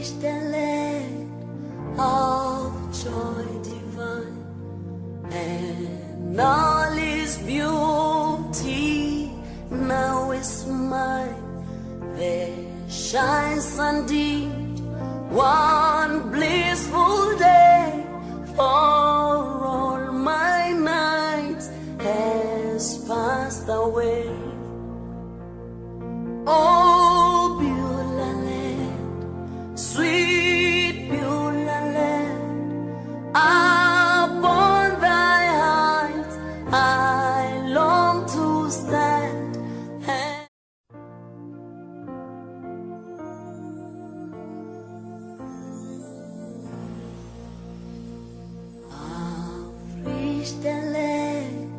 reached the land of joy divine, and all its beauty now is mine. There shines indeed one blissful day, for all my nights has passed away. Oh, Beulah land, sweet Beulah land, upon thy heights I long to stand. And I've reached the land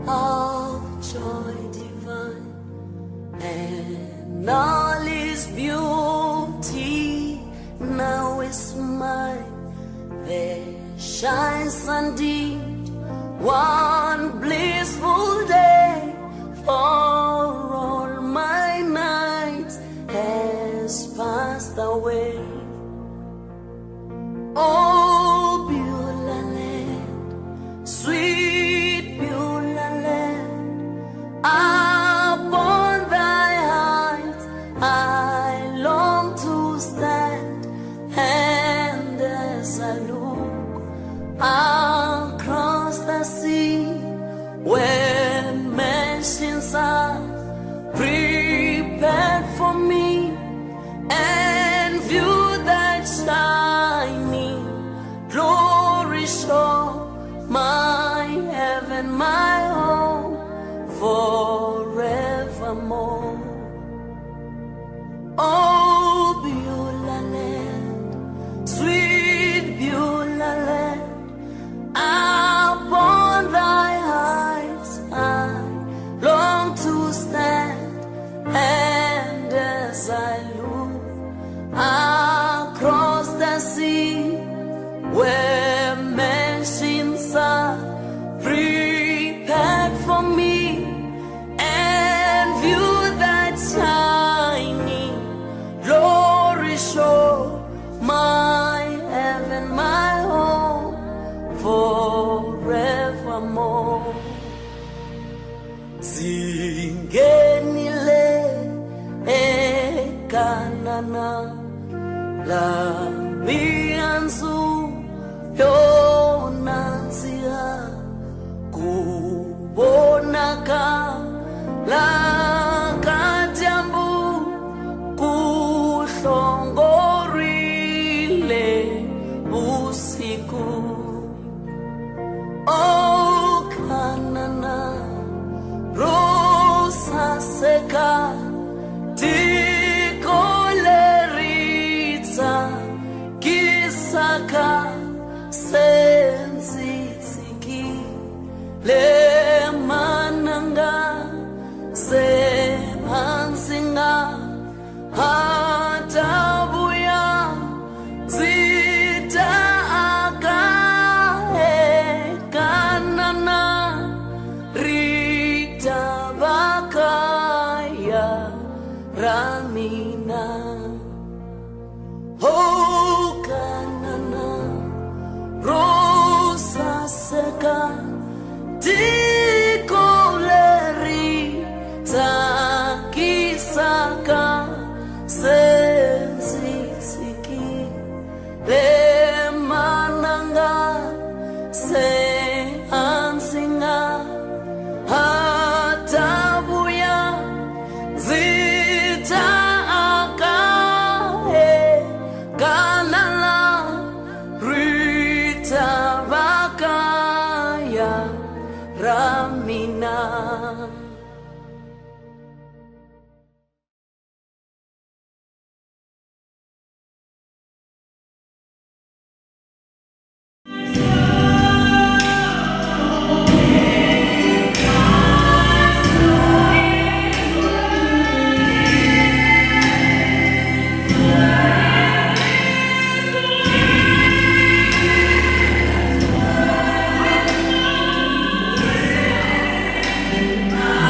of joy divine, and all its beauty now is mine. There shines indeed one blissful day, for all my nights has passed away. Oh, Beulah land, sweet Beulah land, upon thy heights I long to stand, and as I look across the sea, where mansions are prepared for me, and view that shining glory show, my heaven, my home forevermore. Oh, Beulah land, sweet Beulah land, upon thy heights I long to stand, and as I look across the sea, where mansions are prepared for me, and view that shining glory show, my heaven, my home forevermore. Singenile eKanana, la mihandzu yo nandziha, ku vonakala ka dyambu ku hlongorile vusiku. Oh, Kanana ro saseka, tiko leri tsakisaka, se ndzi tshikile mananga, se a ndzi nga ha ta vuya ndzi ta aka eKanana, ri ta va kaya ra mina. Oh, Kanana ro saseka, tiko leri tsakisaka, se ndzi tshikile mananga, se a ndzi nga ha ta vuya ndzi ta aka eKanana, ri ta va kaya ra mina. I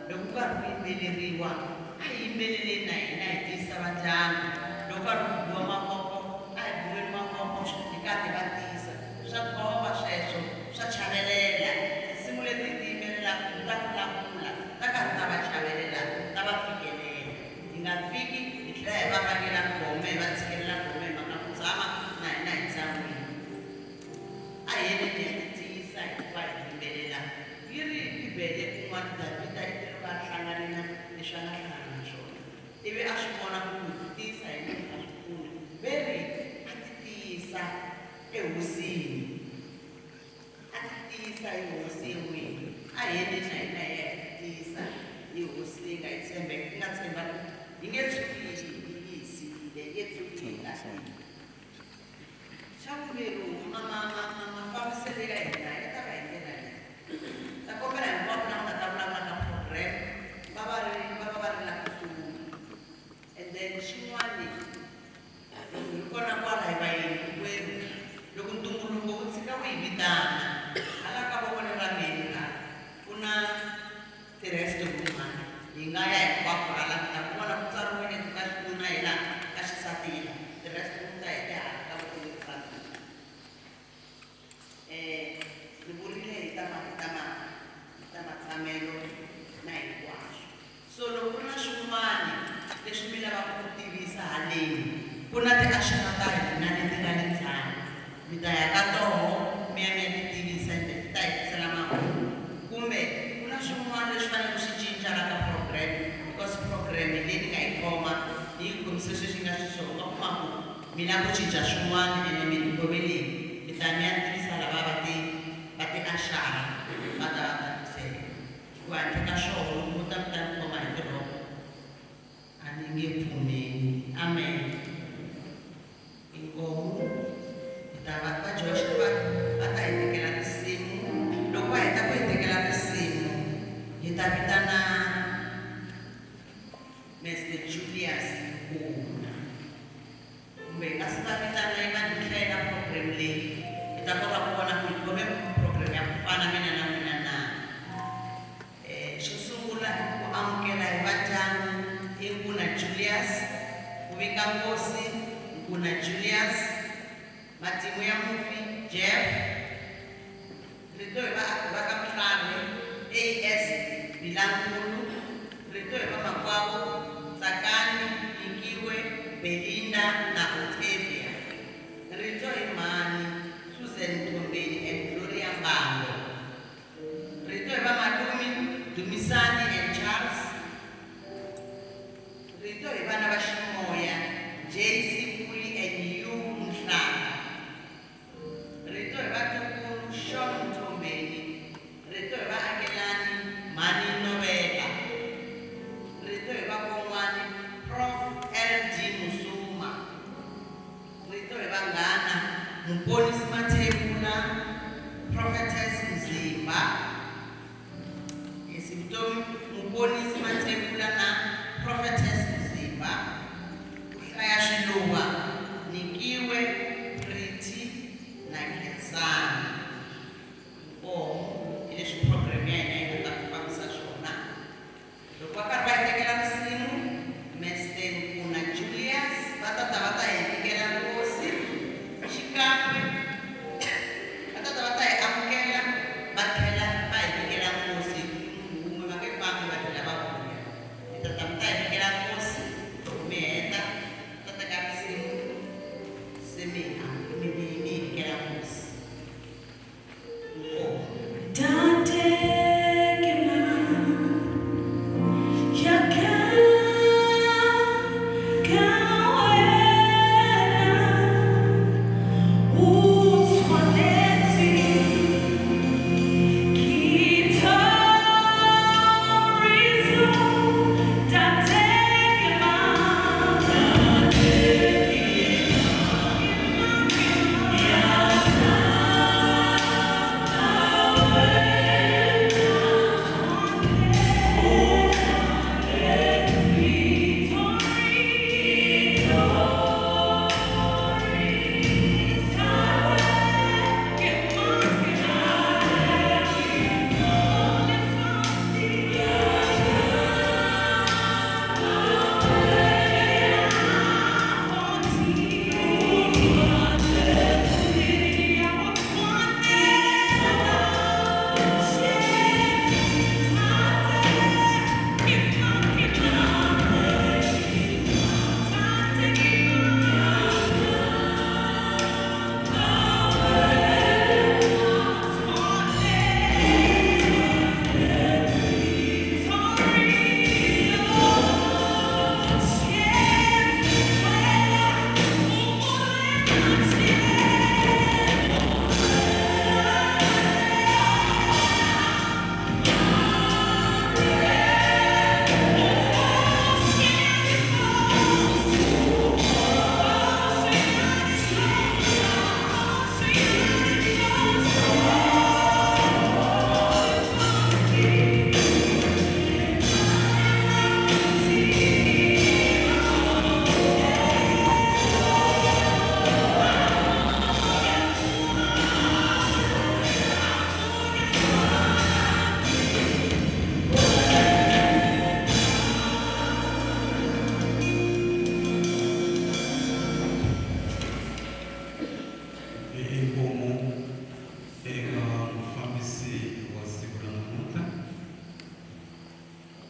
Loko ku karhi ku yimbeleriwa, a hi yimbeleleni na hina hi tiyisa va ndyangu. Loko karhi ku biwa mavoko, a hi biweni mavoko hi karhi va tiyisa. Swa khoma sweswo, swa chavelela. Tinsimu leti ti yimbelelaka ta vulavula, ta karhi ta va chavelela, ta va fikelela. Hi nga fiki hi tlhela hi va vangela gome, hi va tshikelela gome hi mhaka ku tshama na hina hi tsan'wini. A hi yeni hi ya ti tiyisa hikuva hi yimbelela. Yi ri Bibele kun'wana Davhida i te loko a hlangane na leswi a nga hlangana na swona, ivi a swi vona ku ku tiyisa hi munhu a swi pfuni, ve ri a ti tiyisa ehosini. A ti tiyisa hi hosi n'wini. A hi yeni na hina hi ya hi ti tiyisa hi hosi leyi nga hi tshembeka, yi nga tshemba ku yi nge tshuki yi hi siile, yi nge tshuki yi hi lahlile. Xa vumbirhi, mafambiselo ya hina ya ta va hi ndlela leyi. Ta kombela hinkwavo lava nga ta vulavula ka program va va ri va va va ri la kusuhi. And then xin'wani, loko hi ri kona kwala hi vayeni hinkwerhu, loko ntumbuluko wu tshika wu hi vitana, hala ka voko lera mina la ku na ti-rest room hala, hi nga ya hinkwako hala, mi ta ku vona ku tsariwile ka xinuna hi laha, ka xisati hi laha. Ti-rest room ta hi ti hala ka voko leri ra mina. Ni vurile hi ta ma, hi ta ma, hi ta matshamelo na hinkwaswo. So loko ku ri na swin'wana leswi mi lavaka ku tivisa haleni, ku na ti-ashara ta hina leti nga le ndzhaku, mi ta ya ka toho mi ya mi ya ti tivisa, ende ti ta hi tisela mahungu. Kumbe ku na swin'wana leswi faneleke swi cinca la ka program, because program leyi ni nga yi khoma ni yi khomise sweswi nga xiswona, u nga kuma ku mi lava ku cinca swin'wana ene mi ni khomeleni, mi ta mi ya tivisa lava va ti va ti-ashara va ta va ta tisela. Hikuva handle ka swona loko mo ta mi ta ni khoma hi tirhoko, a ni nge pfumeli. Amen. Inkomu hi ta va va Josh va va ta hi tekela tinsimu. Loko va heta ku hi tekela tinsimu, hi ta vitana Mr Julius Nkuna. Kumbe hi nga si va vitana yi va ni hlayela program leyi, hi ta kota ku vona ku hi khome program ya ku fana mina na n'wina na. Xo sungula i ku amukela hi va ndyangu i Nkuna Julius, ku vika nkosi Nkuna Julius, matimu ya mufi Jeff, rito hi va va ka Mhlari AS Bilankulu, rito hi va makwavo Tsakani, Nyikiwe, Belinda na Octavia, rito hi mhani Susan Mthombeni and Gloria Mbango, rito hi va malume Dumisani and Charles, rito hi vana va ximoya JC Puli and U Mhlanga, rito hi vatukulu Sean Mthombeni, rito hi vaakelani Mhani Novela, rito hi vakon'wani Prof LD Musuma, rito hi vanghana Muponisi Mathebula, Prophetess Mzimba, yes, vutomi Muponisi Mathebula na Prophetess Mzimba, ku hlaya swiluva Nikiwe, Pretty na Khensani. Inkomu hi leswi program ya hina yi nga ta ku fambisa swona. Loko va karhi va hi tekela risimu, Mr Nkuna Julius va ta ta va ta hi nyikela nkosi xikan'we, va ta ta va ta hi amukela, va tlhela va hi nyikela nkosi munhu wun'we, va nge fambi va tlhela va vuya. Mi ta ta mi ta hi nyikela nkosi.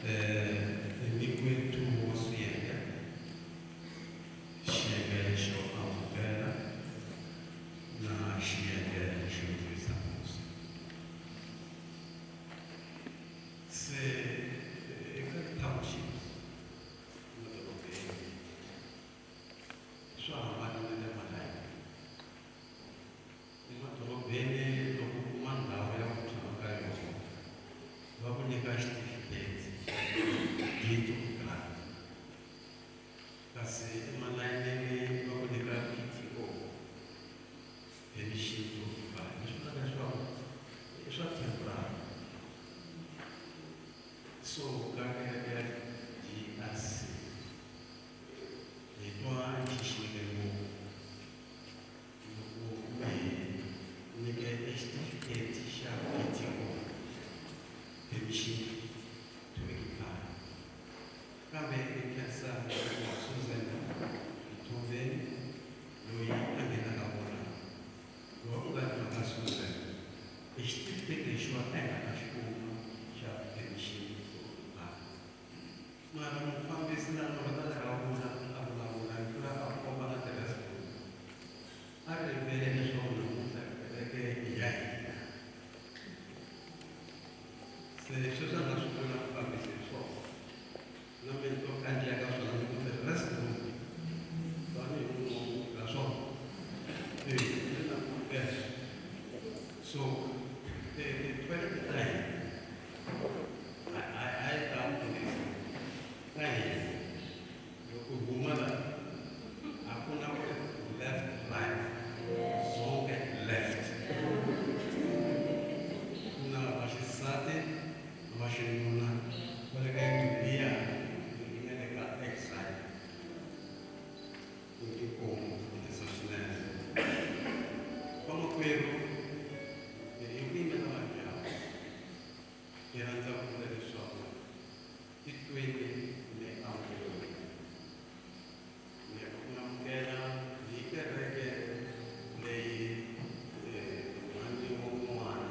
Nyikiwe two wa swiyenge, xiyenge xo amukela na xiyenge xo tirhisa musi. Se eka ti-townships emadorobeni swa hambana na le malayini. Emadorobeni loko u kuma ndhawu ya ku tshama ka yona va ku nyika xitifiketi deed of grant, kasi emalayinini va ku nyika PTO, permission to occupy, leswi vulaka leswaku i swa temporary. So ka kereke ya GRC hi twa yi xiximeke ngopfu loko mi hi nyike xitifiketi xa PTO, permission to occupy. Kambe hi khensa Susan Mthombeni loyi a nghenaka kona. Loko ku nga ri mhaka Susan, i xitifiketi lexiwa a hi nga ta xi kuma xa permission to occupy. Mara mufambisi la loko ta tlhela a vula a vulavula hi tlula a komba na ti-restroom, a rivele leswaku namuntlha kereke i ya hina. Se sweswi a nga swi vula mufambisi hi swona, na mina to kandziya ka swona ni ku ti-restroom tanihi munhu ka swona yes. So ti-toilet ta hina a yi ta mufundhisi ta hina loko hi huma la a ku na ku left, right, zonke left. Ku na vaxisati na vaxinuna va le ka yindlu liya yi nga le ka exile. Inkomu mfundhisi swinene. Vamakwerhu, hi ku yimela vanhu hi rhandza ku vula leswaku titweni mi amukeriwile, mi amukela hi kereke leyi mhani wa n'wana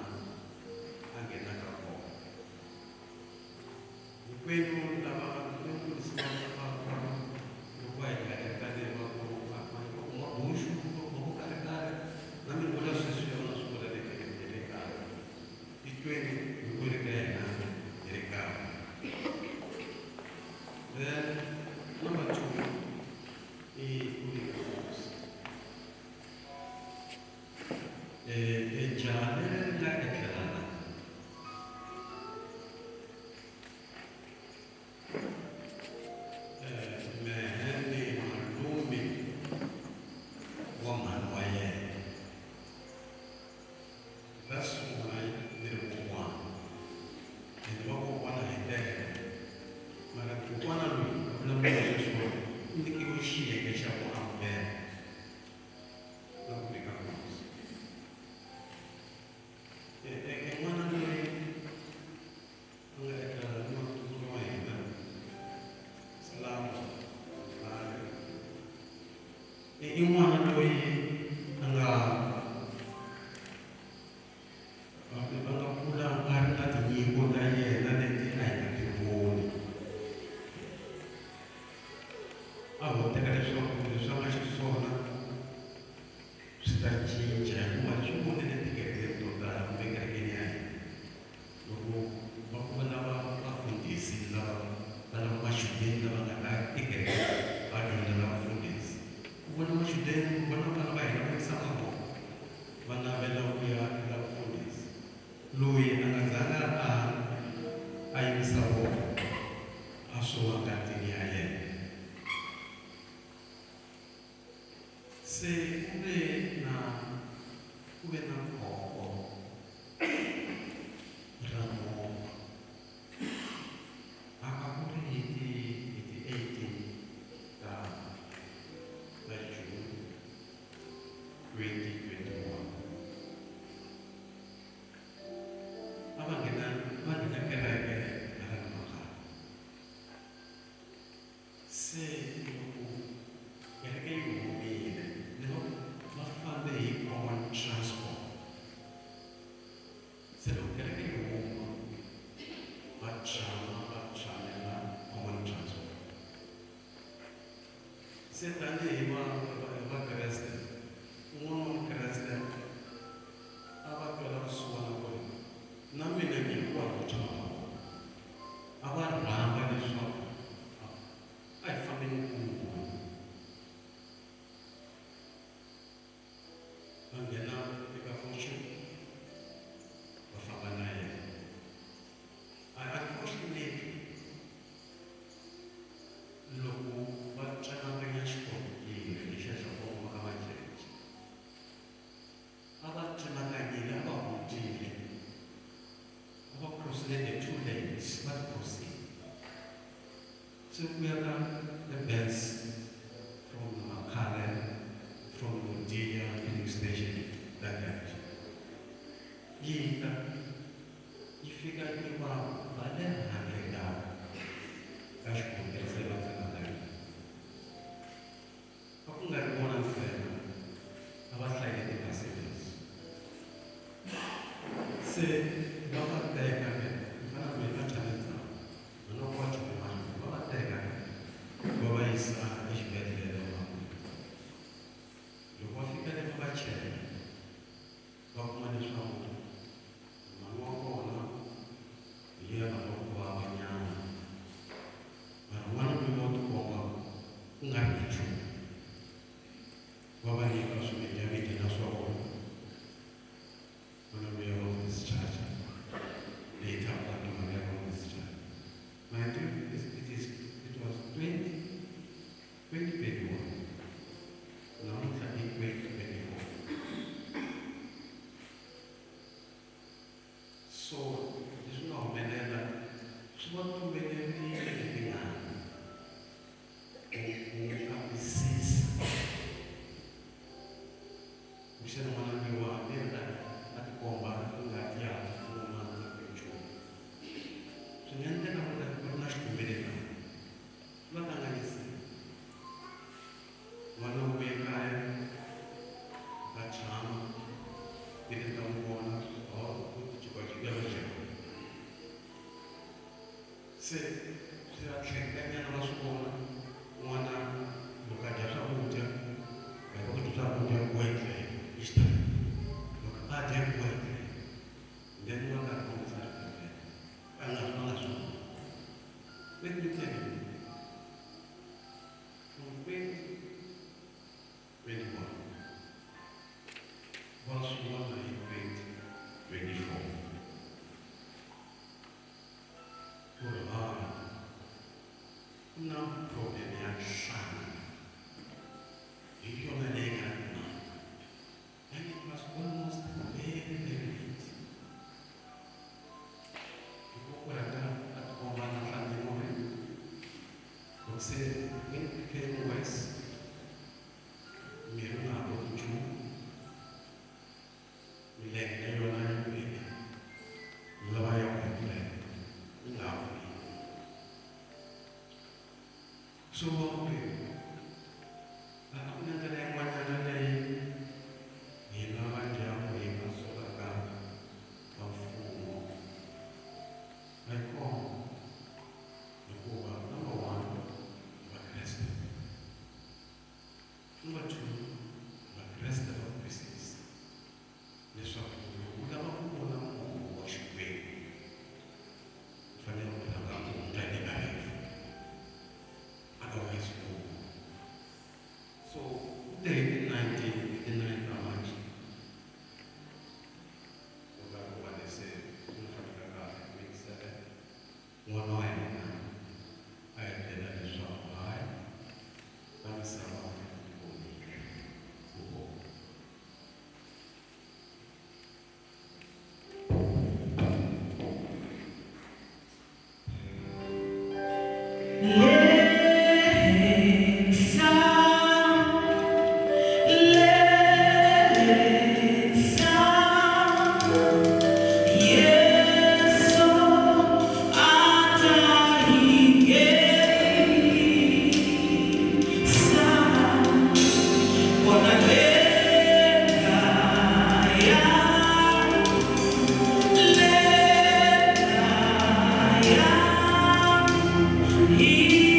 a nghenaka kona. Hinkwenu lava mfundhisi va loko va hi nga ekaleni va ku va mabuxu va ku kalekale na mi vula sweswi a swi vula le le kaya. Titweni hinkwenu ka hina hi ri kaya. Then number two i ku vika hosi. Jaha leri ri nga etlela la mehe ni malume wa mhani wa yena. Va sungula ni ri kokwana, ende vakokwana hi tele, mara kokwana loyi a vulavula sweswiwa u nyikiwe xiyenge xa ku amukela na ku vika hosi. N'wana loyi a nga etlela ni matukulu wa hina Slamo i n'wana loyi a nga va nga kula a ri na tinyiko ta yena leti a hi nga ti voni. A ho teka leswaku leswi a nga xiswona swi ta cinca, hikuva swi vonile tikerekeni to tala kumbe kerekeni ya hina loko va ku va lava vafundhisi lava va lava machudeni lava nga ta tikereke va dyondzela vufundhisi. Ku vona machudeni, ku vona vana va hina va yisa mavoko va navela ku ya eka vufundhisi, loyi a nga zanga a yimisa voko a swo wa ngatini ya yena. Se ku ve na khombo ra movha a ku ri hi ti 18 ta June 2021. A va nghena kereke hala na makaya. Se loko kereke yi humile ni va fambe hi common transport. Se loko kereke yi huma va tshama va tshamela. Se tanihi va Vakreste, un'wana wa Mukreste a va twela vusiwana ku ri na mina nyikiwa ku chava. A va rhamba leswaku a hi fambeni kun'we. Va nghena eka Fortune, va famba na yena. Unfortunately, loko va tsemakanya xikontiri lexiya xa kongoma ka Majeje, a va tsemakanyile, a va hundzile, a va crossile the two lanes, va ti crossile. Se ku ya ka the bus from Makhale, from Mudia filling station, that direction. Yi ta yi fika yi va va le handle ka xikontiri se va tsemakanya. A ku nga ri vona ntsena, a va hlayile ti-passengers. Se va va teka ke, ni fanele ku hi va tshame ndzhaku, na loko va tshame mahlweni, va va teka va va yisa exibedhlele va. Loko va fika le va va chela, va kuma leswaku mhani wa kona hi yena va ku vava nyana. Mara n'wana loyi wa tikomba ku nga ri na nchumu. Va va nyika swimedyamedyana swa vona. N'wana luya va n'wi discharge. Later on, mhaka ya va n'wi discharge. Mind you, it was 2021. Namuntlha i 2024. So leswi nga humelela swi va tumbelerile tingana ku kambisisa ku xana n'wana loyi wa hambi a tikomba ngati ya ha tsutsuma na ku nchumu. Swi nga endleka ku ri ku ri na xitumbelelana, swi va kanganyisile. N'wana u vuye kaya, va tshama, ti ri ta n'wi vona, u ti jikajikela njhani. Se swi va tlhekekanyana va swi vona n'wana loko a dya swakudya, va ku dya swakudya ku etlela hi xitalo. Loko a dya ku etlela, then va nga kombisa swibedhlele, va nga swi voni. Let me tell you, from 2021, va swi vona hi 2024. Ku ri hayi, ku na problem ya nhlana, hi yona leyi nga ri mhaka. And it was almost very, very late. Hikokwalaho ka a tikomba na nhlana loko se when it became worse, miri wu nga ha koti nchumu, milenge na yona yi wile, yi lava ya ku hetelela yi nga ha pfuni. So va ku ri a ku na ndlela yin'wanyana leyi hina va ndyangu hi nga solaka va mfumo. A yi kona, hikuva number one, Vakreste. Number two, Vakreste va twisisa leswaku loko u lava ku vona mongo wa Xikwembu, u fanele u rhanga u hundza le ka rifu. Otherwise, u. So, u te hi ti 19 ta March, ku nga ku va lese swi n'wi fambela kahle 27, n'wana wa hina a hi byela leswaku hayi, va misava ti vonile ku. He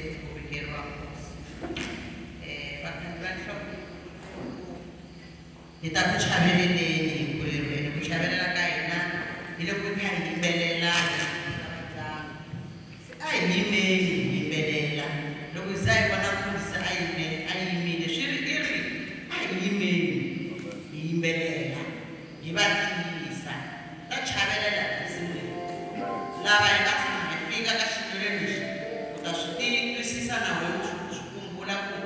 se ku vikeriwa nkosi. Vakhandziyi va nhloko hi ta ku chaveleleni hinkwerhu ene ku chavelela ka hina hi loko hi kha hi yimbelela se a hi yimeli hi yimbelela loko hi za hi vona mfundhisi a yimile swi ri i ri a hi yimeli hi yimbelela hi va tiyisa ta chavelela tinsimu leti lava hi nga tshama hi fika ka xiyimo lexi u ta swi twisisa na wena u swi kumbula ku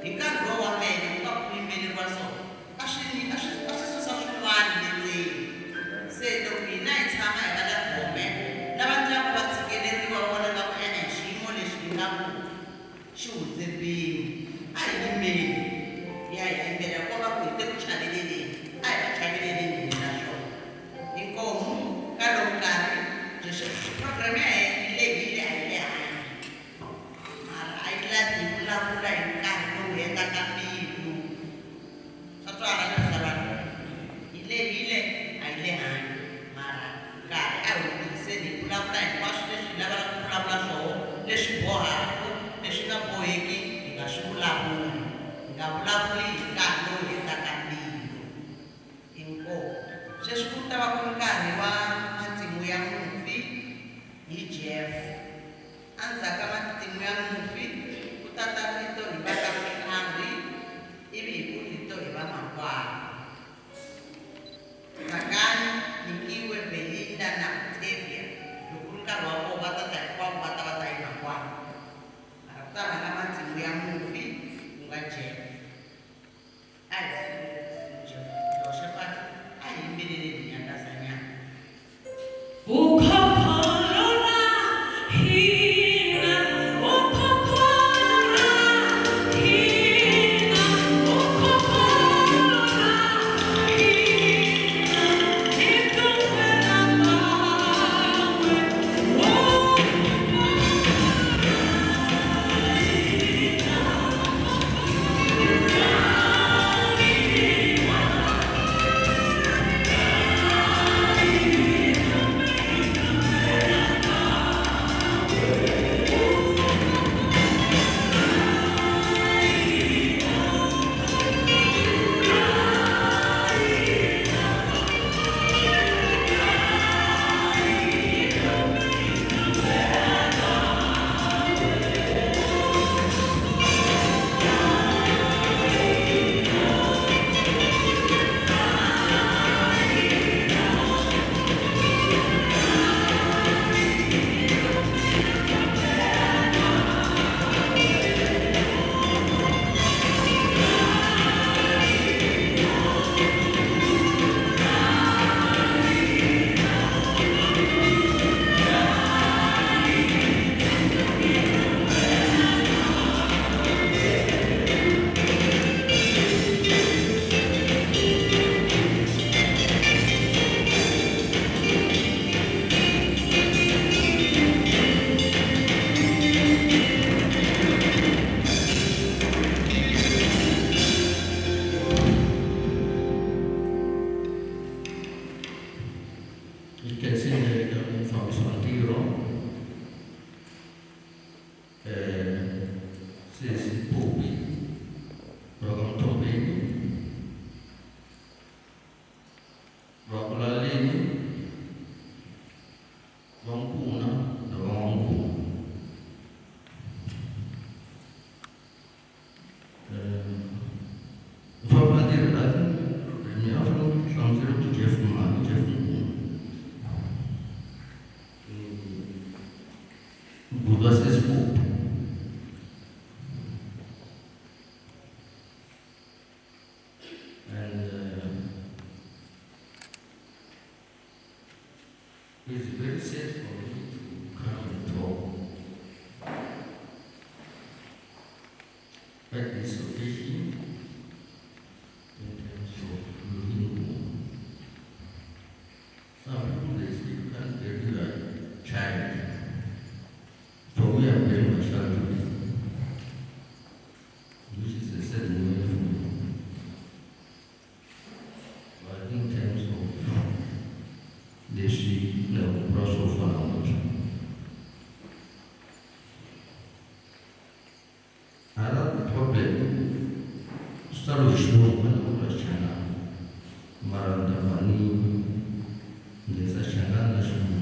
hi nkarhi lowu wa mehe ku va ku yimbeleriwa so a swi susa swin'wana le ndzeni se loko hina hi tshama hi va na gome lava ndyangu va tshikeleriwa va vona nga ku e-e xiyimo lexi hi nga ku xi hundze mpimo a hi yimeli hi ya hi yimbelela ko va ku hi te ku chaveleleni a hi va chaveleleni hina swona inkomu ka lowu nkarhi program ya hina yi lehile a yi lehangi mara a yi lavi hi vulavula hi nkarhi lowu hetaka mbilu swa twala na yi lehile a yi lehangi mara nkarhi a hi wu tirhiseni hi vulavula hinkwaswo leswi hi lavaka ku vulavula swona leswi bohaka leswi nga boheki hi nga swi vulavuli hi nga vulavuli hi nkarhi lowu hetaka mbilu inkomu sweswi ku ta va ku ri nkarhi wa matimu ya mufi hi Jeff endzhaku ka matimu ya mufi ku ta ta rito hi va ka Mhlambi ivi hi ku rito hi va makwavo Tsakani Nikiwe Belinda na Octavia loko ku ri nkarhi wa vona va ta ta hinkwavo va ta va ta yi makwavo mara ku ta rhanga matimu ya mufi ku nga Jeff a hi Jehoshaphat a hi yimbeleleni nyangazanyana. It's very sad for me to come and talk at this occasion in terms of losing home. Some people they say you can't bury your child. For me, I'm burying my child today, which is a sad moment for me. But in terms of leswi na ku vula swo fana na Tsariwe hi xilungu va ni vula Xichangani mara ni ta va ni nghenisa Xichangani na xilungu.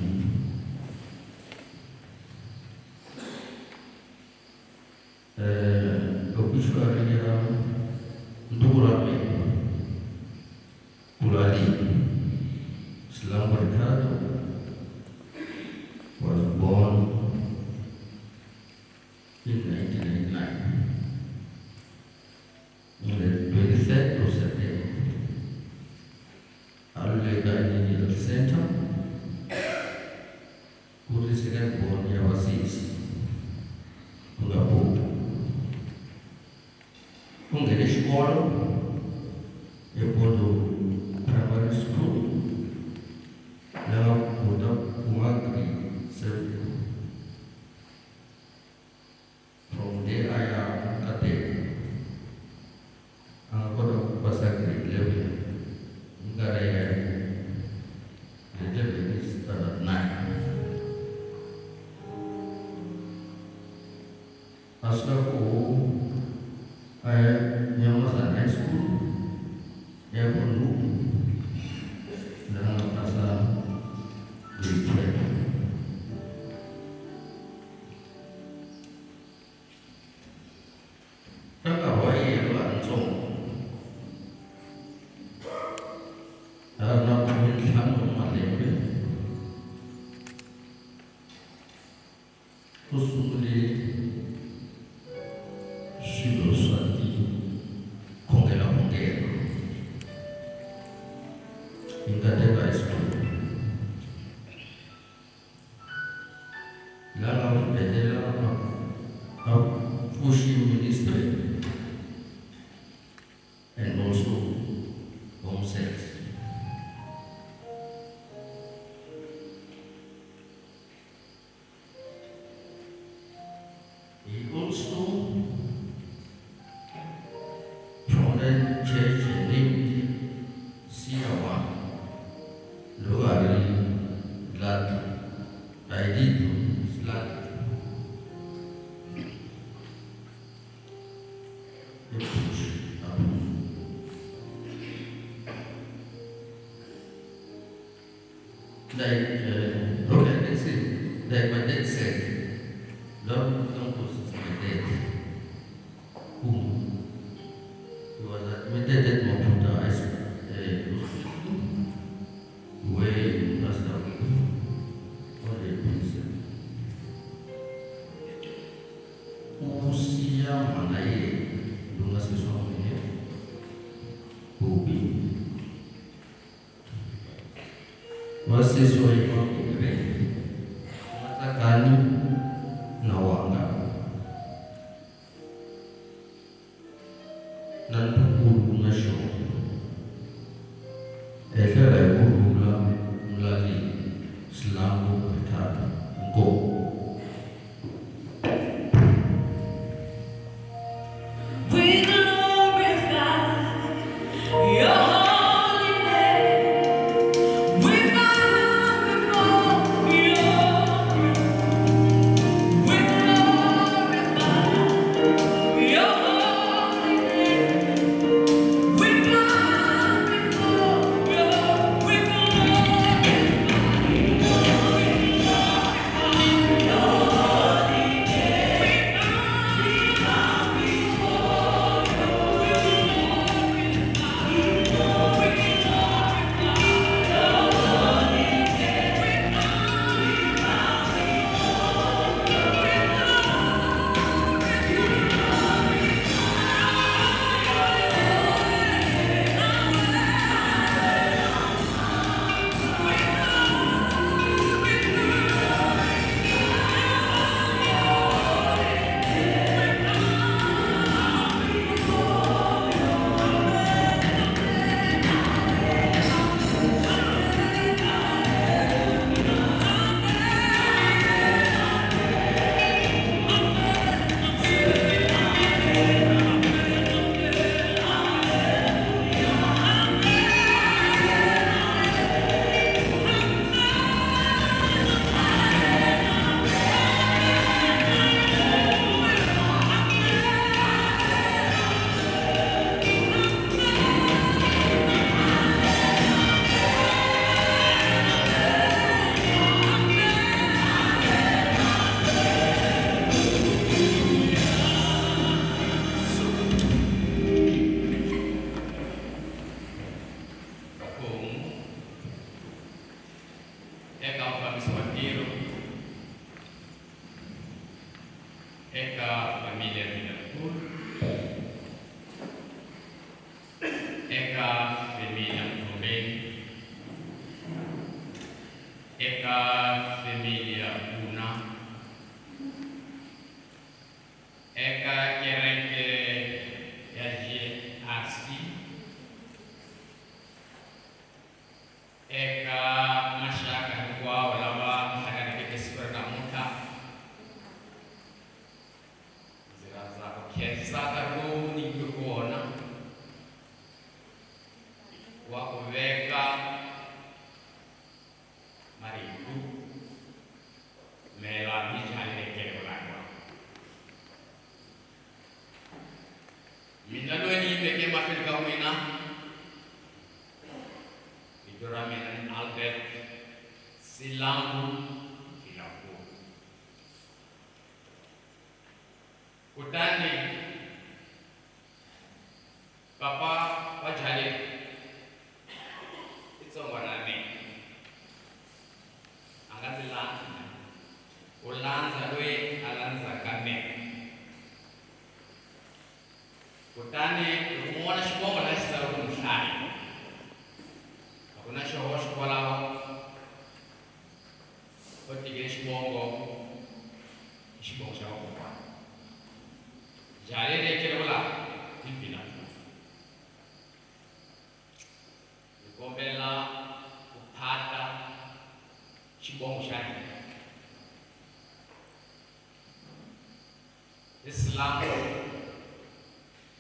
Obituary ya ntukulu wa mina Kulali Silambo Rikhado was born in 1999 on the 23rd of September. Aluleka Health Center, ku ri second born ya vasesi ku nga Pope. U nghene xikolo ePondo Primary School la nga kota kuma grade 7. From there a ya Nkateko, a nga kota ku pasa grade 11 hi nkarhi ya grade 11 is standard 9. A swi lava ku a ya Nyamazana High School ya Kunduku laha nga pasa grade 12. Ka nkarhi wa yena wa ha ri ntsongo a ri na 15 wa malembe u sungule swilo swa ti khongela khongela hi Nkateko High School laha nga hetelela a pfuxi ministry and also home cells. He also founded church named Siawa Lugari Lat Aididu Slat Epush Apu. Like okay, let's see. Like my dad said, Lord Campos is my dad, who he was admitted at Maputo High School, Hospital, where he passed away on the 27th. U siya n'wana yena loyi nga sesi wa mina Bobby. Vasesi wa yena vambirhi Matsakani na Wanga na ntukulu na xona. Ehlela hi ku rhula Mulali Silambo Rikhado. Inkomu. We glorify your holy name. We bow before your throne. We glorify your holy name. We bow before your we glorify your holy name. We bow before khensa nkarhi lowu ni nyikiweke wona wa ku veka marito mayelana ni jaleke vulangwa. Mina loyi ni yimeke emahlweni ka n'wina, vito ra mina ni Albert Silangu Vilakulu. Kutani papa wa Jale i tsongwana ya mina, a nga ndzi landza, u landza loyi a landzaka mina. Kutani loko mu vona xivongo la xi tsariweke Muhlayi, a ku na xihoxo kwalaho, u tekile xivongo i xivongo xa vakokwana. Jale leyi kelevula i Vilakulu. Hi kombela ku phata xivongo xa hina hi Silango,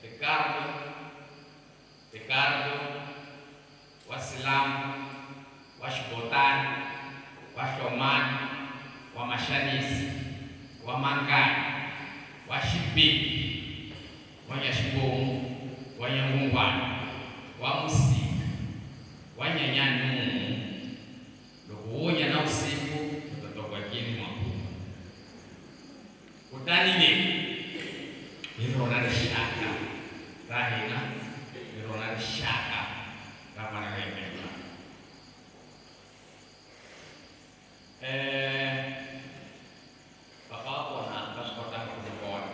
Ricardo, Ricardo wa Silango, wa Xibotani, wa Hlomani, wa Maxanisi, wa Mangani, wa Xibiki, wa Nyaxibomu, wa Nyangungwana, wa Musika, wa Nyenyani Mumu. Loko wo nya na vusiku u ta twa kwakini makumu. Kutani leri hi rona rixaka ra hina, hi rona rixaka ra n'wana loyi Yemela. Papa wa kona va swi kotanga ku n'wi vona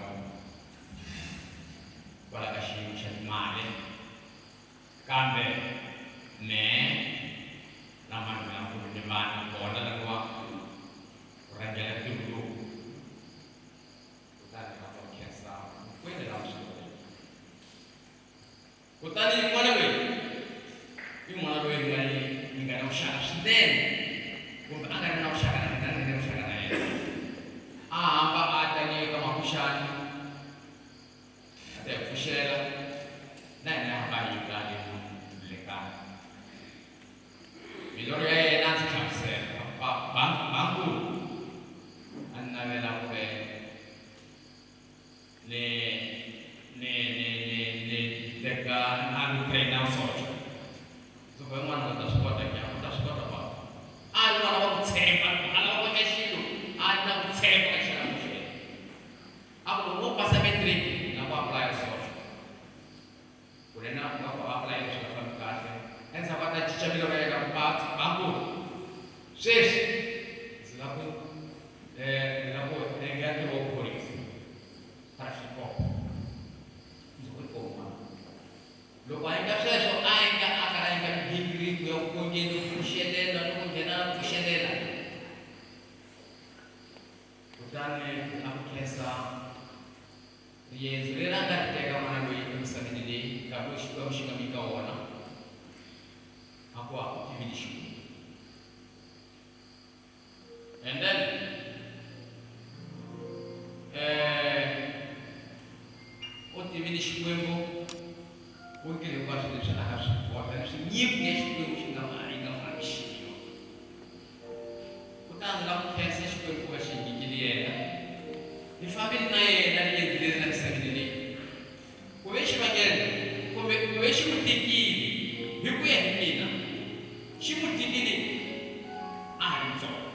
kwala ka xiyimo xa timali, kambe mehe na mhani Vilankulu ni vana kona laniwa ku rhangela ntirho lowu. Kutani va ta khensa hinkwenu lava swi koteke. Kutani n'wana loyi i n'wana loyi ni nga ni ni nga na vuxaka swinene, kumbe a nga ri na vuxaka na mina, ni nga na vuxaka na yena. A hamba a ta le ka Makhuxani a ta hi pfuxela, na hina hi hamba hi ta le Mlekana. Milorho ya yena a ndzi hlamusela, Bankulu a ni navela ku ve ni ni ni ni ni teka a ni train-a vusocha. Ndzi ku he n'wana u ta swi kota ke? U ta swi kota bava. A ri n'wana wa ku tshemba, loko a lava ku endla xilo a ri na ku tshemba ka xilo a xi endla. A ku loko wo pasa matric ni lava ku apulaya vusocha. Kunene a nga ku apulaya swi nga fambi kahle. Endzhaku a ta cinca milorho ya yena a ku Bankulu sweswi ndzi lava ku ni lava ku endla ntirho wa vuphorisa, traffic cop. Ndzi ku inkomu n'wana. Loko a endla sweswo a endla a karhi a endla migingiriko ya vukhongeri, ku pfuxelela ni ku nghena pfuxelela. Kutani a ku khensa riendzo leri a nga ri teka n'wana loyi emisaveni leyi, nkarhi lowu Xikwembu xi nga n'wi nyika wona, a ku a u tivile Xikwembu. And then u tivile Xikwembu, u endlile hinkwaswo leswi a nga swi kota, leswi nyiko ya Xikwembu xi nga yi nga n'wi xiyona. Kutani ndzi lava ku khensa Xikwembu ku va xi hi nyikile yena. Ni fambile na yena riendzo leri la misaveni leyi. Ku ve xivangelo kumbe ku ve xi n'wi tekile hi ku ya hi mina, xi n'wi tekile a ha ri ntsongo.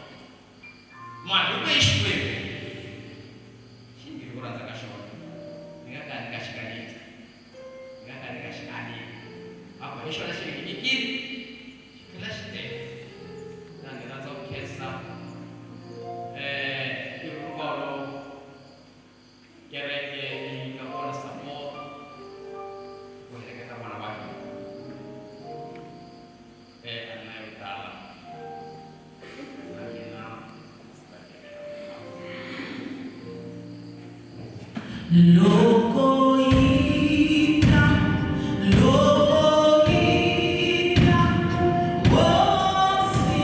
Mara hi ku ya hi Xikwembu, xi endlile ku rhandza ka xona. Ni nga ka ni nga xi kaneti, ni nga ka ni nga xi aneli. A ku hi xona xi hi nyikile, xi tlhela xi teka. Kutani ni rhandza ku khensa ntirho kereke yi nyika vona support ku heleketa n'wana wa hina. A ni na yo tala na mina ndzi ta nghenelela. Loko yi ta, loko yi ta, Hosi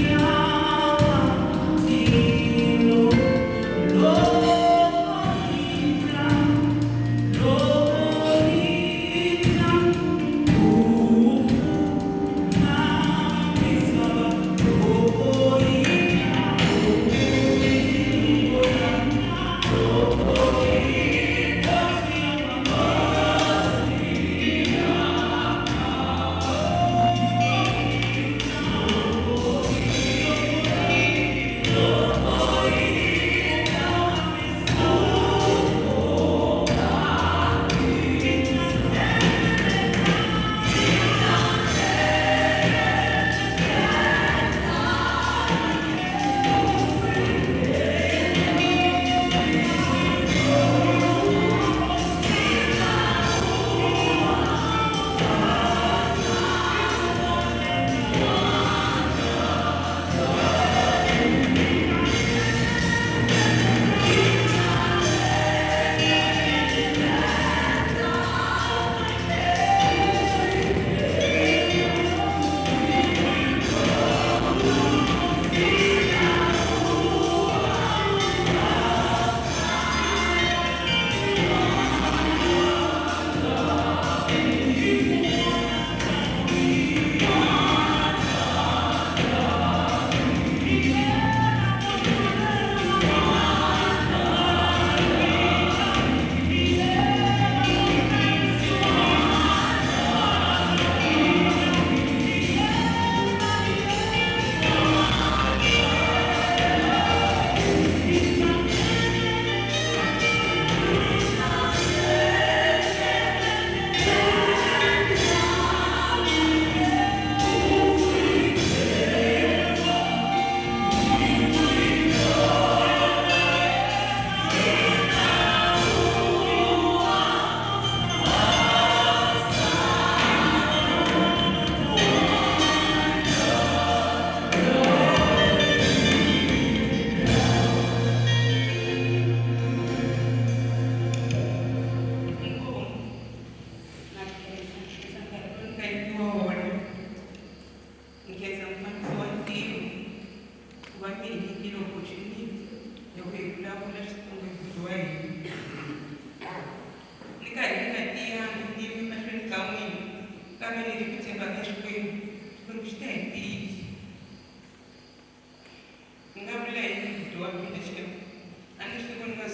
ya matilo. Loko yi ta,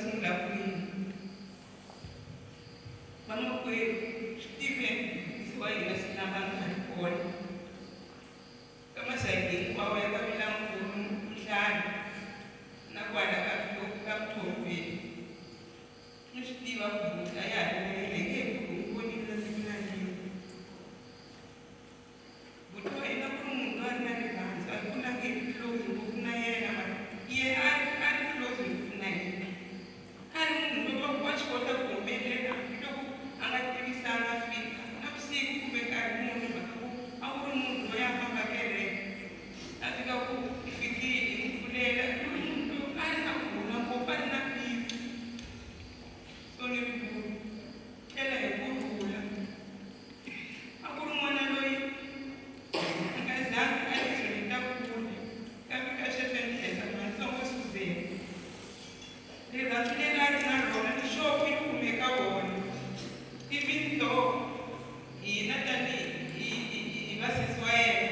sungula kwini. Vamakwerhu swi tiveni sesi wa hina Silamba a nga ha ri kona. Ka masayiti hinkwawo ya ka Milankulu, Nhlana na kwala ka ka Mthombeni. Mi swi tiva ku buti a ya ha ri na yena hi nge he pfuki hi n'wi vonile na siku na rin'we. Buti wa hina ku ri munhu loyi a ri na rirhandzu a hi kulanga hi ri close ngopfu na yena mara yena a ri a ri close ngopfu na hina. A ri munhu loyi wa ku wa swi kota ku humelela hambiloko a nga tivisanga fika navusiku kumbe nkarhi muni hi mhaka ku a ku ri munhu loyi a famba kereke a fika ku i fikile hi n'wi pfulela ku ri munhu loyi a ri na kurhula ngopfu a ri na peace. So ni ri ku tlela hi kurhula. A ku ri n'wana loyi a nga zangi a tibyeleta kule kambe ka sweswo ni khensa matsongo Suzan. Rirhandzu leri a ri na rona ni sure ku yi kume ka vona. Even though hina tanihi hi hi hi vasesi wa yena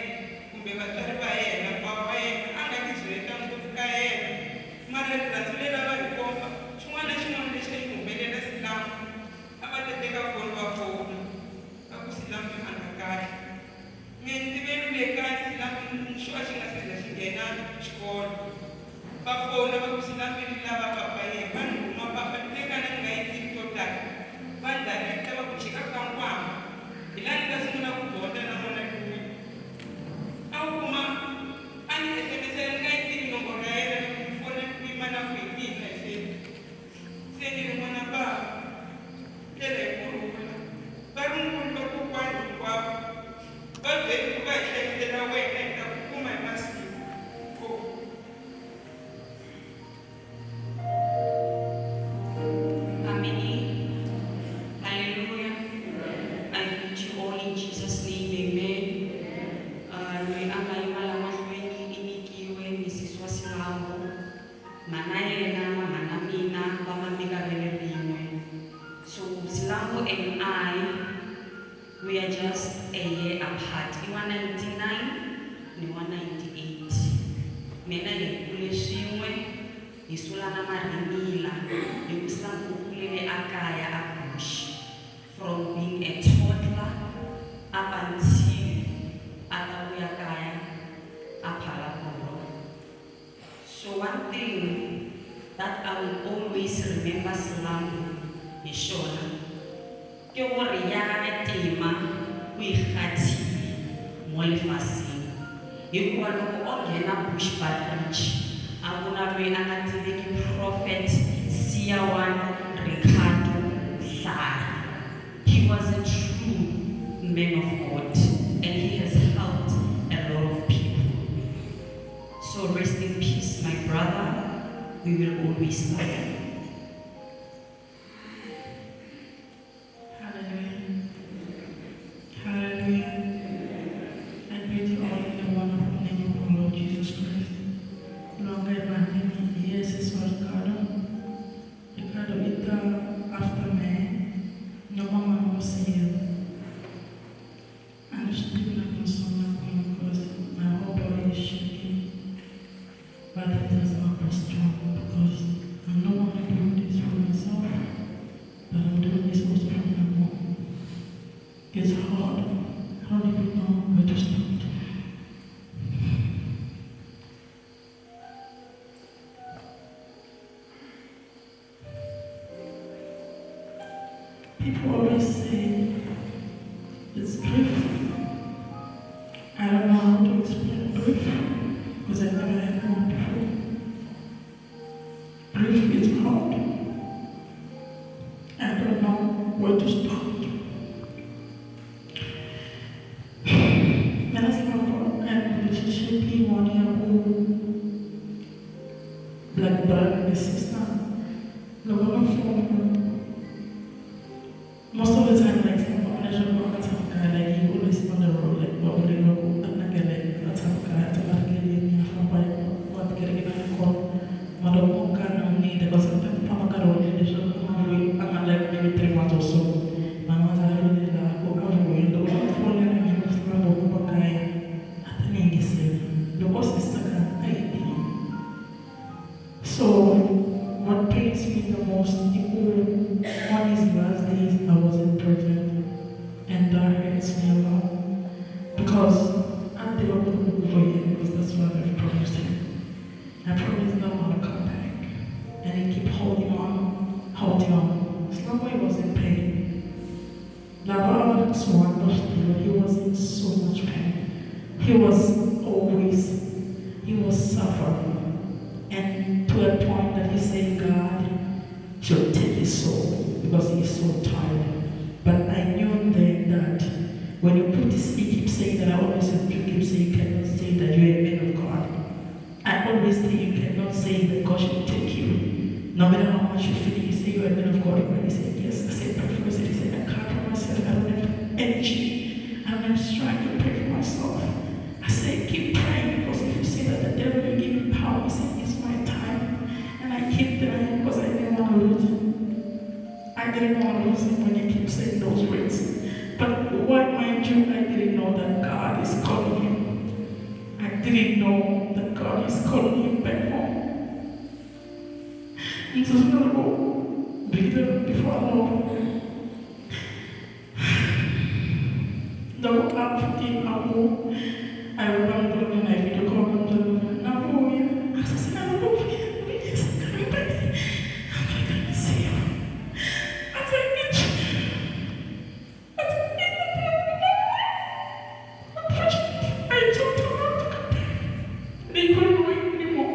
kumbe vatswari va yena bava wa yena a nga tibyeleta ngopfu ka yena mara rirhandzu leri a va ri komba xin'wana na xin'wana lexi a xi humelela Silambu a va ta teka foni va fona va ku Silambu a nga kahle. Mehe ni tive Lulekani Silambu ni sure xi nga se za xi nghena xikolo. Va fona va ku Silambu ni lava papa yena va ni rhuma papa Lulekani a ni nga yi tivi to tala. Va ni director va ku chika ka Nkwama hi laha ni nga sungula ku bonda na n'wana luya. A wu kuma a ni SMS-ela ni nga yi tivi nomboro ya yena loko ni fona ni ku yima na ku hi mina se. Se ni ri n'wana bava tlela hi kurhula. Va ri nkulu va kokwani hinkwavo va byeli ku va hi hlayisela wena hi ta ku kuma hi masiku. Inkomu. Amen. Hallelujah. I greet you all in Jesus' name. Amen. Loyi a nga yima la mahlweni i nyikiwe misisi wa Silambu. Mana yena na mhana mina va mameka vele rin'we. So Silambu and I, we are just a year apart. I wa 99 ni wa 98. Mina hi kule swin'we hi sulana marhimila hi ku Silambu u kulele a kaya a bush from being a toddler up until a ta vuya kaya a Phalaborwa. So one thing that I will always remember Silambu hi xona ke gore ya gagwe tema o yi kgathile mo lefaseng hikuva loko o nghena Bushbuckridge a ku na loyi a nga tiveki Prophet Siawan Ricardo Hlari. He was a true man of God and he has helped a lot of people. So rest in peace, my brother. We will always love you. Hallelujah. Hallelujah. I greet you all in the wonderful name of our Lord Jesus Christ. Longa Evangelii, yes, it's Ricardo. Ricardo ita after me. No mama was here. I'm still not concerned because my whole body is shaking. But it does not be strong because I'm not only doing this for myself, but I'm doing this also for my mom. It's hard. I don't even know where to start. People always say it's grief. I don't know how to explain grief because I never had one before. Grief is hard. I don't know where to start. Mina Silambu and relationship yin'wana ya ku like brother and sister. Loko no fona most of the time like Silambu a leswaku a nga tshami kaya like he always on the road like va vule loko a ri na kereke a tshama kaya a tshama a ri ndleleni a famba wa tikereke na le kona mara loko nkarhi a n'wi need because sometimes u famba nkarhi wo leha leswaku a nga vuyi a nga like maybe 3 months or so mama a vilela ku a vuyi loko no fonela mina Silambu ku va kaya a ta ni yingisela loko sister ka a hi So what pains me the Saturdays I wasn't present, and that hurts me a lot because I'm the one who over here because that's what I've promised him. I promised them I'll come back, and he keep holding on, holding on. Slamboy was in pain. He was in so much pain. He was always, he was suffering. And to a point that he said God should take his soul because he's so tired. But I knew then that when you put this, he keeps saying that I always rebuke him, say you cannot say that you're a man of God. I always say you cannot say that God should take you. No matter how much you feel, you say you're a man of God. He said, yes. I said, pray for myself. He said, I can't for myself. I don't have energy. I don't have strength to pray for myself. I said, keep praying, because if you say that the devil will give you power, he said, it's my time. And I keep denying because I didn't want to lose him. I didn't want to lose him when he keeps saying those words. But why, mind you, I didn't know that God is calling him. I didn't know that God is calling him back home. And so before I know, I remember when I video call him, I said, yes, I'm coming back. I'm gonna come and see you. I said, I told him not to come back. They couldn't wait anymore.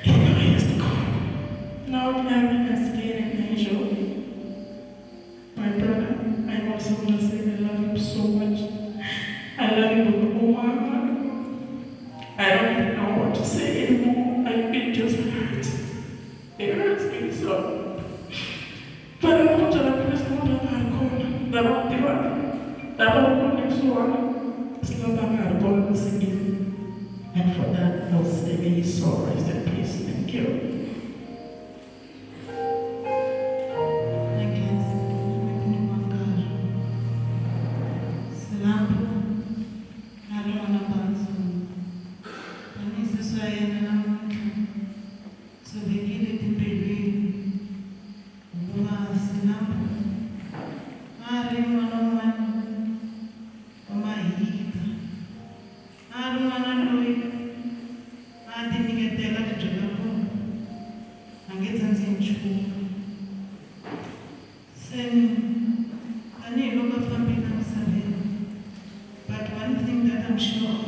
He has to go. Now heaven has gained an angel. My brother, I also want to say I love him so much. I love him with all my heart. I don't even know what to say anymore. It just hurts. It hurts me so. But I want to and for that, I'll say may his soul rest in peace. Thank you. But one thing that I'm sure of,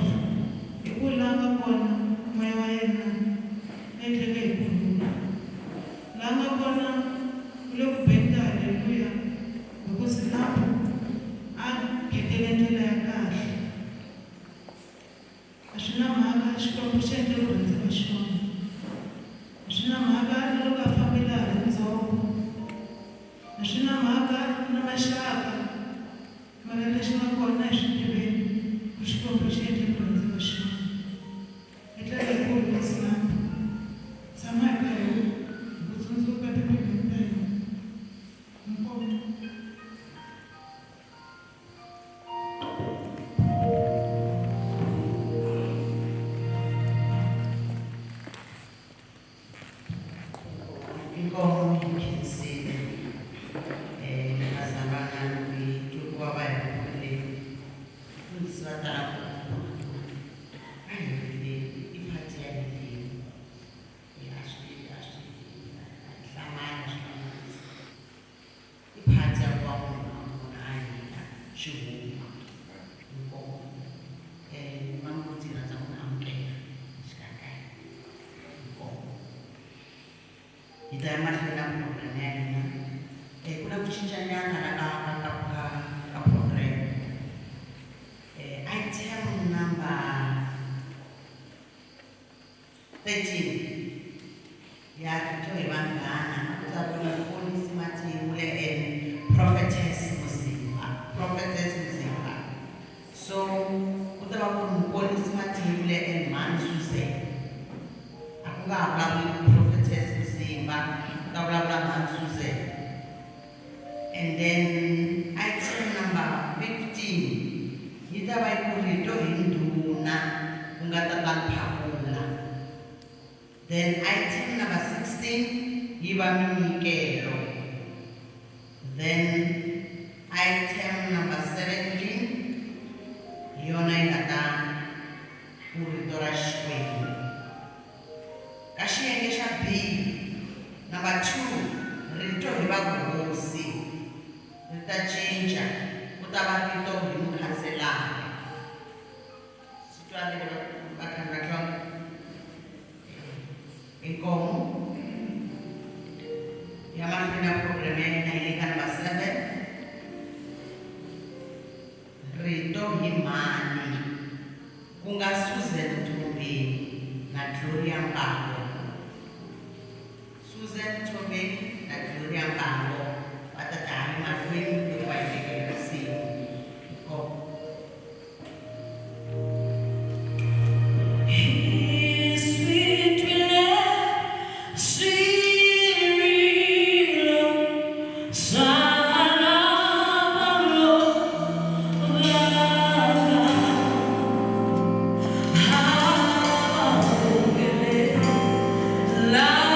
Item number 13. And Prophetess Muzimba. Prophetess Muzimba. So, and Man Suze. Prophetess Muzimba. And then item number 15. Then item number 16, Yiba Minikelo. Then item number 17 hi yona yi nga ta ku rito ra Xikwembu. Ka xiyenge xa B number 2 rito hi va ku hosi ri ta cinca ku ta va rito hi mukhanselara. Swi twarile vakhandziya inkomo ya mahlweni ya program ya hina hi le ka number 7 rito hi mhani ku nga Susan Thombeni na Gloria Mbango. Susan Thombeni na Gloria Mbango va ta ta emahlweni loko va hi tekela risimu. Inkomo. La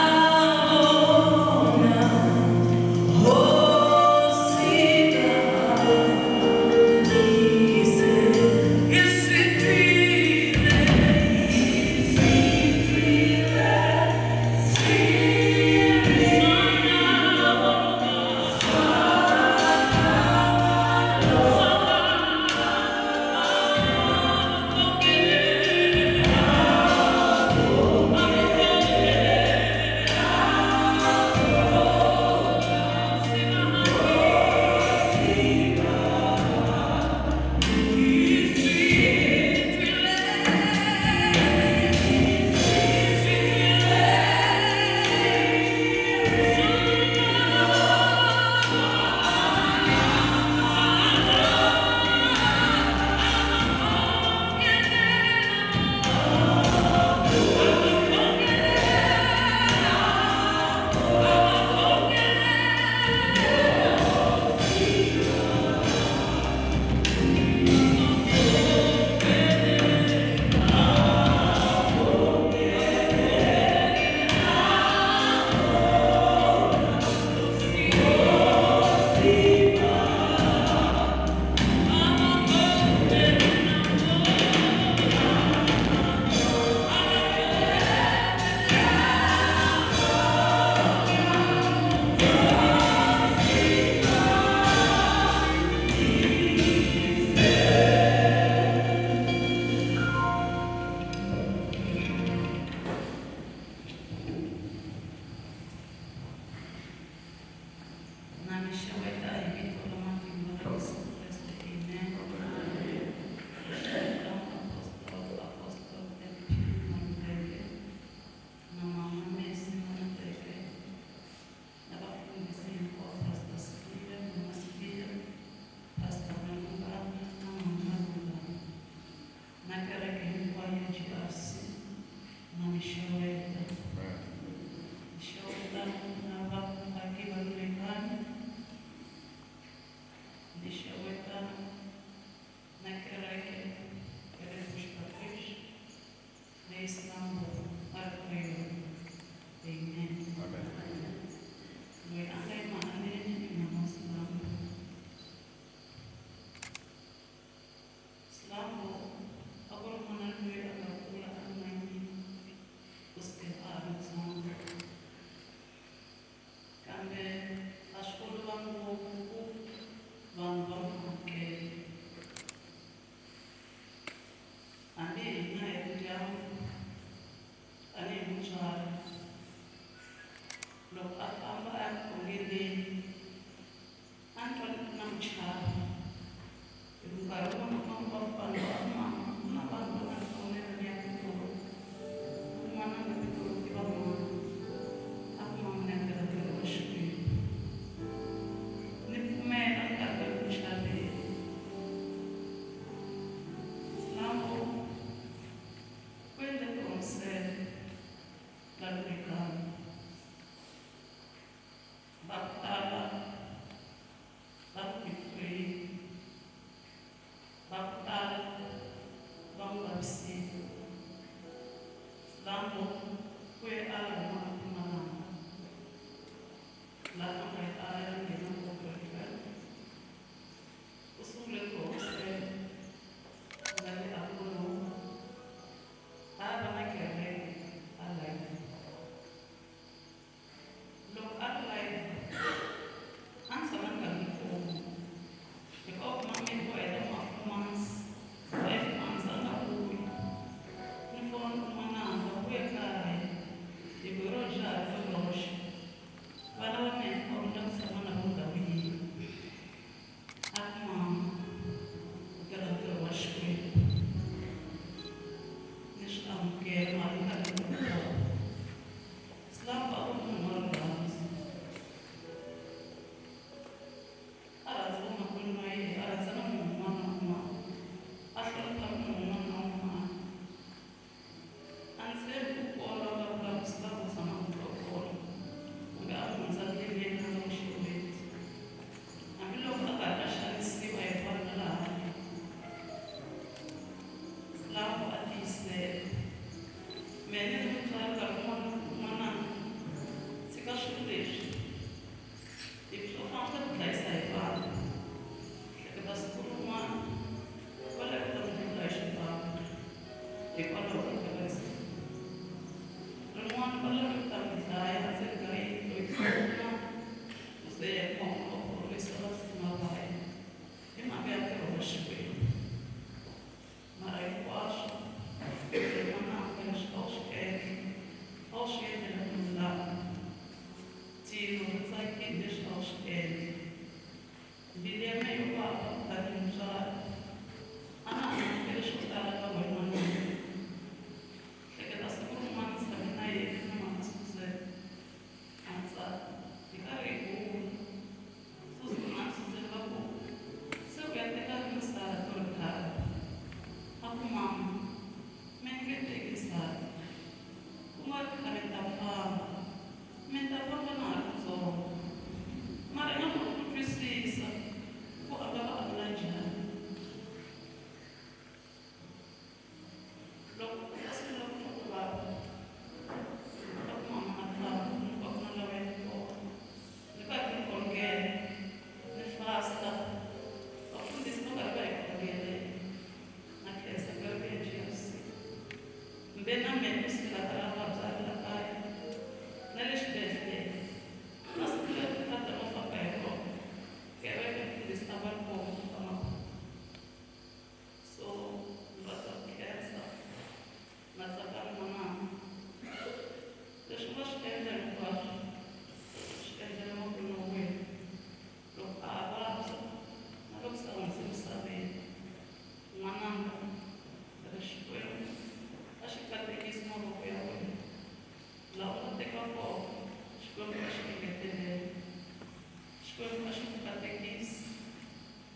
Xikwembu a xi ku katekisi,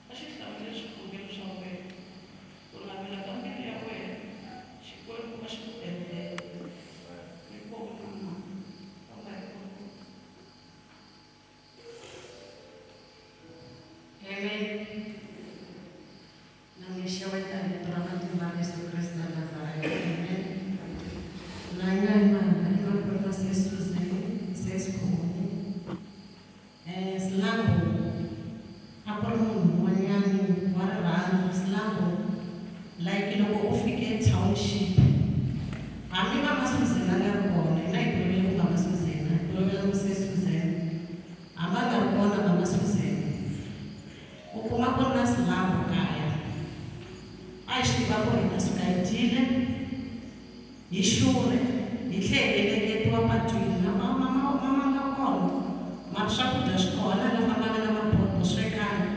a xi hlamule swikhongelo swa wena, ku navela ka mbilu ya wena, Xikwembu a xi ku endlele. Inkomu mama, famba hi ku rhula. Amen. Na mi xeweta hi vito ra matimba ya Yesu Kreste wa Nazareta. Amen. La nga hi mana i makwerhu wa Sis Susan, Sis Khoni. Silambu a ku ri munhu un'wanyani wa rirhandzu. Silambu like loko u fike township hambi va Masuzena nga ri kona, hina hi tolovele ku va Masuzena, hi tolovele ku Sis Susan. Hambi a nga ri kona va Masuzena, u kuma ku ri na Silambu kaya. A hi swi tiva ku ri hi ta suka hi dyile, hi xurhe, hi tlhe hi heleketiwa patwini na mama mama nga kona, mara swakudya swi kona, a nga fambanga na mapoto swekani.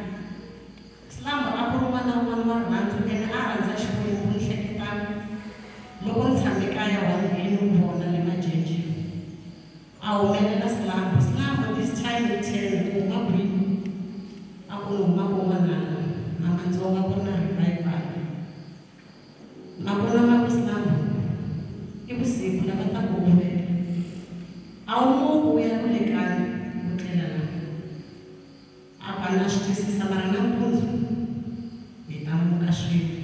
Silambu a ku ri n'wana wun'wana wa rirhandzu ene a rhandza Xikwembu. Ni hleketa loko ni tshame kaya one day ni n'wi vona le Majenjeni, a humelela Silambu. Silambu this time hi 10 ku huma kwini? A ku ni huma kun'wana mama Ntsonga ku ri na revival. Nakona va ku Silambu i vusiku lava ta ku humelela, a wu muki u ya kule kani u tlela la. A ku a na swi twisisa, mara nampundzu hi ta muka swin'we.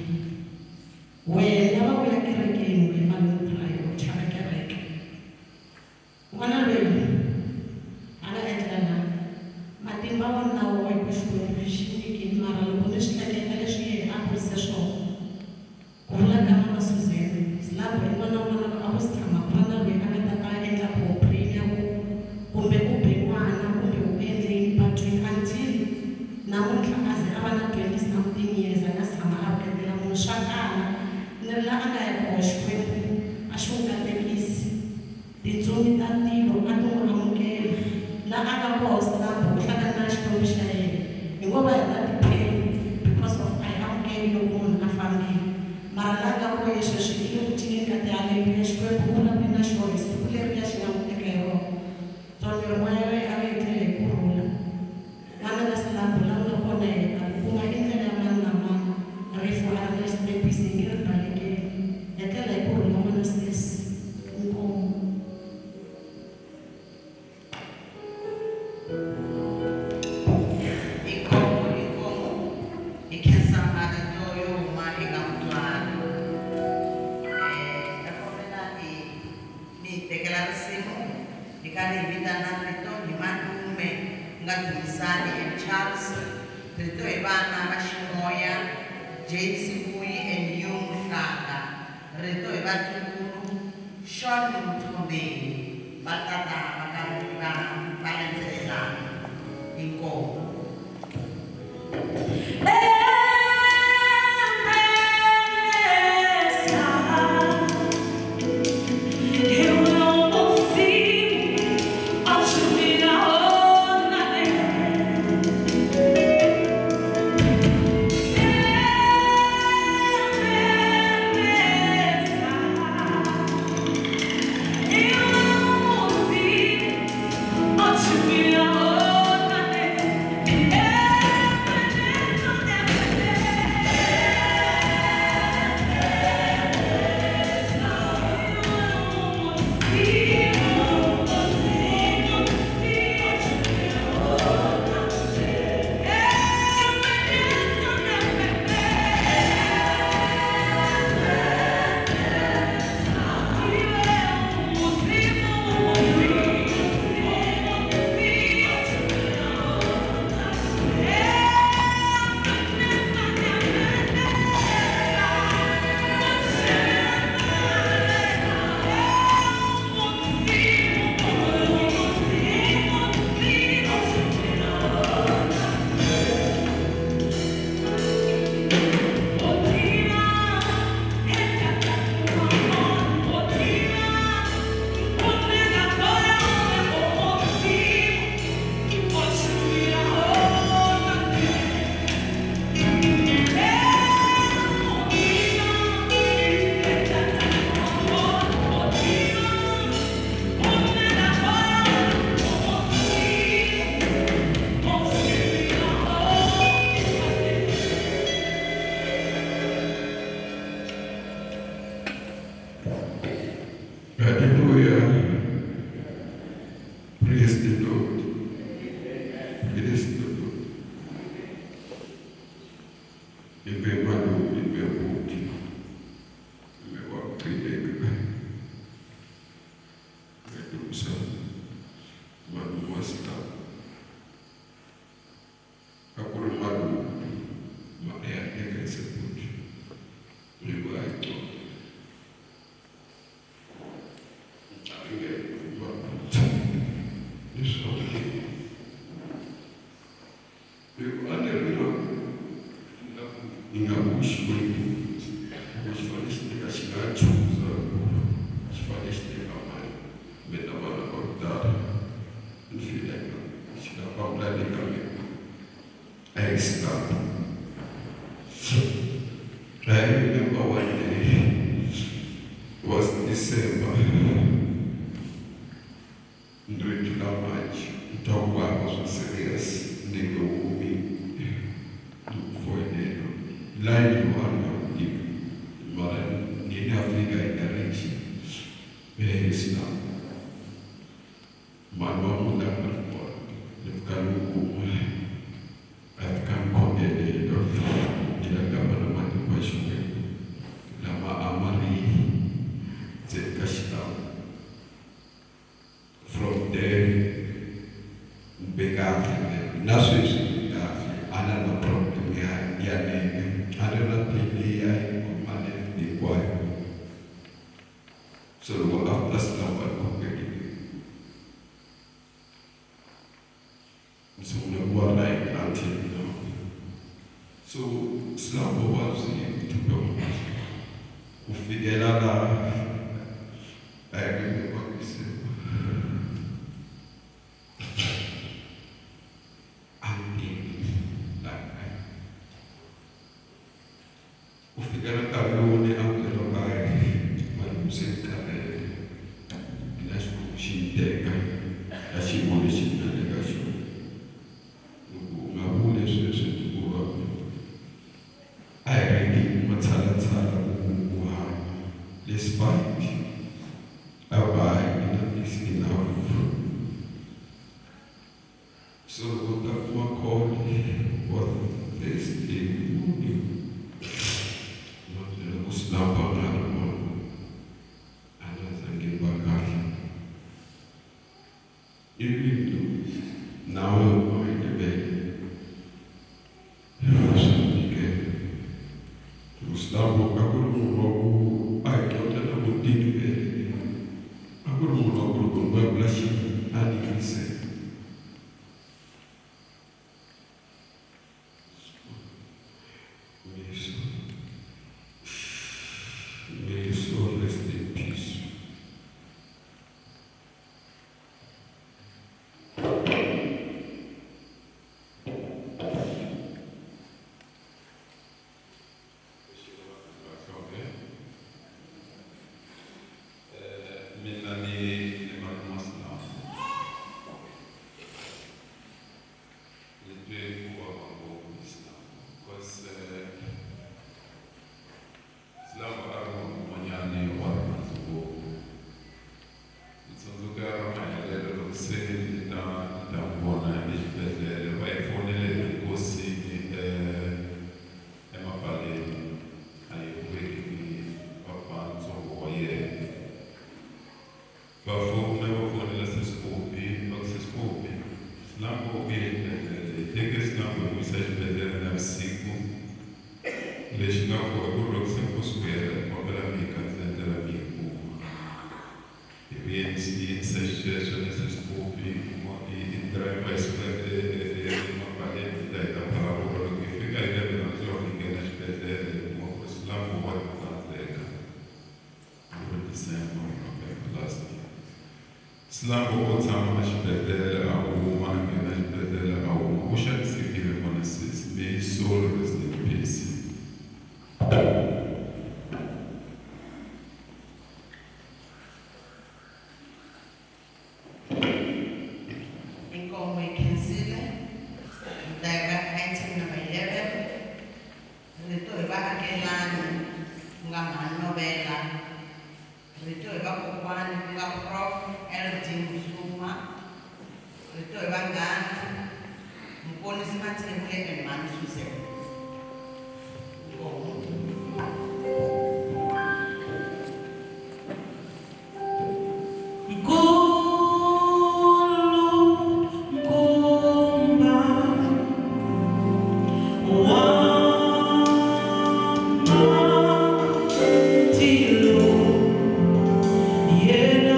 Wena va ku ya kerekeni, we malume Brian u chava kereke. N'wana loyi a nga endla la matimba wa nawu wa hi ku Xikwembu xi nyikile, mara loko ni swi hleketa leswi yena a kurise swona, ku vula ka mama Susan, Silambu i n'wana wun'wana a ku si tshama ku va na loyi a nga ta ta endla complain ya ku kumbe u be n'wana kumbe u endle yini patwini until namuntlha a ze a va na 20 something years a nga si tshama a rhuketela munhu. Swa kala ni ri la a nga ya koho Xikwembu a xi n'wi katekisi, tintsumi ta tilo a ti n'wi amukela. La a nga koho Silambu u hlangana na Xikwembu xa yena, hi ngo va hi na ti-pain because of a hi amukeli loko munhu a fambile, mara la nga koho sweswi i le ku cineni ka tihaleluya. Xikwembu u vulavule na xona hi siku leriya xi nga n'wi teka hi rona. So ni ri moya wa yena a wu etlele hi kurhula. N'wana ka Silambu la ku nga kona yena ku nga i ndlela ya mani na mani, rifu a ri na xitepisi, hi nge ri balekeli. Etlela hi kurhula n'wana sis. Inkomu. Inkomu, inkomu. Hi khensa marito yo huma eka mutswari. Ta kombela hi mi tekela risimu hi karhi hi vitana rito hi malume ku nga Dumisani and Charles, rito hi vana va ximoya Jane Sibuyi and Yu Mhlanga, rito hi vatukulu Sean Mthombeni, va tata va karhi va va landzelelana. Inkomu. Eu Hi ku a ni ri na ingaku Xikwembu loko xi fanele xi teka xi nga chuza ku xi fanele xi teka mani kumbe na vana va ku tala ni feel like xi nga fambela le ka mina a hi stop. I remember one day, it was December, ndzi twa manje ni twa ku vava swa serious ni nge humi ni ku foyinela line lowu a ni nga wu tivi mara ni na fika hi garage Islam mhani wa n'wina a ri kona ni fika ni n'wi kuma a fika ni khongelela ni la ka vona matiko ya Xikwembu lama a ma ri ndzeni ka xilawu. From there ni be kahle na sweswi ni kahle a na na problem ya ya nenge a ni ri na pain leyi a yi khoma lembe hinkwayo. So loko after silawu a ni khongelile ni sungule ku va right until now. So silawu vuvabyi ku fikela laha I remember December ku fikela nkarhi lowu ni amukelaka mali se ni karhele na Xikwembu xi ni teka ka xiyimo lexi ni nga le ka xona. Loko u nga vuli sweswi hikuva a hi ringi matshalatshala ku hanya despite a va enough is enough. So loko ni ta kuma call wa Thursday morning va byela ku Silamba a nga ri kona a nga zangi ni va kahle ivi nawe u yi tivele swi tikela ku Silamba a ku ri munhu wa ku a hi qotela mutini vele a ku ri munhu wa ku loko ni vulavula xilo a ni yingisela. May his soul rest in peace. Mina ni malume wa Silamba. Ni twe ku vava ngopfu hi Silamba because Silamba a ri munhu un'wanyani wa rirhandzu ngopfu. Ni tsundzuka ra mahelelo loko se ni ta ni ta n'wi vona exibedhlele va hi fonele enkosini emapaleni a hi ku vekeni papa ntsongo wa yena. Va fona va fonela Sesikopi va ku Sesikopi Silamba u vuye exibedhlele hi teke Silamba hi n'wi yisa exibedhlele navusiku. Lexi nga kona ku ri loko se nkosi wu hela ni kombela mi hi khandziya ndlela mi hi kuma. Hi vuye endlisa xisweswo na Sesikopi hi driver hi suka emapaleni hi ta hi ta Phalaborwa. Loko hi fika hi 11 o'clock hi nghena xibedhlele hi kuma ku ri Silamba wa tsandzeka ku ri December November last year. Silamba o tshama exibedhlele a huma a nghena xibedhlele a huma u xanisekile n'wana sesi. May his soul rest in peace. Inkomo yi khensile ni ta ya ka item number 11 rito hi vaakelani ku nga Mhani Novela rito hi vakokwani ku nga Prof LD Musuma rito hi vanghana Muponisi Mathebule and Mhani Suzan. Inkomo. Yeah.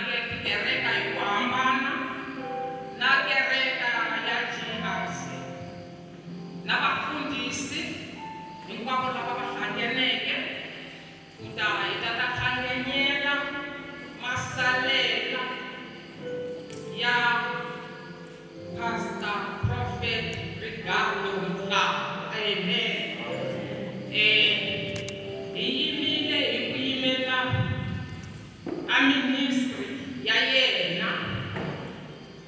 tikereka hi ku hambana na kereka ya GRC na vafundhisi hinkwavo lava va hlanganeke ku ta hi ta ta hlanganyela masalela ya Pastor Prophet Ricardo Mhlaba. Amen. Hi yimile hi ku yimela a ministry ya yena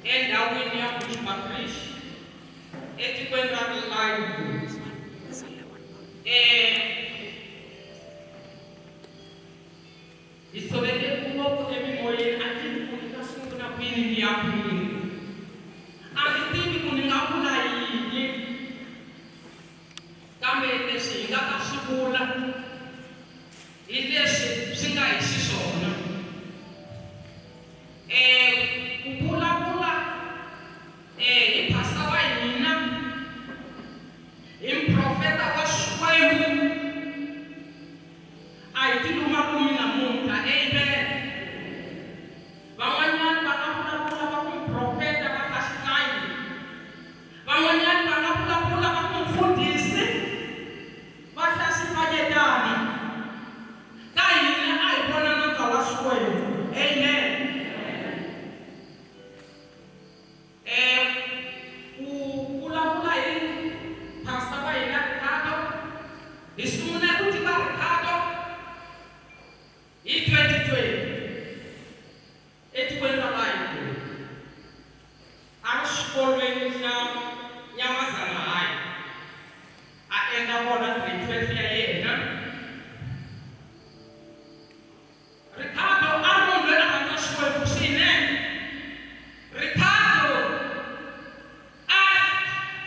endhawini ya Bushbuckridge etikweni ra Lynnwood. Hi tshoveke ngopfu emimoyeni, a tivi ku ni ta sungula kwini ni ya kwini, a ni tivi ku ni nga vula yini, kambe leswi hi nga ta swi vula hi leswi swi nga hi xiswona. Ku vulavula hi pastor wa hina, hi muprofeta wa Xikwembu, a hi tilumalumi namuntlha. Amen. Van'wanyani va nga vulavula va ku muprofeta va ka xihlangi, van'wanyani va nga vulavula va ku mufundhisi va hlaxifanyetana. Ka hina a hi vona nandza wa Xikwembu. Amen. Ku vulavula hi pastor wa hina Ricardo, hi sungule ku tiva Ricardo hi 2020 etikweni ra Lynnwood, a ri xikolweni xa Nyamazana High, a endla kona grade 12 ya yena. Ricardo a ri munhu loyi a rhandza Xikwembu swinene. Ricardo a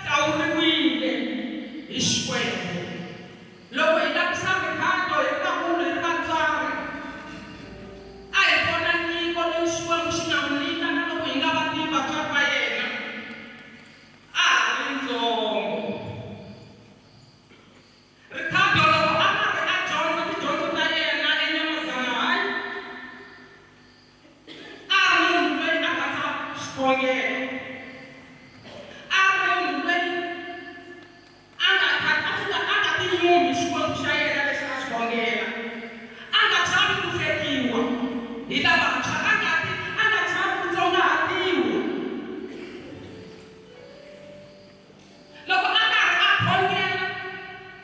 hlawuriwile hi Xikwembu. Loko hi langutisa Ricardo hi ri vakulu, hi ri vatswari, a hi vona nyiko leyi Xikwembu xi nga n'wi nyika, na loko hi nga va tivi vatswari va yena, a ha ri ntsongo. Ricardo loko a karhi a dyondza tidyondzo ta yena eNyamazana High, a ri munhu loyi a rhandza xikhongelo, a ri munhu loyi a nga tinyumi Xikwembu xa yena lexi a xi khongela, a nga chavi ku hlekiwa hi lavantshwa, a nga chavi ku tsongahatiwa. Loko a karhi a khongela,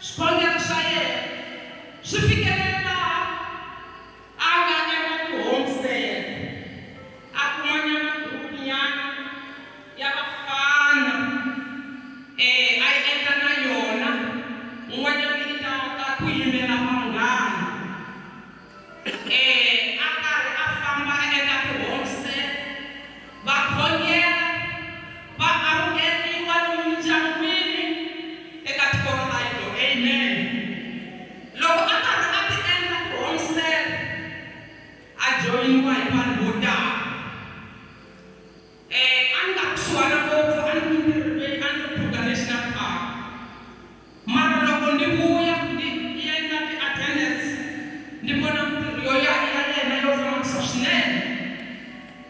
swikhongelo swa yena swi fikelela laha a nga endla ti-home cell, a kumanyana group nyana ya vafana, a yi endla na yona un'wanyana i ta ta ku yimela vanghana. A karhi a famba a endla ti-home cell, va khongela, va amukeriwa lomu mindyangwini eka tiko ra Lynnwood. Amen. Loko a karhi a ti endla ti-home cell, a joyiniwa hi vanhu vo tala. A ni nga kusuhana ngopfu, a ni mintirho leyi a ni ri Kruger National Park, mara loko ni vuya ni endla ti-attendance, ni vona mintirho yo ya yena yo hlamarisa swinene.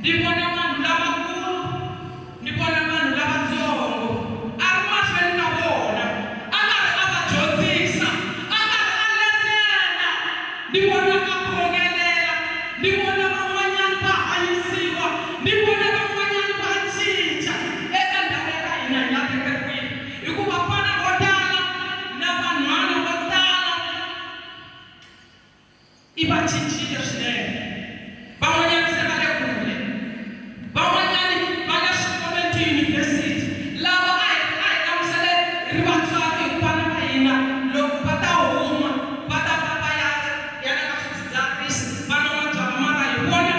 Ni vona vanhu lavakulu, ni vona vanhu lavatsongo, a ri mahlweni ka vona, a karhi a va dyondzisa, a karhi a letela. Ni vona a khongelela, ni vona van'wanyani va hanyisiwa, ni vona van'wanyani va cinca eka ndhawu ya ka hina hi lahlekeriwile, hikuva vana vo tala na vanhwana vo tala i va cincile swinene. Van'wanyani se va le kule, van'wanyani va le swikolweni tiyunivhesiti, lava a hi hlamusele hi ri vatswari hi ku vana va hina loko va ta huma va ta va va ya ya le ka swidzidziharisi, va nwa mabyalwa, mara hi vona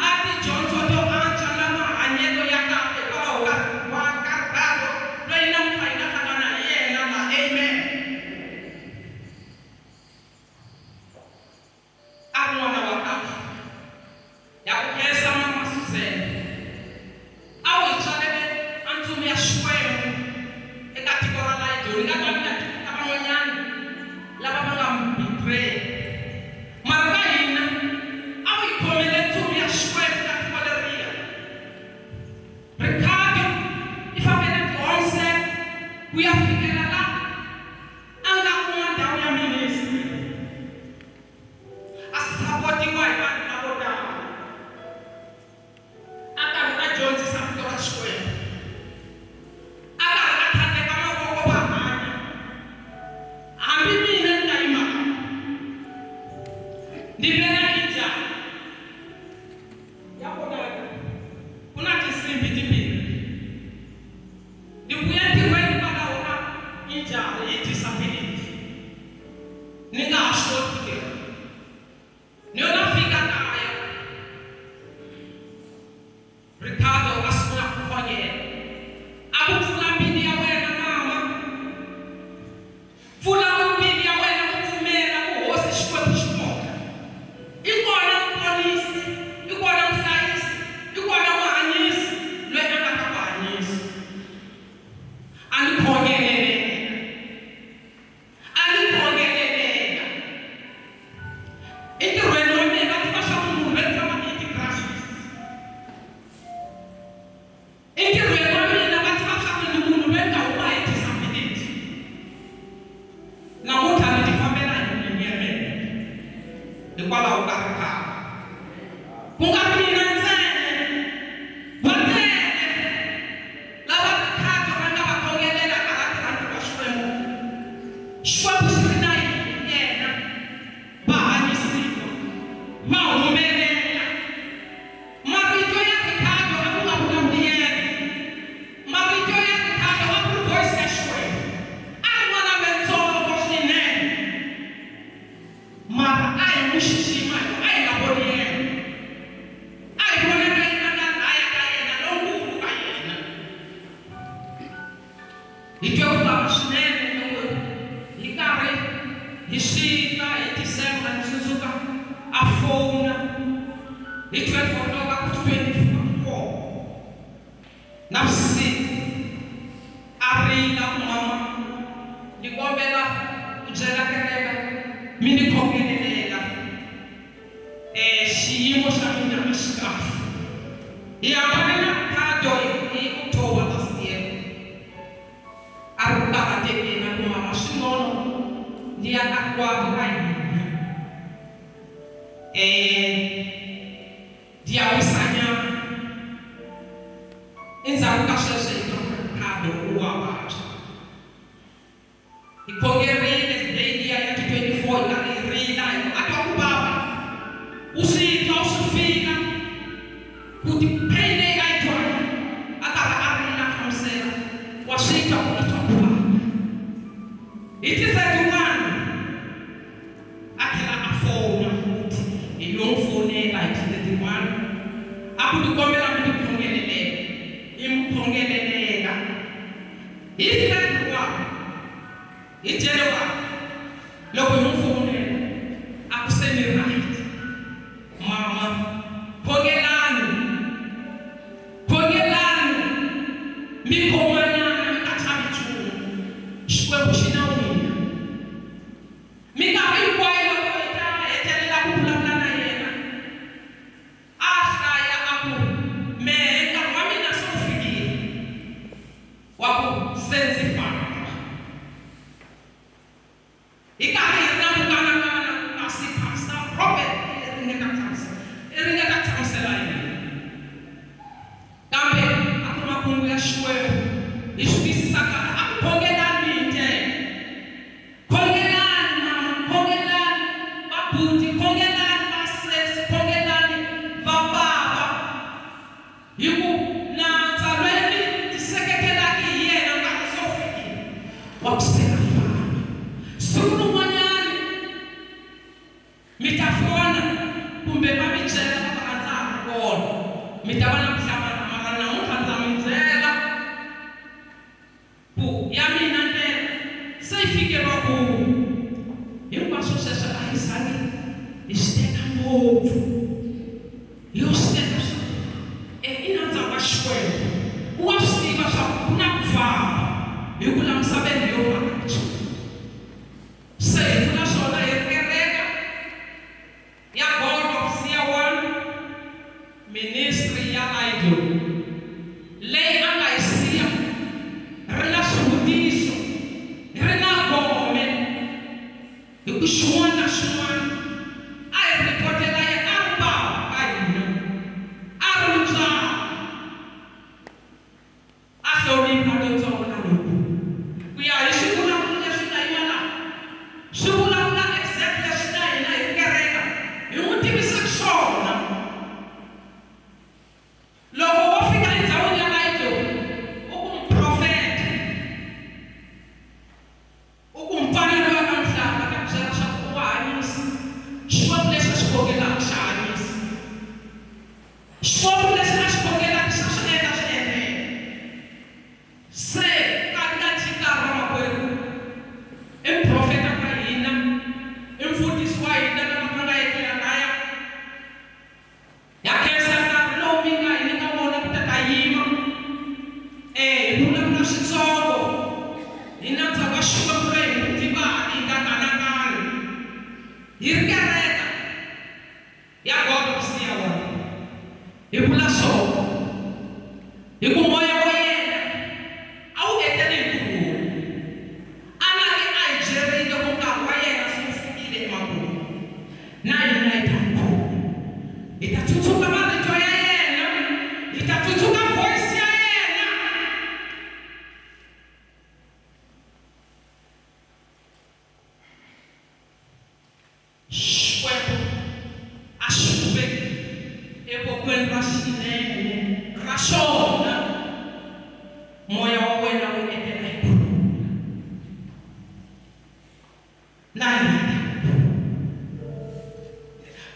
a tidyondzo to antswa na mahanyelo ya kahle hikwalaho ka wa ka Ricardo loyi namuntlha hi nga hlangana hi yena la. Amen. A ri n'wana Ku ya fikela la a nga kuma ndhawu ya ministry, a sapotiwa hi vanhu lavo tala, a karhi a dyondzisa rito ra Xikwembu, a karhi a tlhandleka mavoko va hanya. Hambi mina ni nga yima ni ve na injhani ya vonaka ku na tinsimbi timbirhi, ni vuya ntirhweni kwalaho ka injhani hi disability, ni nga ha swi koti ku tirha. Ni yo na fika kaya, Ricardo a sungula ku khongela, a ku pfula mbilu ya wena mama, pfula mbilu ya wena ku pfumela ku hosi Xikwembu xi kona, i kona muponisi, i kona muhlayisi, i kona muhanyisi loyi a nga ta ku hanyisa. A ni khongelelela, a ni khongelelela. Entirhweni wa mina va tiva swa ku munhu loyi fambaka hi ti-crutches. Entirhweni wa mina va tiva swa ku ni munhu loyi nga huma hi disability. Namuntlha ni ti fambela hi milenge ya mina hikwalaho ka Ricardo. Ku nga ri mina ntsena, va tele lava Ricardo a nga va khongelela a ha tirha ntirho wa Xikwembu. Xikwembu xi ri na yena, va hanyisiwa, va humelela. Marito ya Ricardo a ku nga vulavuli yena, marito ya Ricardo a ku ri voice ya Xikwembu. A ri n'wana lontsongo swinene, mara a hi n'wi xixima hikuva a hi nga voni yena, a hi vona loyi a nga laya ka yena, lonkulu ka yena. Hi twe ku vava swinene loko hi karhi hi xika hi December. Ni tsundzuka a fona hi 12 o'clock, a ku 24 navusiku, a rila ku mama, ni kombela ku byela kereke mi ni khongelelela, xiyimo xa mina a xi kahle. Hi hambane na Ricardo hi October last year. A ri ku karhatekeni, a ku mama, swin'wana ni ya ka kwavo ka hina, ndi ya wisanyana. Endzhaku ka sweswo hi twa ku Ricardo u wa vabya. Hi khongerile day liya ya ti-24, hi karhi hi rila hi ku a twa ku vava, u swi twa u swi fila ku ti-pain leyi a yi twaka, a karhi a rila a hlamusela, wa swi twa ku i twa ku vava. Hi ti-31 a tlhela a fona futhi, hi lo n'wi fonela hi ti-31, a ku ni kombela mi ni khongelelela. Hi n'wi khongelelela hi February, hi January loko hi n'wi fonela, a ku se ni right mama, khongelani, khongelani, mi khomanana, mi nga chavi nchumu, Xikwembu xi na n'wina. Minkarhi hinkwayo loko hi ta hetelela ku vulavula na yena, a hlaya a ku mehe nkarhi wa mina se wu fikile wa ku se ndzi famba. Hi karhi hi ri na ku kanakana ku kasi pastor prophet i ringeta ku hlamusela, i ringeta ku hlamusela yini, kambe a ku ri makungu ya Xikwembu. Hi swi twisisa kahle, a ku khongelani hi ndlela, khongelani mama, khongelani vabuti, khongelani vasesi, khongelani vabava, hi ku nandza loyi mi tiseketelaka hi yena nkarhi se wu fikile wa ku se a famba. Siku rin'wanyani mi ta fona kumbe va mi byela va ku a ndza ha ri kona, mi ta va na ku hlamala, mara namuntlha ndza mi byela ku ya mina ndlela se yi fike makumu. Hinkwaswo sweswo a hi zangi hi swi teka ngopfu, hi yo swi teka swa i nandza wa Xikwembu, u wa swi tiva swa ku ku na ku famba hi ku la misaveni yo vabya. Se hi vula swona hi ri kereka ya God of Sia One Ministry ya Idol leyi a nga hi siya ri na swivutiso. Hi ku xin'wana na xin'wana a hi ripotela yena a ri bava ka hina, a ri mutswari, a hlonipha lontsongo na lonkulu. Ku ya hi swivulavula leswi nga yima laha, swi vulavula exact leswi na hina hi kereka hi n'wi tivisaka swona. Loko wo fika endhawini ya layito u ku muprofeta, u ku mfanelo wa ka mhlanga ta ku byela leswaku u wa hanyisa. Xikwembu lexi a xi khongelaka xa hanyisa. Xikwembu lexi a xi khongelaka xa swi endla swi endleka. Se nkarhi na nkarhi vamakwerhu, i muprofeta wa hina, i mfundhisi wa hina lava va nga etlela laya. Ya khensa nkarhi lowu mi nga hi nyika wona ku ta ta yima. Hi vulavula switsongo hi na ntsako wa Xikwembu loyi hi n'wi tivaka hi nga kanakani. Hi ri kereka ya God of Zion, hi vula swona hi ku moya wa yena a wu eteli hi ku rhula. A na ri a hi byerile ku nkarhi wa yena se wu fikile emakumu, na hina hi ta n'wi khoma, hi ta tsundzuka marito ya yena, hi ta tsundzuka voice ya yena. Xikwembu a xi ku veki evokweni ra xinene ra xona, moya wa wena wu etela hi ku rhula. Na hina hi ta ku khoma.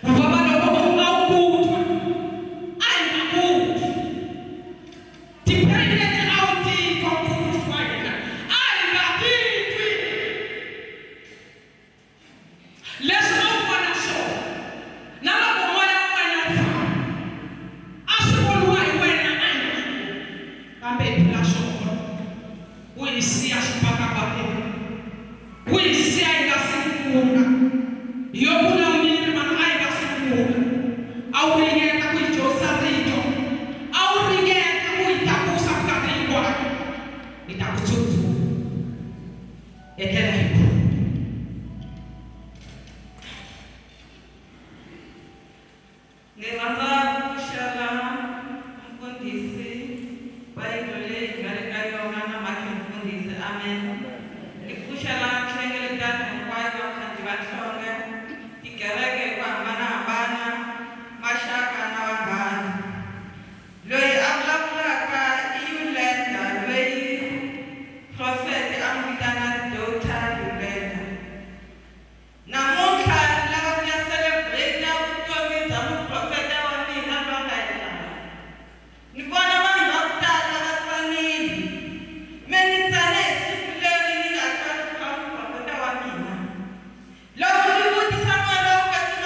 Ku vava loko u a wu ku twa, a hi nga ku twi. Tipheni leti a wu ti twa mfundhisi wa hina, a hi nga ti twi. Leswi a wu vona swona, na loko moya wa wena wu famba, a swi voniwa hi wena a hi nga swi voni. Kambe hi vula swona, wu hi siya xibakabakeni, wu hi siya hi nga si kula. Hi yo vula miri mara a hi nga si kula. A wu ringeta ku hi dyondzisa rito, a wu ringeta ku hi tlakusa minkarhi hinkwayo. Hi ta ku tsundzuka, etlela hi ku rhula. Ni rhandza ku pfuxela mfundhisi wa yindlu leyi hi nga le ka yona na mhakhi mfundhisi, amen. Ni pfuxela nhlengeletano hinkwayo vakhandziyi va nhlonge, tikereke hi ku hambanahambana, maxaka na vanghana. Loyi a vulavulaka i Yolanda, loyi profete a n'wi vitana Dr. Yolanda. Namuntlha ni lava ku ya celebrate vutomi bya muprofeta wa mina loyi a nga etlela. Ni vona vanhu va ku tala va tsanile. Me ni tsane hi siku leri ni nga twa rifu ra muprofeta wa mina. Loko ni vutisa n'wana wa kwetsima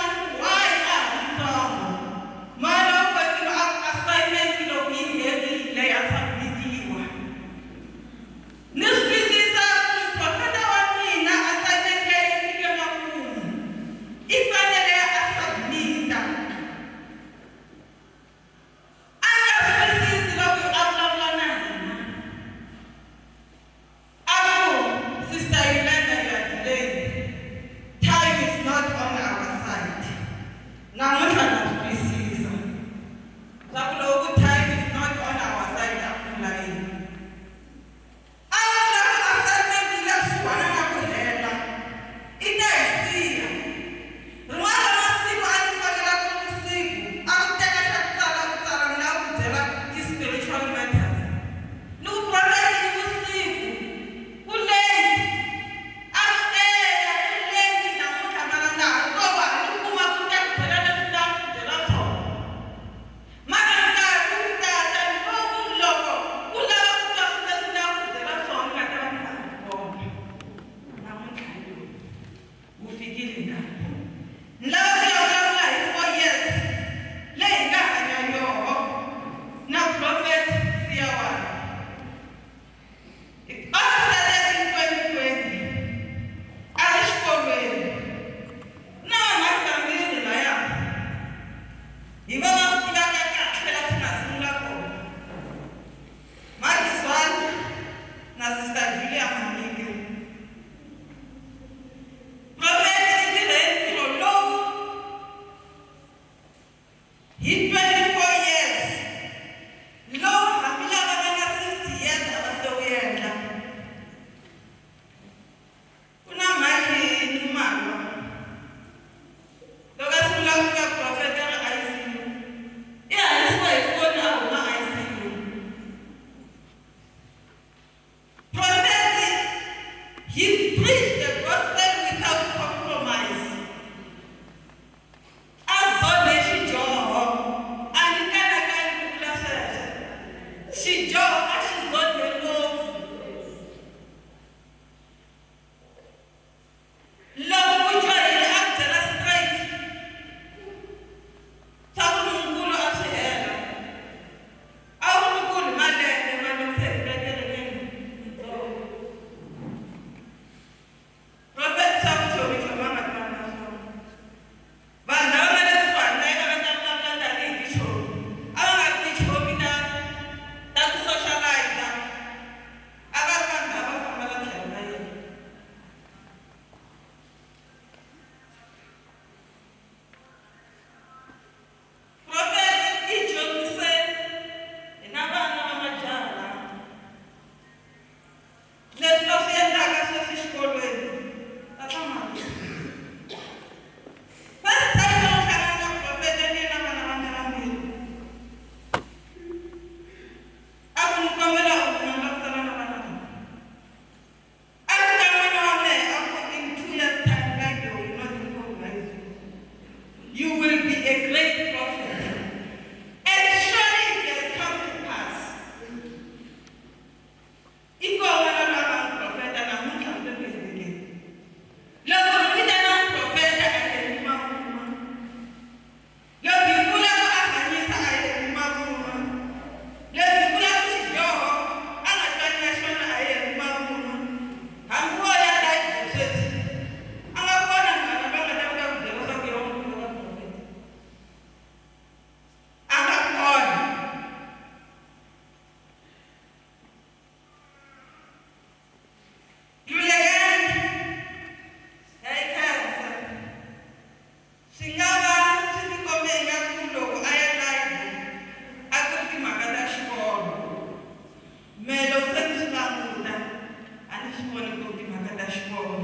voni ku ri timhaka ta xikolo.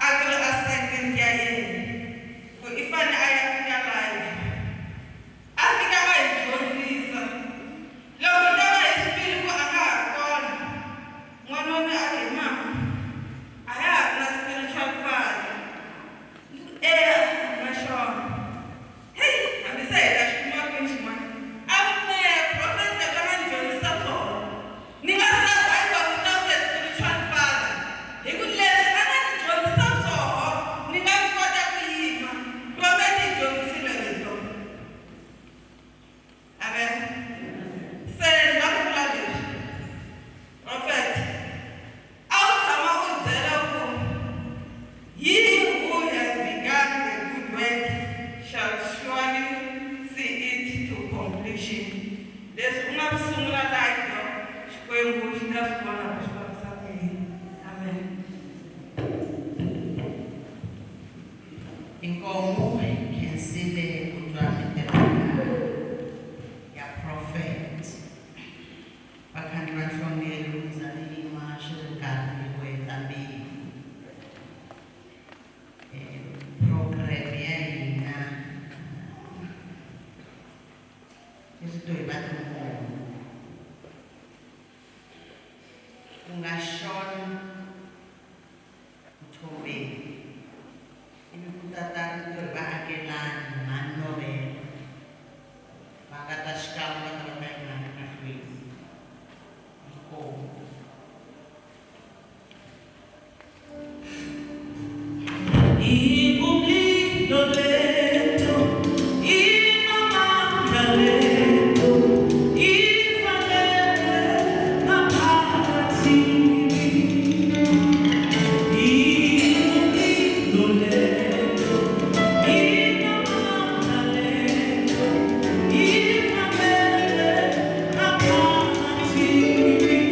A ku ri assignment ya yena ku i fane a ya fika live. A fika a hi dyondzisa. Loko ta va hi swi twile ku a nga ha ri kona, n'wana wa mina a ri mama, a ya ha ri na spiritual father. Ndzi ku eya na xona. Heyi, hambi se hi ta xi kuma kwini xin'wana. A ku mehe prophet leswi a nga ni dyondzisa swona, ni nga survive without a spiritual father. Hi ku leswi a nga ni dyondzisa swoho, ni nga swi kota ku yima. Prophet yi dyondzisile rito. Amen. Se ni nga ku vula leswi. Prophet, a wu tshama u byela ku he who has begun the good work shall surely see it to completion. Leswi u nga swi sungula laha Xikwembu xi ta swi vona ku swi fambisa ku yini. Amen. Inkomu hi khensile ku twa mintirho ya prophet. Vakhandli va nhlongelo ndza ni yima swi ri nkarhi wo heta mbilu. Program ya hina i rito hi va tin'wana. Ku nga Sean Mthombeni ivi ku tata rito hi vaakelani mhani Novela va nga ta xikan'we va ta va ta yima emahlweni. Inkomu. Ingumlilo lento, inamandla lento, ifanele ngaphakathi. Ingumlilo lento, inamandla lento, ifanele ngaphakathi. Ingumlilo.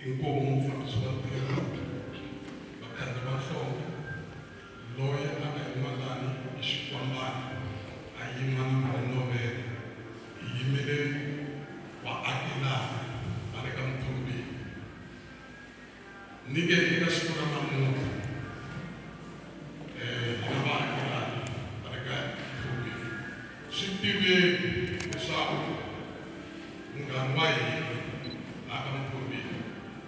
Inkomo mfundisi wa ntirho vakhandzi va nhloko loyi a nga yimalani i xikwambana a yima na mali novela hi yimele vaakelani va le ka Mthombeni ni nge eka siku ra namuntlha hina vaakelani va le ka Mthombeni swi tiveni leswaku munghana wa hina laha ka Mthombeni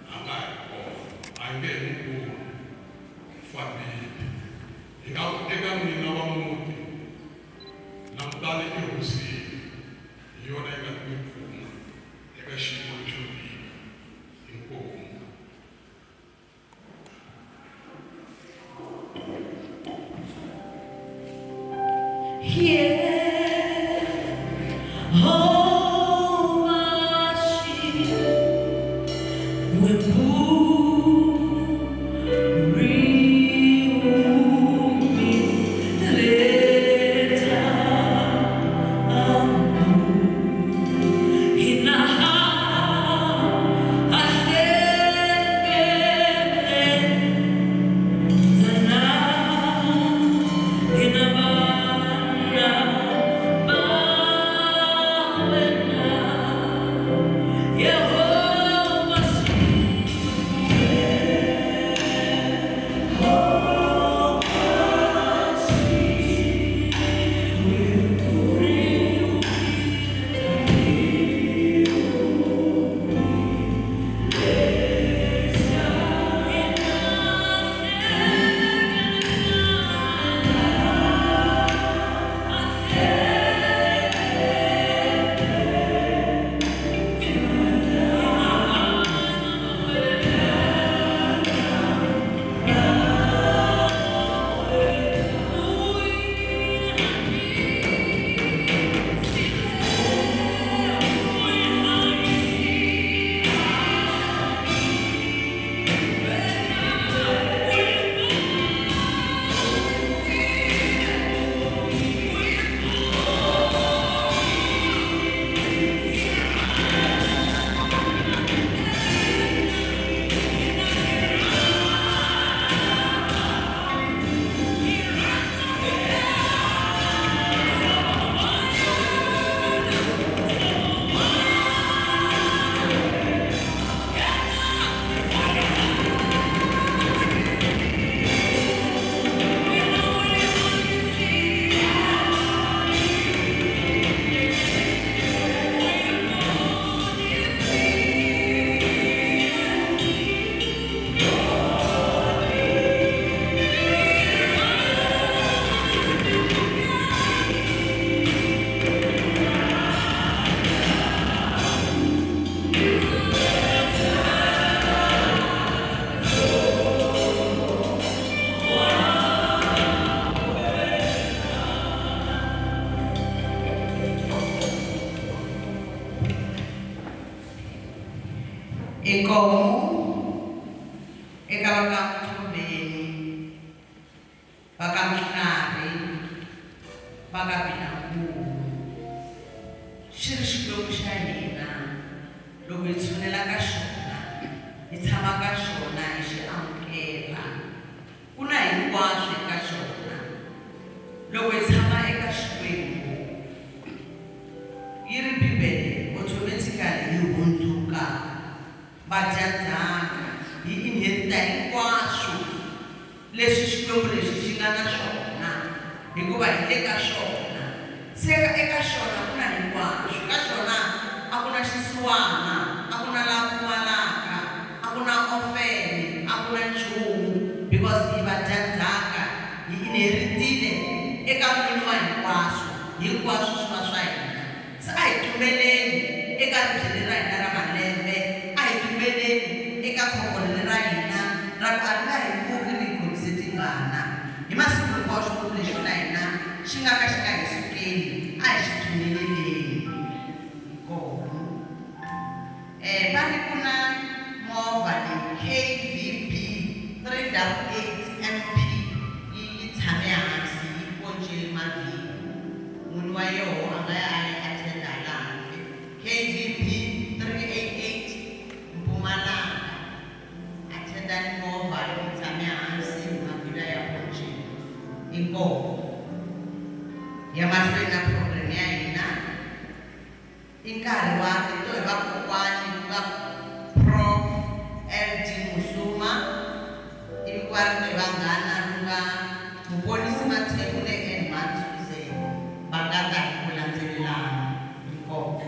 a nga ha ri kona a nge he n'wi voni u fambile hi nga ku eka n'wina va muti langutani ehosini hi yona yi nga ta mi pfuna eka xiyimo lexo tika inkomu. Inkomo eka va ka Mthombeni va ka Mhlari va ka Binankulu. Xi ri Xikwembu xa hina loko hi tshunela ka xona hi tshama ka xona hi xi amukela ku na hinkwaswo eka xona loko hi tshama eka Xikwembu yi ri Bibele automatically hi hundzuka vadyandzhaka hi inherita hinkwaswo leswi Xikwembu lexi xi nga na xona hikuva hi le ka xona se eka xona ku na hinkwaswo ka xona a ku na xisiwana a ku na laha pfumalaka a ku na ofene a ku na nchumu because hi vadyandzhaka hi inheritile eka n'wini wa hinkwaswo hinkwaswo swi va swa hina se a hi tumeleni eka ribye ra hina ra malembe a hi tumeleni eka khongolo ra hina ra ku a ri nga hi pfuki ri hi khomise tingana hi masiku hinkwawo Xikwembu lexi na hina xi nga ka xi nga hi sukeli a hi xi tshuneleleni inkomu va ri ku na movha leyi KVB 388 MP yi tshame hansi yi ponce mavhiki munhu wa yoho a nga ya a ya attenda laha handle KVB 388 Mpumalanga attendani movha yi tshame hansi mavhilwa ya poncile inkomu ya mahlweni na program ya hina i nkarhi wa rito hi vakokwani ku nga Prof LD Musuma ivi ku va rito hi vanghana ku nga Muponisi Mathebule and Matsuzeni va nga ta hi ku landzelelana inkomu.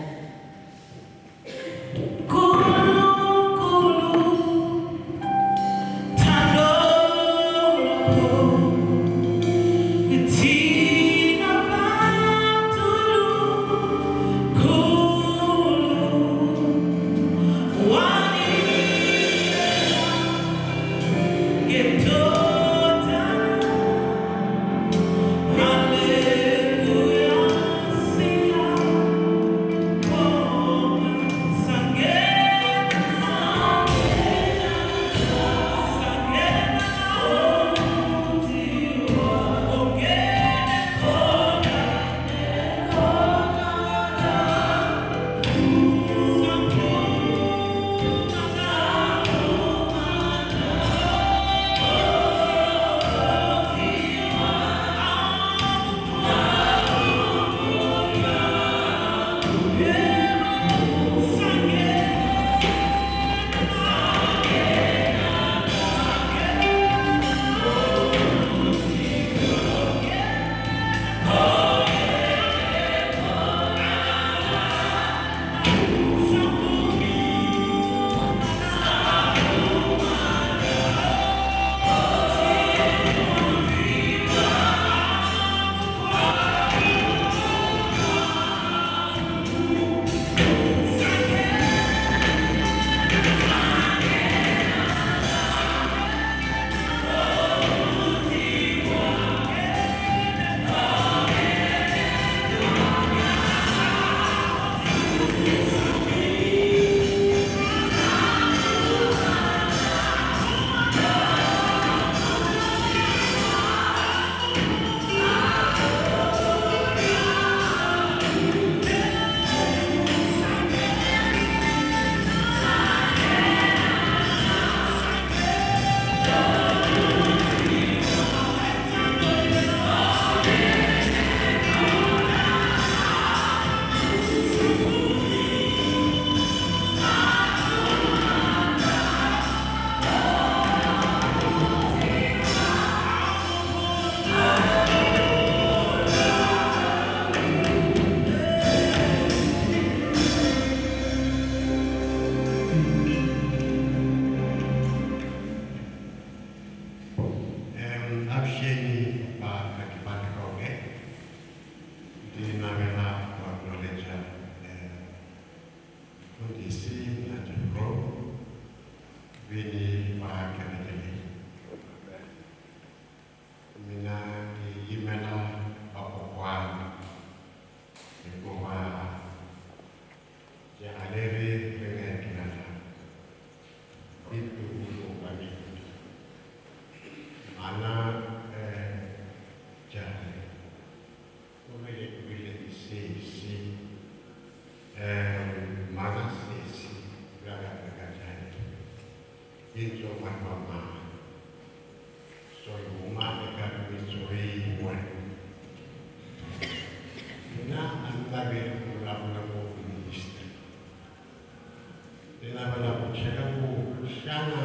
cheka ku xana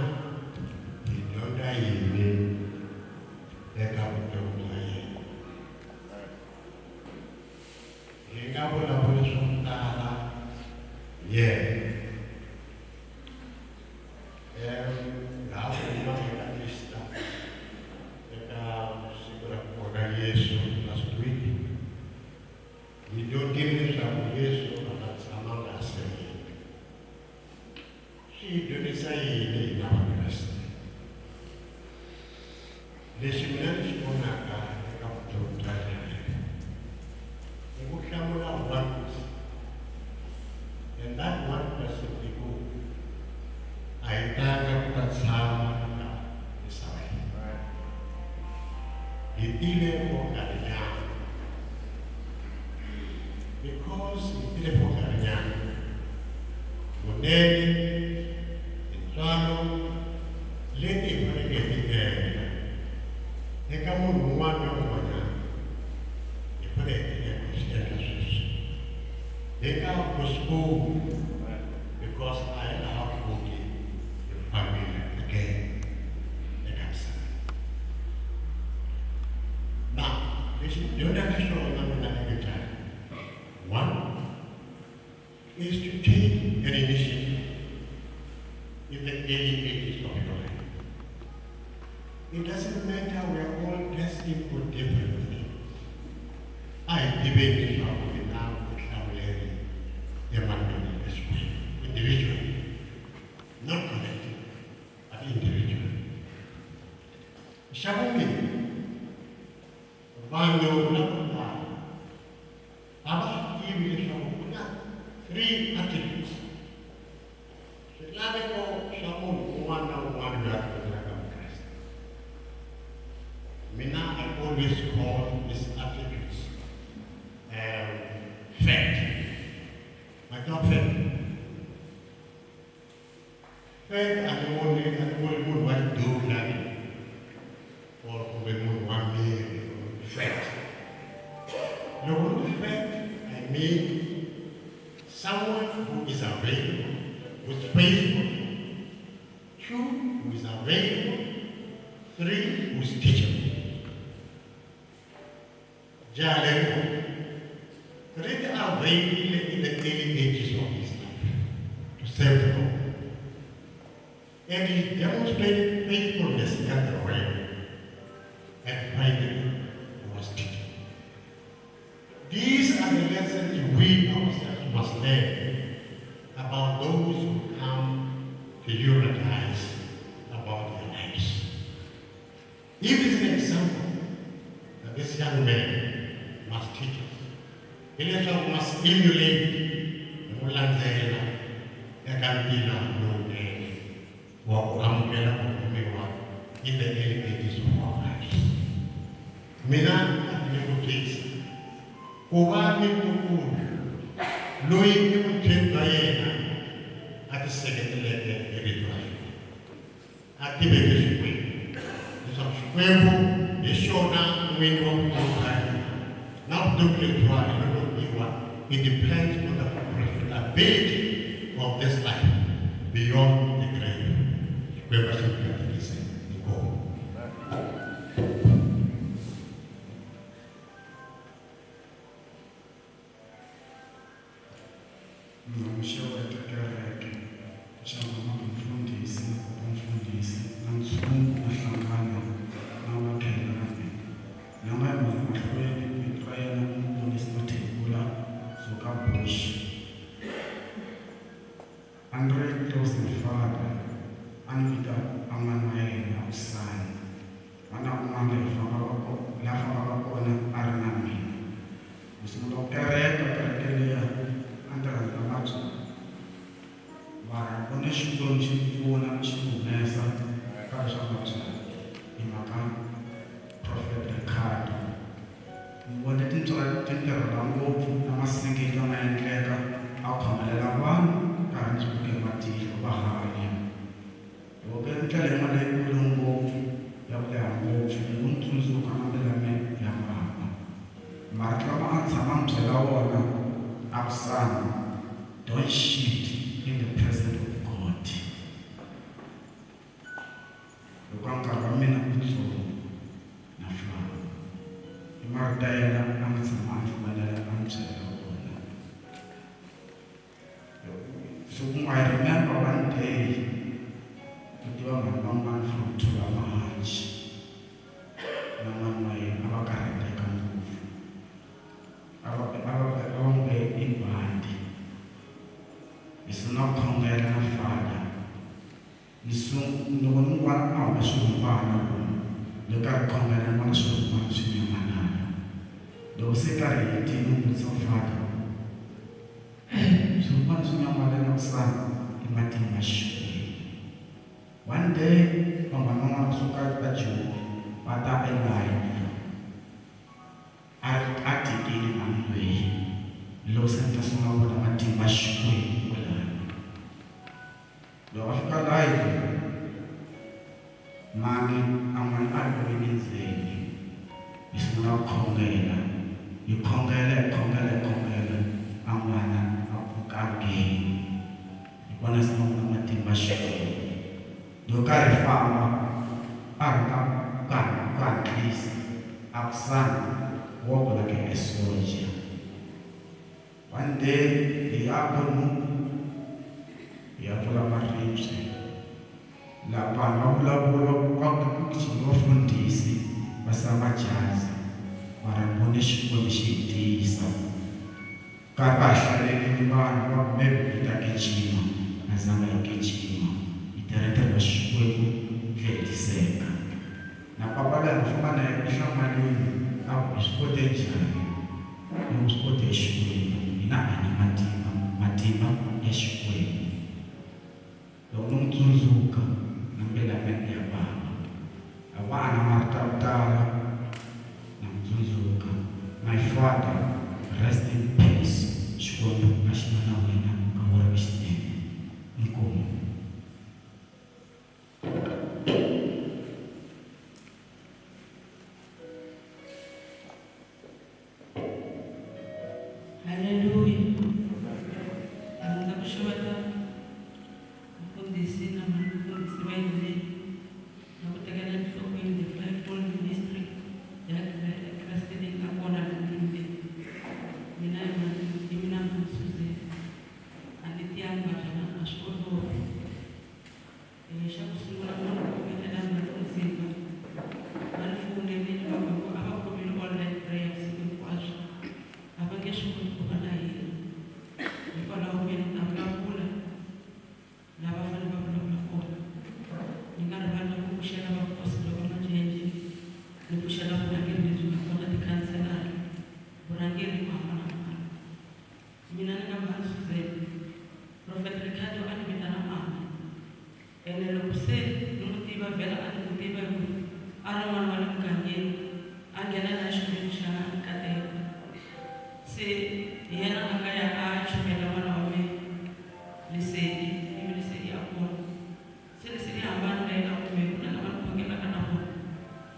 hi dyondza yini eka vutomi bya yena. Hi nga vulavula swo tala yena. Laha ku huma eka Easter, eka siku ra ku ka Yesu last week, hi dyondzile leswaku Yesu a nga tshamanga a sele. Swi hi dyondzisa yini hina Vakreste? Lexi mina ni xi vonaka eka vutomi bya yena i ku hlamula one person. And that one person i ku a hi tanga ku ta tshama eka misava leyi. Hi tile for nkarhinyana. Because hi tile for nkarhinyana, vunene, tintswalo leti hi faneleke hi ti endla eka munhu un'wana na un'wanyana, hi fanele hi ti endla swi endla sweswi. Hi nga postpone because a hi nga ha pfuki hi fambile again eka misava. Now, lexi ni dyondzaka xona mina eka jaha, one is to take an initiative in the early ages of your life. It doesn't matter, we are all destined for different things. A hi tiveni leswaku hi na vutihlamuleri emahlweni ka Xikwembu, individually, not collective, but individually. Xa vumbirhi, vanhu lavo tala a va swi tivi leswaku ku na three attributes, swilaveko swa munhu un'wana na un'wana loyi a tivitanaka Mukreste. Mina, I always call these attributes fact. My top fact. Fact a ni voni a ni vuli munhu wa xidukulani or kumbe munhu wa miri. Fact. Loko ni fact, I mean someone who is available, who is faithful. Two, who is available. Three, who is teachable. Jaha leri ri ti availile in the early ages of his life to serve the Lord. And he demonstrated faithfulness in the way. And finally, he was teachable. These are the lessons we ourselves must learn about those who come to eulogize about their lives. If it's an example that this young man must teach us, hileswaku must emulate hi ku landzela eka ntila lowunene wa ku amukela ku rhumiwa in the early ages of our lives. Mina a tinyungubyisa ku va ni ntukulu loyi evuntshweni bya yena a tiseketeleke hi rito ra Xikwembu, a tiveke Xikwembu leswaku Xikwembu hi xona n'wini wa vutomi bya hina na vutomi lebyiwa hi lolokiwa. It depends on the profitability of this life beyond the grave. Xikwembu xi ku katekise. Inkomu. Ndza kereke xana na mufundhisi na mufundhisi na ntshungu na hlangano na vakhelani na nga ya mahlweni vito ra yena muvonisi Mathebula Zuka Bush. A ni ri close na father, a ni vita a n'wana wa yena Usani, n'wana un'wana laha fambaka kona a ri na mina. Ku sungula ku kereka kereke liya a ni rhandza mabyalwa mara vone Xikwembu xi pfuna xi humesa ka leswa mabyalwa hi mhaka Prophet Ricardo. Ni vone tintswalo ti ntirhela ngopfu na masingita ma endleka a khomelela vanhu karhi ndzi vuke matihlo va hanya. Loko ku ri ndlela yin'wana leyikulu ngopfu ya ku leha ngopfu ni ku tsundzuka na mbilu ya mina ya vava. Marito lama a tshama ni byela wona a ku, "Son, don't shit in the presence of God." Marito ya yena a ma tshama a ni fonela a ni byela wona. So I remember one day ku tiva vanhu van'wana from Thulamahantshi na n'wana wa yena a va karhateka ngopfu. A va n'wi be i bandi. Hi sungula ku khongela na father. Loko ni n'wi vona a huma swirhumbana loko karhi khongela ni vona swirhumbana swi nyamalala. Loko se karhi hi hetile ni n'wi vutisa father, swirhumbana swi nyamalala kusana i matimba Xikwembu. One day vanghana van'wana kusuka va Joni va ta elayini a tikile mhani loyi. Loko se ni ta sungula ku vona matimba Xikwembu kwalano. Loko a fika layini mani a n'wana a ri endzeni hi sungula ku khongela hi khongela hi khongela hi khongela a n'wana a pfuka again. Hi kona se nga vona matimba Xikwembu. Loko karhi famba a ri ka ku hatlisa a ku son walk like a soldier. One day hi ya Bonuku hi ya pfula maribye laha vanhu va vulavula va ku gijima vafundhisi va siya majazi mara ni vone Xikwembu xi hi tiyisa. Karhi va hi hlalelile vanhu va ku maybe hi ta gijima a zanga hi gijima hi tirha ntirho wa Xikwembu hi hetiseka. Na papa loyi a nga famba na yena ehlamaleni a ku hi swi kote njhani? Ni ku swi kote hi Xikwembu hina a hi na matimba, matimba ya Xikwembu. Loko ni n'wi tsundzuka na mbilu ya mina ya bava. A va a na marito ya ku tala na n'wi tsundzuka. My father, rest in peace. Xikwembu a xi va na wena ka wena xinene. Inkomu. Haleluya. Ndzi ku xeweta mufundhisi na mufundhisi wa yindlu leyi na ku tekela enhlokweni the fivefold ministry ya Kreste leyi nga kona la ndlwini leyi. Mina hi mina Msuzeni. A ni tiyangi vanhu a swi olovi. Xa ku sungula munhu ku khongelela mufundhisi va ni fonelile va ku a va khomile online prayer vusiku hinkwabyo. A va nge swi koti ku va na hina. Hikwalaho mina ni ta vulavula lava fanele va vulavula kona. Ni nga rivali na ku pfuxela vapostori va Majenje, ni pfuxela vurhangeri lebyi nga kona tikhanselara, vurhangeri hi ku hambanahambana. Mina ni nga Msuzeni. Prophet Ricardo a ni vitana mama. Ene loko se ni n'wi tiva vhela a ni n'wi tiva hi ku a ri n'wana wa le mugangeni a nghena laha Xikwembu xa nkateko. Se hi yena a nga ya a chumela n'wana wa mina Lesedi, ivi Lesedi a kula. Se Lesedi a hambana na yena a kume ku na lava ni khongelaka na vona.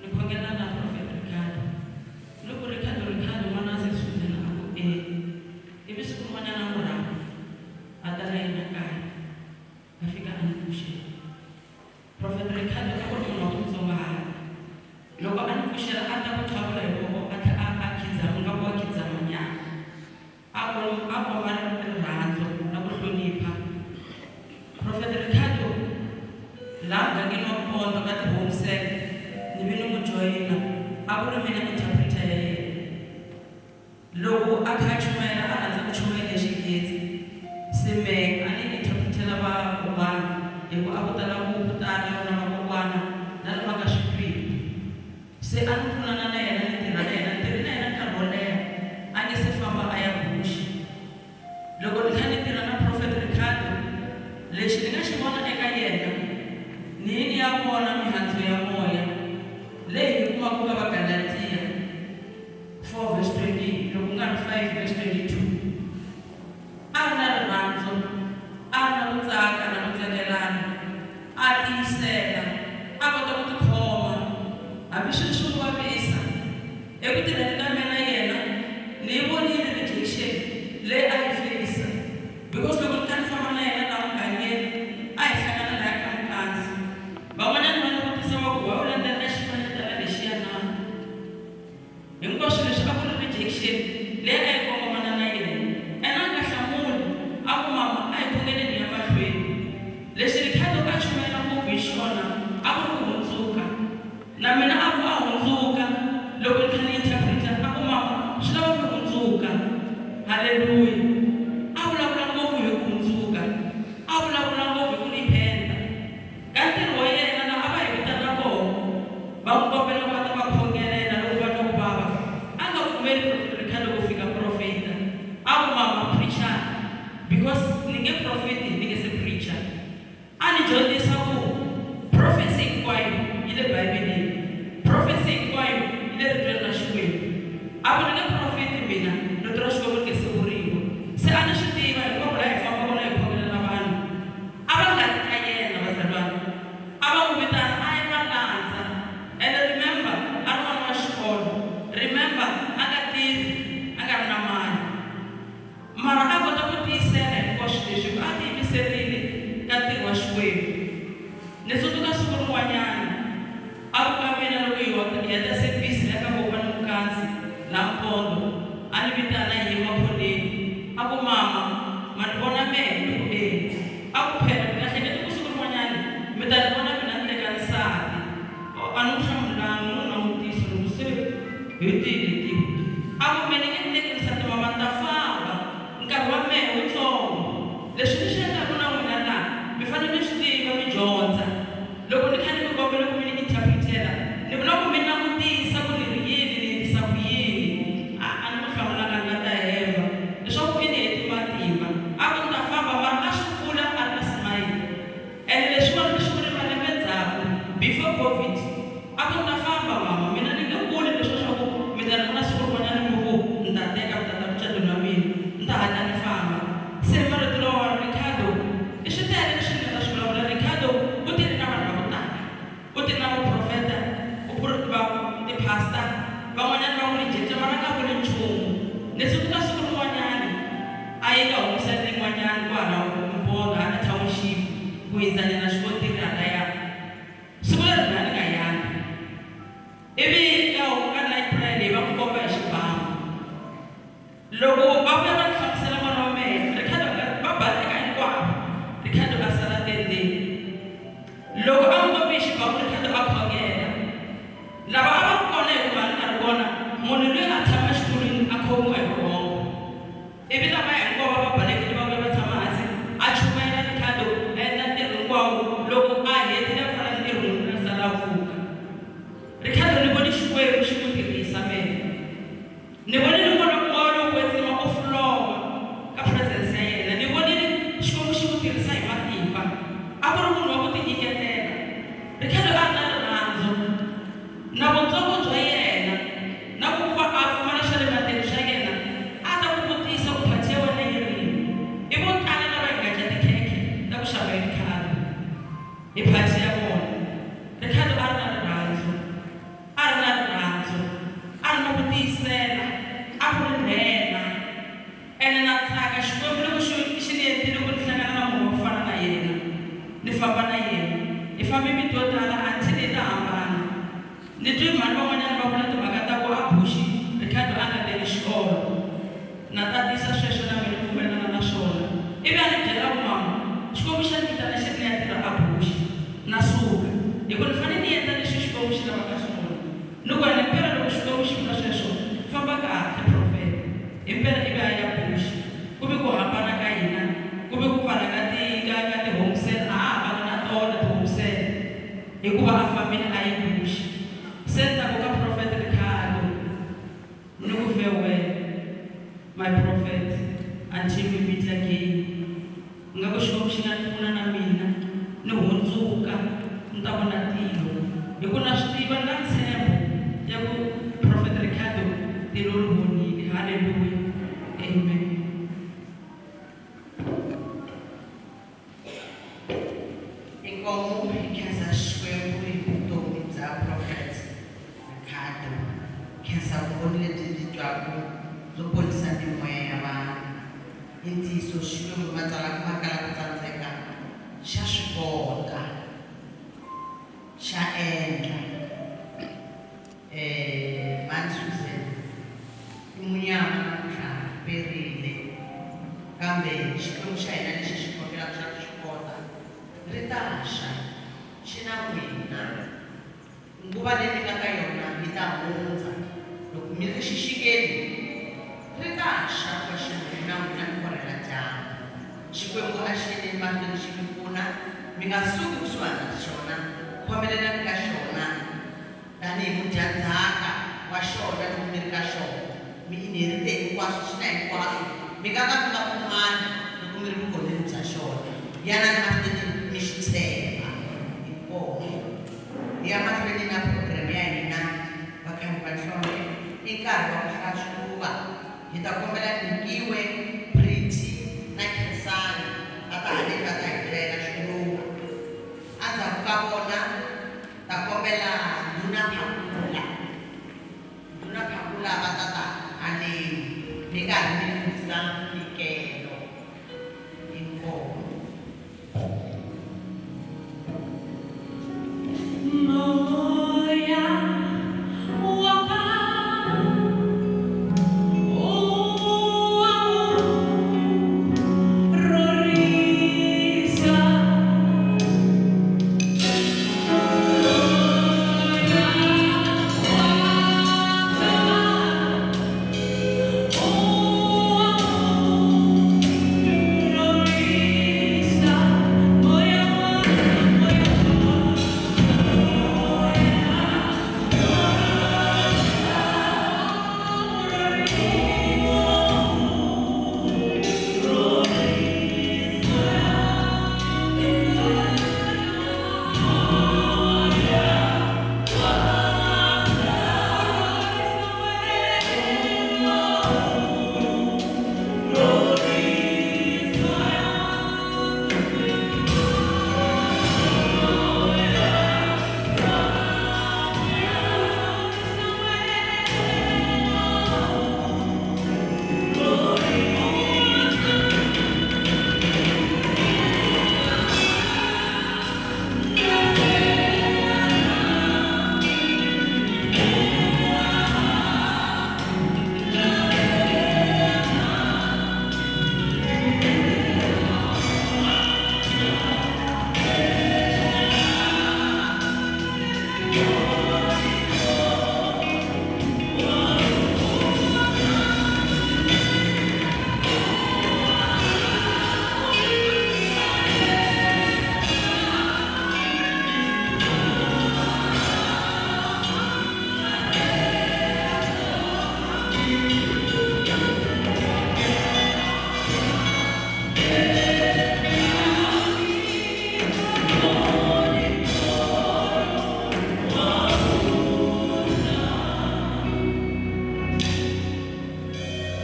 Ni khongela na Prophet Ricardo. Loko Ricardo n'wana se Suzeni a ku e. Ivi siku rin'wanyana a n'wi rhamba a ta na yena kaya. A fika a ni pfuxela. Prophet Ricardo a ku ri munhu wa ku tsongahata. Loko a ni pfuxela a ta ku qhavula hi voko a tlhela a khidzama nga ku wa khidzama nyana. A komba rirhandzu na ku hlonipha. Prophet Ricardo laha mugangeni wa Mpondo ka ti-home cell ni vi ni n'wi joyina a ku ri mina interpreter ya yena. Loko a kha a chumayela a rhandza ku chumayela hi Xinghezi. Se mehe a ni interpretela vakokwana hi ku a ku tala ku tala na vakokwana na lava nga swi twiki. Se a ni pfunana na yena ni tirha na yena ni tirhe na yena nkarhi wo leha a nge se famba a ya Bush. Loko ni kha ni tirha na Prophet Ricardo lexi ni nga xi vona eka yena ni yi ni ya vona mihandzu ya moya leyi hi kumaka ka Vagalatiya 4 verse 20 loko ku nga ri 5 verse 22. A ri na rirhandzu, a ri na ku tsaka na ku tsakelana, a tiyisela, a kota ku tikhoma hambi swilo swi n'wi vavisa. Eku tirheni ka mina na yena ni yi vonile rejection leyi a yi face because loko ni kha ni famba na yena laha mugangeni a hi hlangana laya ka Mkanzi. Van'wanyana va ni vutisa va ku why u landzelela xifanetana lexiya na? Hinkwaswo leswi a Haleluya. A vulavula ngopfu hi ku hundzuka, a vulavula ngopfu hi ku repenta. Ka ntirho wa yena na a va hi vitana kona, va n'wi kombela ku va ta va khongelela loko va twa ku vava. A nga pfumeli Ricardo ku fika profeta. A ku mama preacher because ni nge profeti ni nge se preacher. A ni dyondzisa ku prophecy hinkwayo yi le Bibeleni, prophecy hinkwayo yi le ritweni ra Xikwembu. A ku ni nge profeti mina rito ra Xikwembu ri nge se vuriwa. Se a ni swi tiva hinkwako laha hi famba kona hi khongelela vanhu. A va nga ri ka yena vazalwana, a va n'wi vitana a ya va landza. And remember, a ri n'wana wa xikolo, remember a nga tirhi, a nga ri na mali, mara a kota ku tiyisela hinkwaswo leswi hikuva a tiyimiserile ka ntirho wa Xikwembu. Ni tsundzuka siku rin'wanyana a ku ka mina loko hi heta service la ka kokwani Mukhansi laha Mpondo, a ni vitana hi yima khoneni. A ku mama, ma ni vona mehe? Ni ku e. A ku phela mi nga hleketi ku siku rin'wanyana mi ta ni vona mina ni teka nsati. A ni n'wi hlamulanga, ni n'wi langutisa ni ku se hi tihi letiwa. A ku me ni nge teki nsati mama, ni ta famba, nkarhi wa mehe wutsongo. Leswi ni swi endlaka na n'wina laha mi fanele mi swi tiva, mi dyondza. Loko ni kha ni mi kombela ku mi ni interpretela, ni vula ku mi langutisa ku ni ri yini, ni endlisa ku yini. A a ni n'wi hlamulanga, ni nga ta hemba leswaku i ni heti matimba. A ku ni ta famba, mara a swi kula a ri na smile. Ene leswiwani ni swi vule malembe ndzhaku before COVID. A ku ni ta famba mama, mina ni nge kuli leswi swa ku mi ta ni vona siku rin'wanyana mi ku ni ta teka mi ta ta mucatweni wa mina, ni ta hatla ni famba. Se marito lawa Ricardo i swi tele leswi ni nga ta swi vulavula. Ricardo u tirhe na vanhu va ku tala, u tirhe na vaprofeta, u va ti-pastor, van'wanyana va n'wi rejecta mara a nga vuli nchumu. Ni tsundzuka siku rin'wanyana a yi ka homisela rin'wanyana kwala Mpondo hala township ku hundzanyana xikontiri halaya. Siku leri mina ni nga yangi, ivi ka ka night prayer leyi va n'wi komba hi xibamu. Loko va vuya va ni hlamusela n'wana wa mehe, Ricardo va baleka hinkwavo, Ricardo a sala tendeni. Loko a n'wi kombi hi xibamu, Ricardo a khongela. Lava a va ri kona hikuva ni nga ri kona, munhu loyi a tshama exitulwini a khomiwa hi vurhongo. Ivi lavaya hinkwavo va balekile va vuya va tshama hansi, a chumayela Ricardo, a endla ntirho hinkwawo. Loko a hetile a pfala ntirho, munhu loyi a sala a pfuka. Ricardo ni vone Xikwembu xi n'wi tirhisa mehe. Ni vonile vona moya lowo kwetsima u flowa ka presence ya yena. Ni vonile Xikwembu xi n'wi tirhisa hi matimba. A ku ri munhu wa ku tinyiketela. Ricardo a ri na rirhandzu na vutsongo bya yena na ku va a pfumala swa le mateni swa yena, a ta ku vutisa ku party ya wena yi rini. I vo tala lava hi nga dya tikhekhe ta ku xava hi Ricardo hi party ya vona. Ricardo a ri na rirhandzu, a ri na rirhandzu, a ri na ku tiyisela, a ku ri nhenha. Ene na tsaka Xikwembu loko xi ni endlile ku ni hlangana na munhu wa ku fana na yena, ni famba na yena. Hi fambe miti yo tala until hi ta hambana. Ni twe mhani van'wanyana va vula timhaka ta ku a Bushi Ricardo a nga teli xikolo. Na tatisa sweswo na mina ni pfumelelana na swona. Ivi a ni byela ku mama, Xikwembu xa ni vitana xi ri ni ya tirha a Bushi, na suka. Hi ku ni fanele ni endla leswi Xikwembu xi lavaka swona. Ni ku ene impela loko Xikwembu xi vula sweswo, famba kahle profeta. Impela ivi a ya Bushi. Ku ve ku hambana ka hina, ku ve ku pfala ka ti ka ka ti-home cell, a ha ha vanga na tona ti-home cell hikuva a fambile a ye Bushi. Se ni ta ku ka Prophet Ricardo, ni ku farewell my prophet until we meet again. Ingaku Xikwembu xi nga ni pfuna na mina ni hundzuka ni ta vona tilo. Hi ku na swi tiva ni na ntshembo ya ku Prophet Ricardo tilo ri vonile. Haleluya. Amen. Inkomu hi khensa Xikwembu hi vutomi bya Prophet Ricardo. Khensa vumbhoni lebyi byi twaku byo ponisa mimoya ya vanhu. I ntiyiso Xikwembu ma tsala ma kala ku tsandzeka, xa swi kota, xa endla. Mhani Susan i munyama namuntlha perile, kambe Xikwembu xa hina lexi xi khongelaka xa swi kota, ri ta xa, xi na n'wina. Nguva leyi ni nga ka yona yi ta hundza. Loko mi ri xixikeni, Ri ta xa n'waxinhu na n'wina mi korhela dyambu. Xikwembu a xi yeni emahlweni xi mi pfuna, mi nga suki kusuhani na xona, khomelelani ka xona tanihi mudyandzhaka wa xona loko mi ri ka xona. Mi inherite hinkwaswo, xi na hinkwaswo, mi nga ka mi nga pfumali loko mi ri vukoneni bya xona. Yanani mahlweni mi xi tshemba. Inkomu. Hi ya mahlweni na program ya hina vakhanyi va nhlonge, i nkarhi wa ku hlahluva. Hi ta kombela Nikiwe, Pretty na Khensani va ta haleni va ta hi tirhela xiluva. Endzhaku ka vona ta kombela Ndhuna Phakula. Ndhuna Phakula va ta ta haleni mi karhi mi lunghisa minikelo. Inkomu. Moya wa ka rorisa, moya wa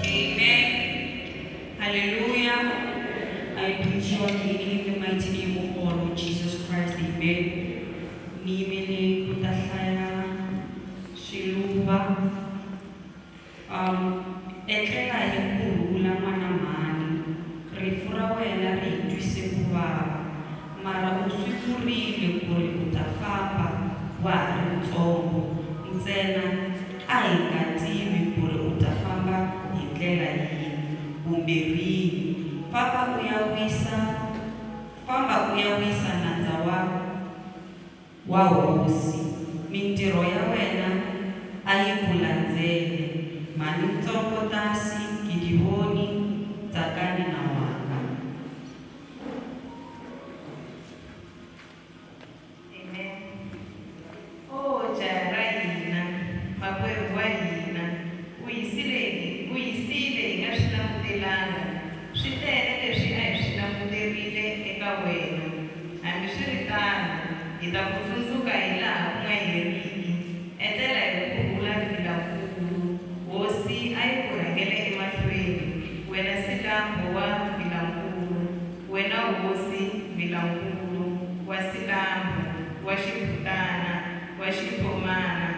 Amen. Hallelujah. I preach you again in the mighty name of our Lord Jesus Christ. Amen. Ni yimele ku ta hlaya swiluva. Etlela hi ku rhula n'wana mhani, rifu ra wena ri hi twise ku vava, mara u swi vurile ku ri u ta famba wa ha ri ntsongo ntsena, a hi nga tivi ku ri u ta famba hi ndlela yihi kumbe rini. Famba u ya wisa, famba u ya wisa nandza wa hosi, mintirho ya wena a yi ku landzele. Mhani ntsongo Tasi, Gidiboni, Tsakani na Wanga. Amen. Oh, jaha ra hina, makwerhu wa hina, u hisile hi nga swi langutelanga. Swi tele leswi a hi swi languterile eka wena. Hambiswiritano, hi ta ku tsundzuka hilaha ku nga heriki. Etlela hi ku rhula Mbilankulu. Hosi a yi ku rhangele emahlweni. Wena Silambo wa Mbilankulu, wena hosi Mbilankulu wa Silambo, wa Xibutana, wa Xiphomana,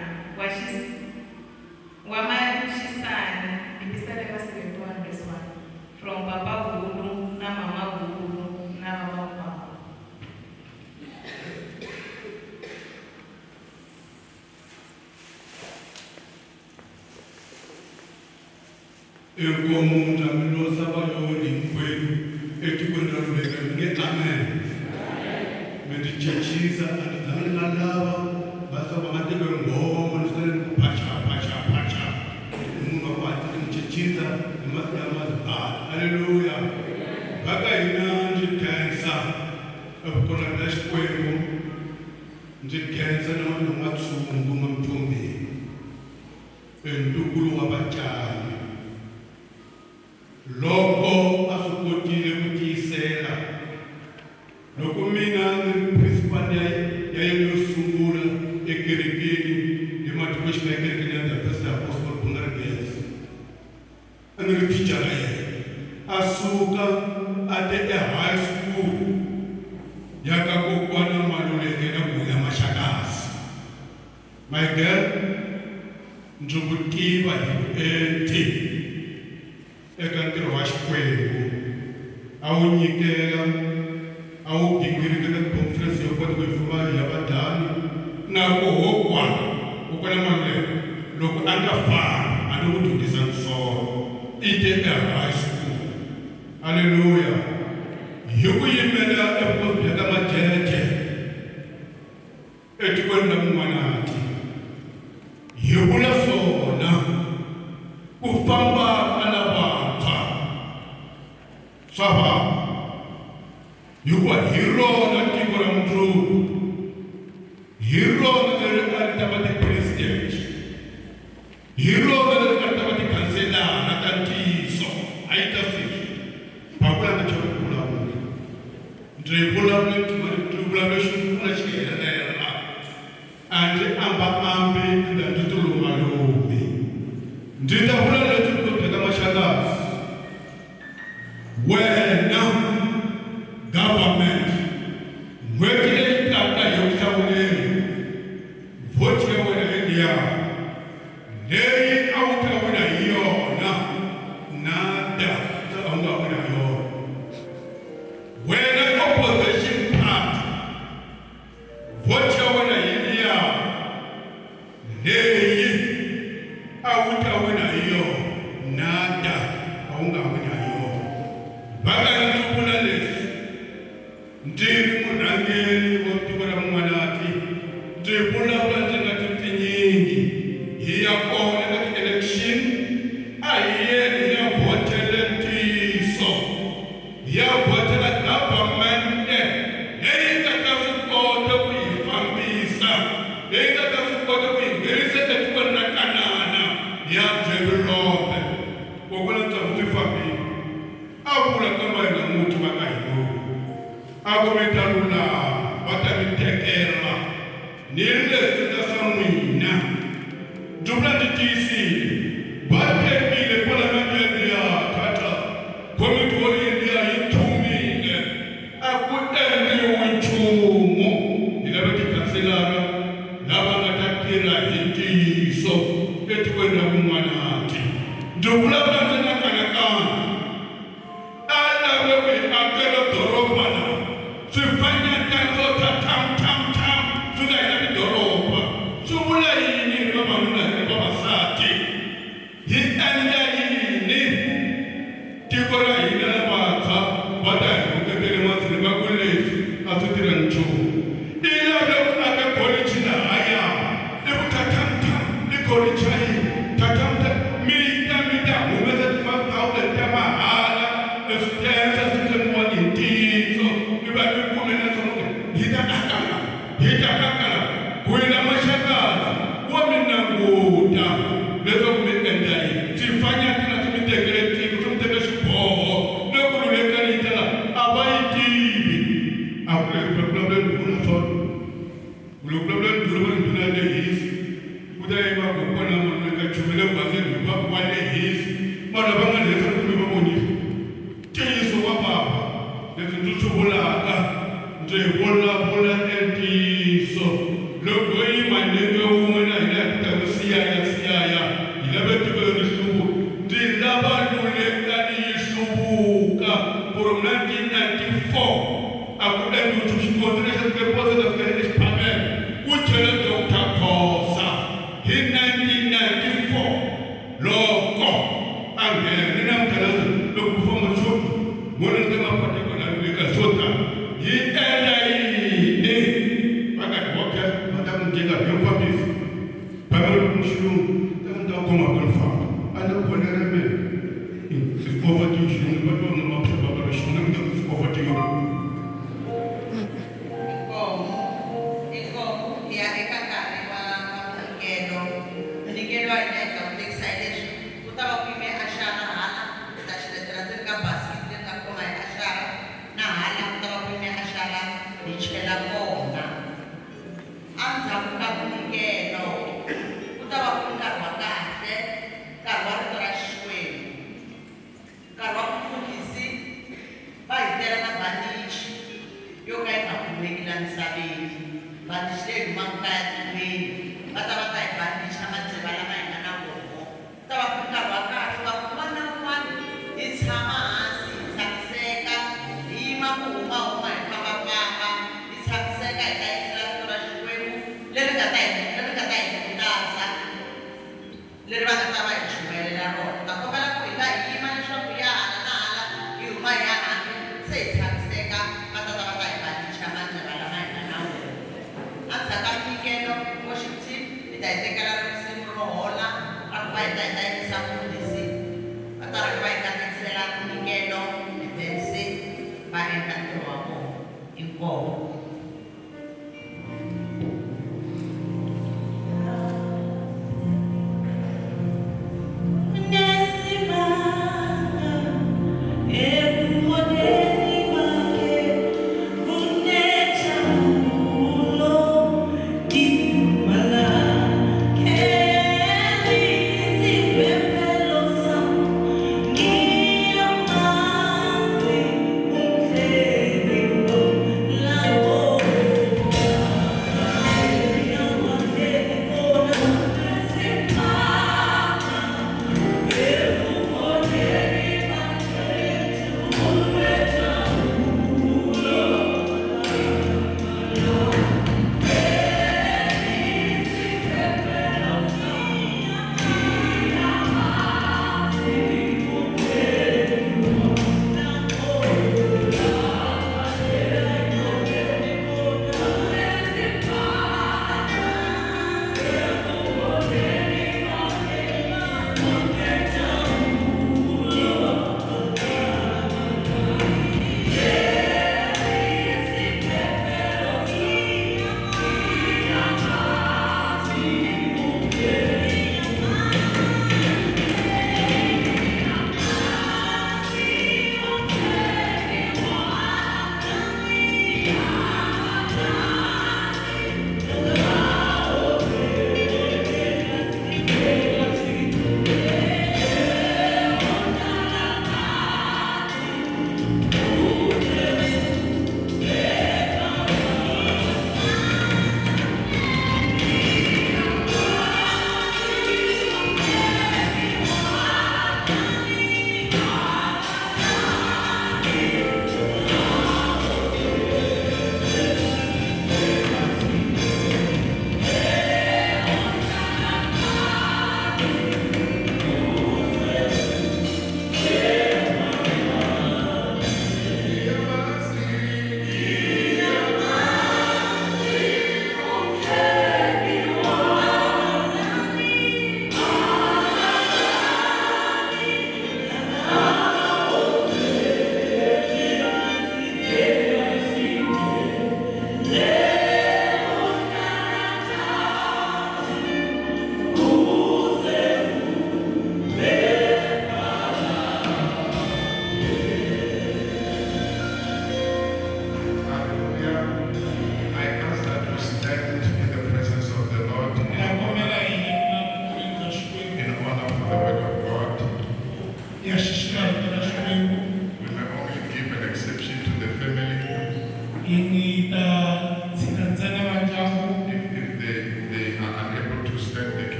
wa Maxisani. Tipisalema 71 verse 1. From Papa Gulu na Mama Gulu na vamakwavo. Inkomu ta mi losa vayori hinkwenu etikweni ra Luveka mi nge amen. Mi ti chechisa a ti tshami na lava va swa va nga teki nghoma ni fanele ku phacha phacha phacha. Munhu wa ku hatla. Chichisa Hallelujah. Baka hina ndzi khensa evukona bya Xikwembu, ndzi khensa na N'watshungu N'wamthombeni, ntukulu wa Vatswari. Loko a swi kotile ku tiyisela, loko mina ni ri principal ya yena yo sungula ekerekeni ematikoxikaya ekerekeni ya The First Apostle Boanerges, a ni ri thicara yena. A suka a te e-high school ya ka kokwana Maluleke na Gula Maxakasi. My girl, ndzi ku tiva hi vuenti eka ntirho wa Xikwembu. A wu nyikela, a wu gingirika eka ticonference yo kota ku hi fuma hi ya vadlani na ku hokwana kokwana Maluleke loko a nga fambi a ni ku dyondzisa nsolo i te e-high school. Hallelujah. Hi ku yimela evukosi bya ka Majeje etikweni ra Mun'wanati, hi vula swona ku famba ka lavantshwa swa vava, hikuva hi rona tiko ra mundzuku, hi rona leri a ri ta va ti-president, hi rona leri a ri ta va tikhanselara ta ntiyiso. A yi ta sweswi Bakula nga chavi ku vulavula, ndzi vulavule ndzi vulavule xikulu xi helela, a ndzi ambaambi ende a ndzi tilumalumi. Ndzi ta vula leswi ku byela Maxakasi, wena government n'hweti leyi taka hi ku hlawuleni vhoti ya wena hi liya leyi a wu ta wina hi yona, nada a wu nga wina hi yona. Wena opposition party vhoti ya wena hi liya leyi a wu ta wina hi yona, nada a wu nga wina hi yona. Vakana ndzi vula leswi ndzi ri murhangeri wa tiko ra Mun'wanati, ndzi vulavula ndzi nga ti pfinyingi. Hi ya kona eka ti-election, a hi yeni hi ya vhotela ntiyiso, hi ya vhotela government leyi nga ta swi kota ku hi fambisa, leyi nga ta swi kota ku hi nghenisa etikweni ra Kanana ya develop. Kokwana Ntsongo swi fambile, a vula kambe hi nga n'wi twi va ka hina, a ku mi ta lulama va ta mi tekela ni leswi nga swa n'wina. Ndzi vula ndzi tiyisile, va tekile palamende liya tata komiti liya yi thumile, a ku endliwi nchumu. Hi lava tikhanselara lava nga ta tirha hi ntiyiso etikweni ra Mun'wanati. Ndzi vulavula ndzi nga kanakana, a lave ku hi akela doroba laha swifanyetana swo ta tam tam tam swi nga hina tidoroba. Swi vula yini hi vavanuna hi vavasati? Hi endla yini? Tiko ra hina lavantshwa va ta hi rhuketela emahlweni va ku leswi a swi tirha nchumu. I lave ku aka kholichi lahaya i ku tatam tam i kholichi ya yini tatam tam, mi ta humesa ti-5,000 ta mahala eswitensa swi tlemiwa hi ntiyiso, mi va mi kumela swona ku hi ta aka la, hi ta aka la. Ku yila Maxakasi wa mi languta leswaku mi endla yini. Swifanyetana swi mi tekele tiko, swi mi tekele xiboho na ku lulekani yi tala a va yi tivi. A ku le ku vulavula ndhuna swona, ku le ku vulavula ndhuna va ri ndhuna ya lehisi, ku ta yi va kokwana Maluleke chumele baseni hi va wa lehisi. Vanhu lava nga lehisa kumbe va vonile ntiyiso wa bava. Leswi ndzi swi vulaka ndzi vulavula ntiyiso. Loko yima nenge wun'we na hina hi ta ku siyaya siyaya, hi lava tiko leri hluvuka, ndzi lava Lulekani yi hluvuka. From 1994 a ku endliwi nchumu, xikondzo lexi a tikeposa ta fika exiphamelo ku chela Dr. Khosa hi 1994 loko a nghena. Ni namuntlha loko ku famba nchumu mona ni ta mapatiko la Lulekani swo tala yi endla yini? Va ka okay, va ta ku nyika hi mufambisi phamelo ku xilungu ta ku ta khoma ku famba a ni ku vonela mina. la misaveni. Bandichi leyi humaka kaya tilweni va ta va ta hi bandicha matseva lama hi nga na woho. Ta va ku ri nkarhi wa kahle wa ku un'wana na un'wana hi tshama hansi hi tshamiseka hi yima ku humahuma hi fambafamba hi tshamiseka hi ta yingisela rito ra Xikwembu leri nga ta hi leri nga ta hi khutaza leri va nga ta va hi chumayelela rona. Ta kombela ku hi nga yima leswaku hi ya hala na hala hi huma hi ya handle se hi tshamiseka va ta ta va ta hi bandicha matseva lama hi nga na wona. Endzhaku ka minyikelo worship team hi ta hi tekela risimu ro hola ra ku va hi ta hi ta yingisa mufundhisi va ta rhanga va hi katekisela minyikelo and then se va endla ntirho wa vona inkomu. Oh.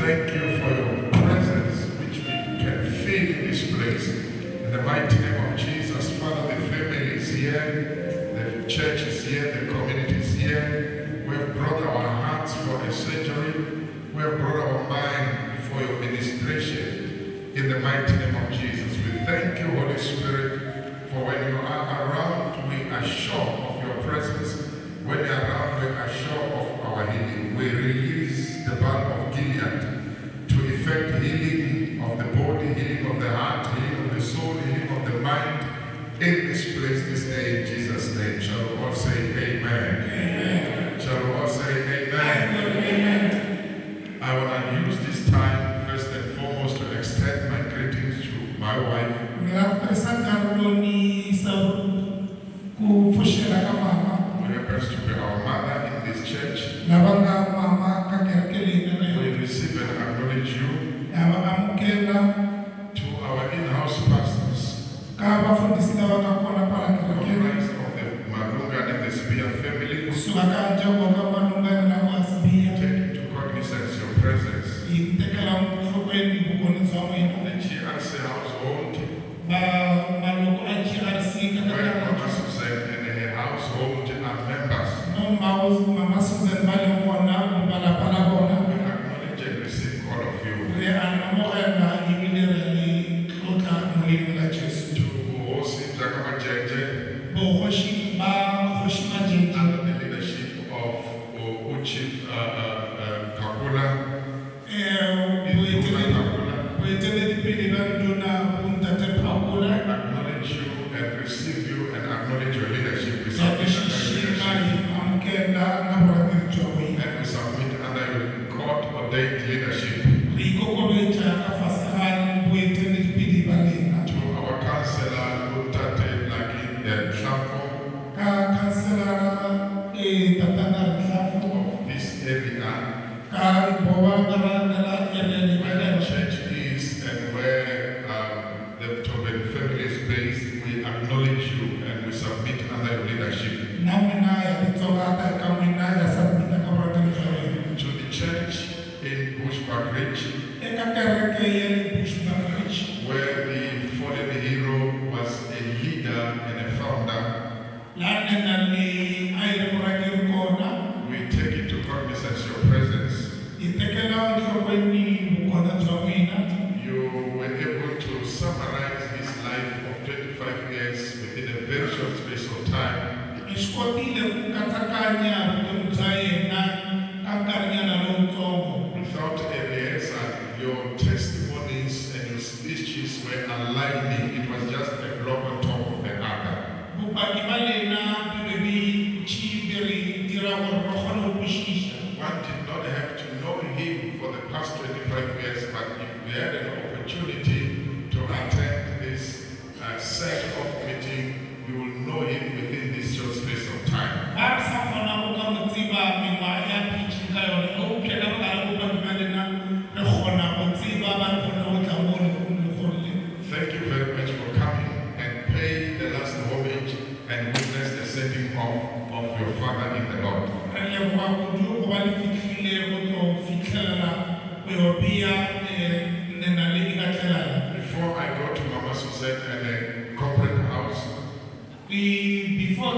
thank you for your presence, which we can feel in this place. In the mighty name of Jesus, Father, the family is here, the church is here, the community is here. We have brought our hearts for a surgery. We have brought our mind for your ministration. In the mighty name of Jesus, we thank you, Holy Spirit, for when you are around, we are sure of your presence. When you are around, we are sure of our healing. We release the balm of Gilead to effect healing of the body, healing of the heart, healing of the soul, healing of the mind in this place this day, in Jesus' name. Shall we all say amen? Amen. Shall we all say amen? Amen. I want to use this time first and foremost to extend my greetings to my wife, who happens to be our mother in this church. We receive and acknowledge you. To our in-house pastors, comprised of the Malunga and the Spear family, take into cognizance your presence. The GRC household, where Mama Susan and her household are members, we acknowledge and receive all of you. To Bohosi Jakabajeje, under the leadership of Chief Kakula, acknowledge you and receive you and acknowledge your leadership. We submit and we submit under your God-ordained leadership. To our counselor, Untate Laki Nhlapo, of this area, where the church is and where the Mthombeni family is based, we acknowledge you and we submit under your leadership. To the church in Bushbuckridge, where the fallen hero was a leader and a founder, we take into cognizance your presence. You were able to summarize his life of 25 years within a very short space of time. Without a rehearsal, your testimonies and your speeches were aligning. It was just a block on top of the other. One did not have to know him for the past 25 years, but if we had an opportunity to attend this set-off meeting, you will know him within this short space of time. Thank you very much for coming and paying the last homage and witness the sending off of your father in the Lord. Before I go to Mama Suzette and the corporate house, before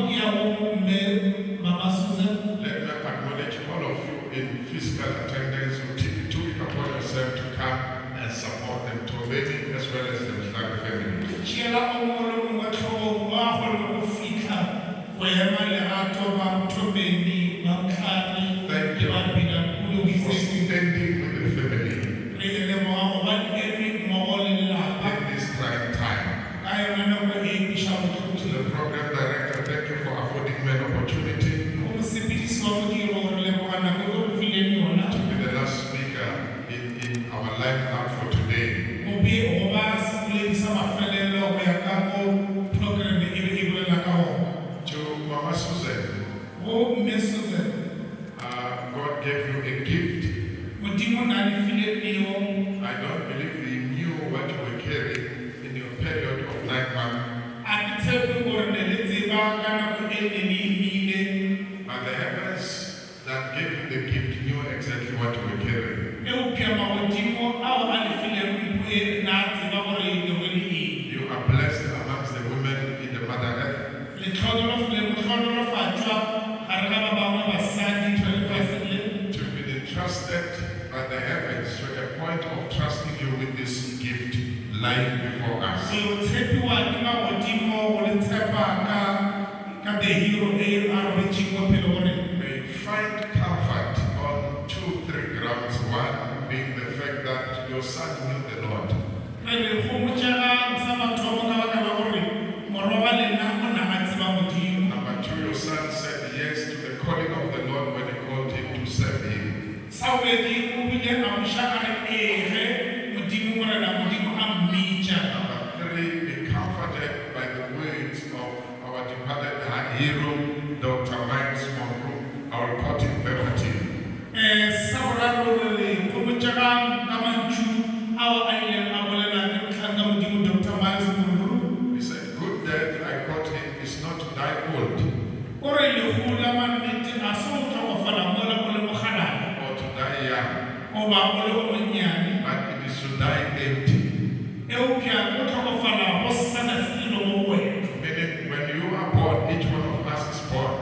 Mama Susan, let me acknowledge all of you in physical attendance who took it upon yourself to come and support them, Mthombeni as well as the Mhlanga family. Thank you for standing with the family in this trying time. To the program director, thank you for affording me an opportunity to be the last speaker in our lineup for today. To Mama Susan, God gave you a gift. I don't believe you knew what you were carrying in your period of 9 months. But the heavens that gave you the gift knew exactly what you were carrying. moment of trusting you with this gift lying before us. Re o tshepiwa ke magodimo go le tshepa ka ka the hero e a robetseng mo pele go rena. May you find comfort on two, three grounds. One being the fact that your son knew the Lord. Re le gomotšegang sa mathomo ka baka la gore morwa wa lena o na a tseba Modimo. Number two, your son said yes to the calling of the Lord when he called him to serve him. Sa bobedi o bile a buša a re ee ge Modimo Morena Modimo a mmitša. Number three, be comforted by the words of our departed hero, Dr. Myles Munroe. I will quote him verbatim. Sa boraro re le gomotšegang ka mantšu ao a ileng a bolela ke mohlanka Modimo Dr. Myles Munroe. He said, "Good death," I quote him, "is not to die old." O re lehu la mannete a se o hlokofala mola o le mokgalabje. Or to die young. Goba o le o monnyane. But it is to die empty. Eupša o hlokofala go sa na selo mo go wena. Meaning, when you are born, each one of us is born.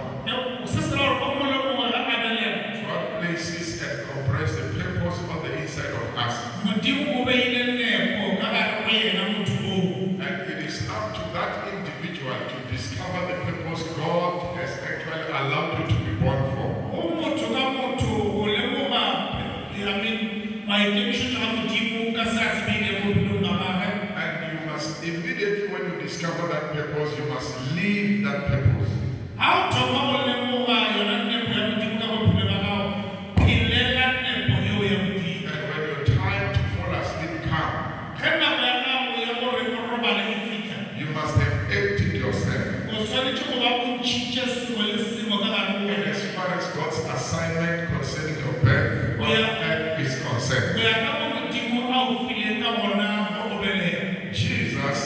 Se se ra gore o mongwe le mongwe ge a belegwa, God places and compresses a purpose on the inside of us. Modimo o beile nepo ka gare go yena motho oo. And it is up to that individual to discover the purpose God has actually allowed you to be born for. Go motho ka motho go lemoga, I mean, maikemišetšo a Modimo ka se a se beileng bophelong ba gagwe. And you must immediately, when you discover that purpose, you must live that purpose. Ha o thoma go lemoga yona nepo ya Modimo ka bophelo ba gago, phelela nepo eo ya Modimo. And when your time to fall asleep comes, Ge nako ya gago ya gore o robale e fihla, you must have emptied yourself. o swanetše go ba o ntšhitše sengwe le sengwe ka gare go And wena. as far as God's assignment concerning your birth on earth is Go concerned, ya ka mo Modimo a o fileng ka gona go o belega. Jesus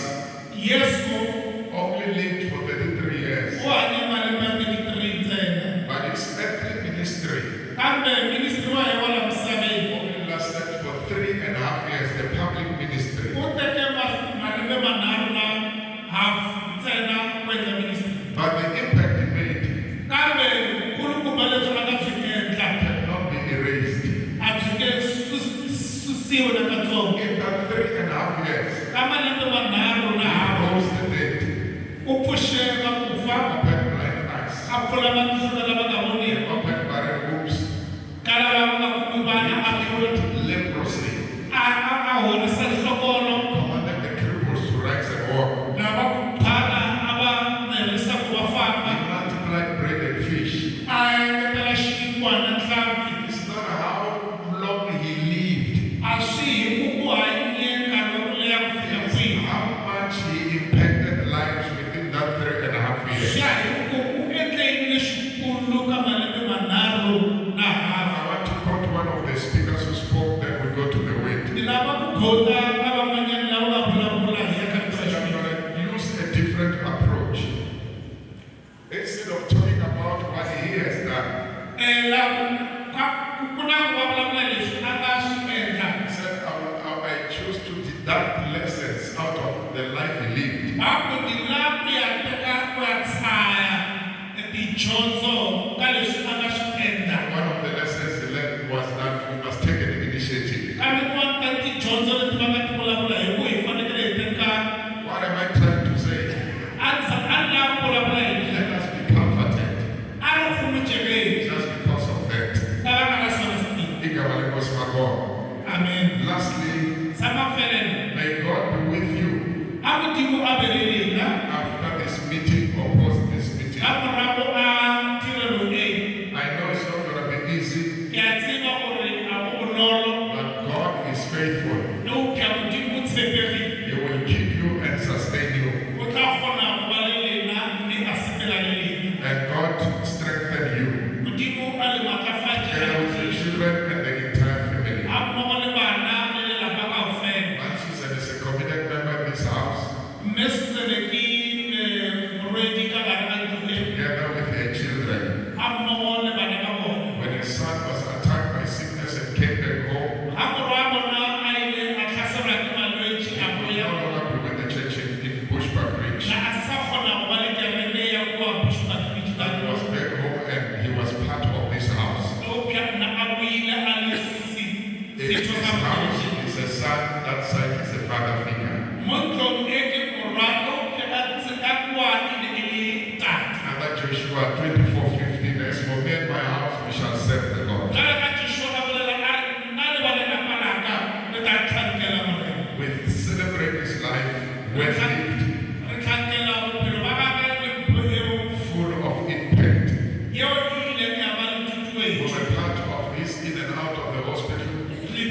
Yesu only lived for 33 years, o hanye malembe a 33 ntsena. but his earthly ministry Kambe ministry wa yena wa la misaveni only lasted for 3.5 years, the public ministry. u teke malembe manharhu na half ntsena ku endla ministry. But the impact he made Kambe vukulukumba lebyi a nga byi endla cannot be erased. a byi nge susiwi nakatsongo. In that 3.5 years, Ka malembe manharhu na he hafu rose the dead, u pfuxe vakufa, opened blind eyes, a pfula matihlo ka lava nga he voniki, opened barren wombs, ka lava va nga kumi vana a pfula, leprosy, a horisa nhlokolo, commanded the cripples to rise and walk. lava ku phana a va lerisa ku va He famba, multiplied bread and fish. a engetela xinkwa na nhlampfi. It's not how long he lived, A swi hi ku ku hanye nkarhi wa ku leha ku fika it's kwihi. how much he impacted lives within that 3.5 years. Swi ya hi ku u endle yini lexikulu ka malembe manharhu na hafu. I want to quote one of the speakers who spoke, then we go to the word. Ni lava ku quote-a ka van'wanyana lava nga vulavula hi ya ka He said, rito ra I'm Xikwembu. going to use a different approach. Instead of talking about what he has done, La ku na ku va vulavula leswi a nga swi endla. he said, I choose to deduct lessons out of the life he lived. Va ku ni lava ku ya teka ku ya tshaya tidyondzo ka leswi a nga swi endla. One of the lessons he learned was that we must take an initiative. Kambe tin'wana ta tidyondzo leti va nga ti vulavula hi ku hi fanekele hi teka What am I trying to say? a ndzi a ni lava ku vulavula hi leswi. Let us be comforted A ri khumutxekeni just because of that. ka va nga na swona swi Igama lenkosi malibongwe. Amen. Lastly, Sa mafelelo, may God be with you a Modimo a be le lena after this meeting or post this meeting. ka morago a tirelo e. I know it's not going to be easy, Ke a tseba gore a go bonolo, but God is faithful. eupša Modimo o tshepegile. He will keep you and sustain you. O tla kgona go ba le lena mme a sepela le lena. And God strengthen you Modimo a le matlafatše together with your children and the entire family. a mmogo le bana le lelapa kaofela. Man Susan is a committed member in this house, Mme Susan ke morwedi ka gare ga ntlo e, together with her children. a mmogo le bana ba bona. When her son was attacked by sickness and came back home, Ha morwa wa bona a ile a hlaselwa ke malwetši a he could boya, no longer be with the church in Bushbuckridge. na a se sa kgona go ba le kereke ya kua Bushbuckridge. He was back home brother Joshua 24:15, as for me and my house, we shall serve the Lord. We celebrate his life well lived, full of impact. We were part of his in and out of the hospital. Been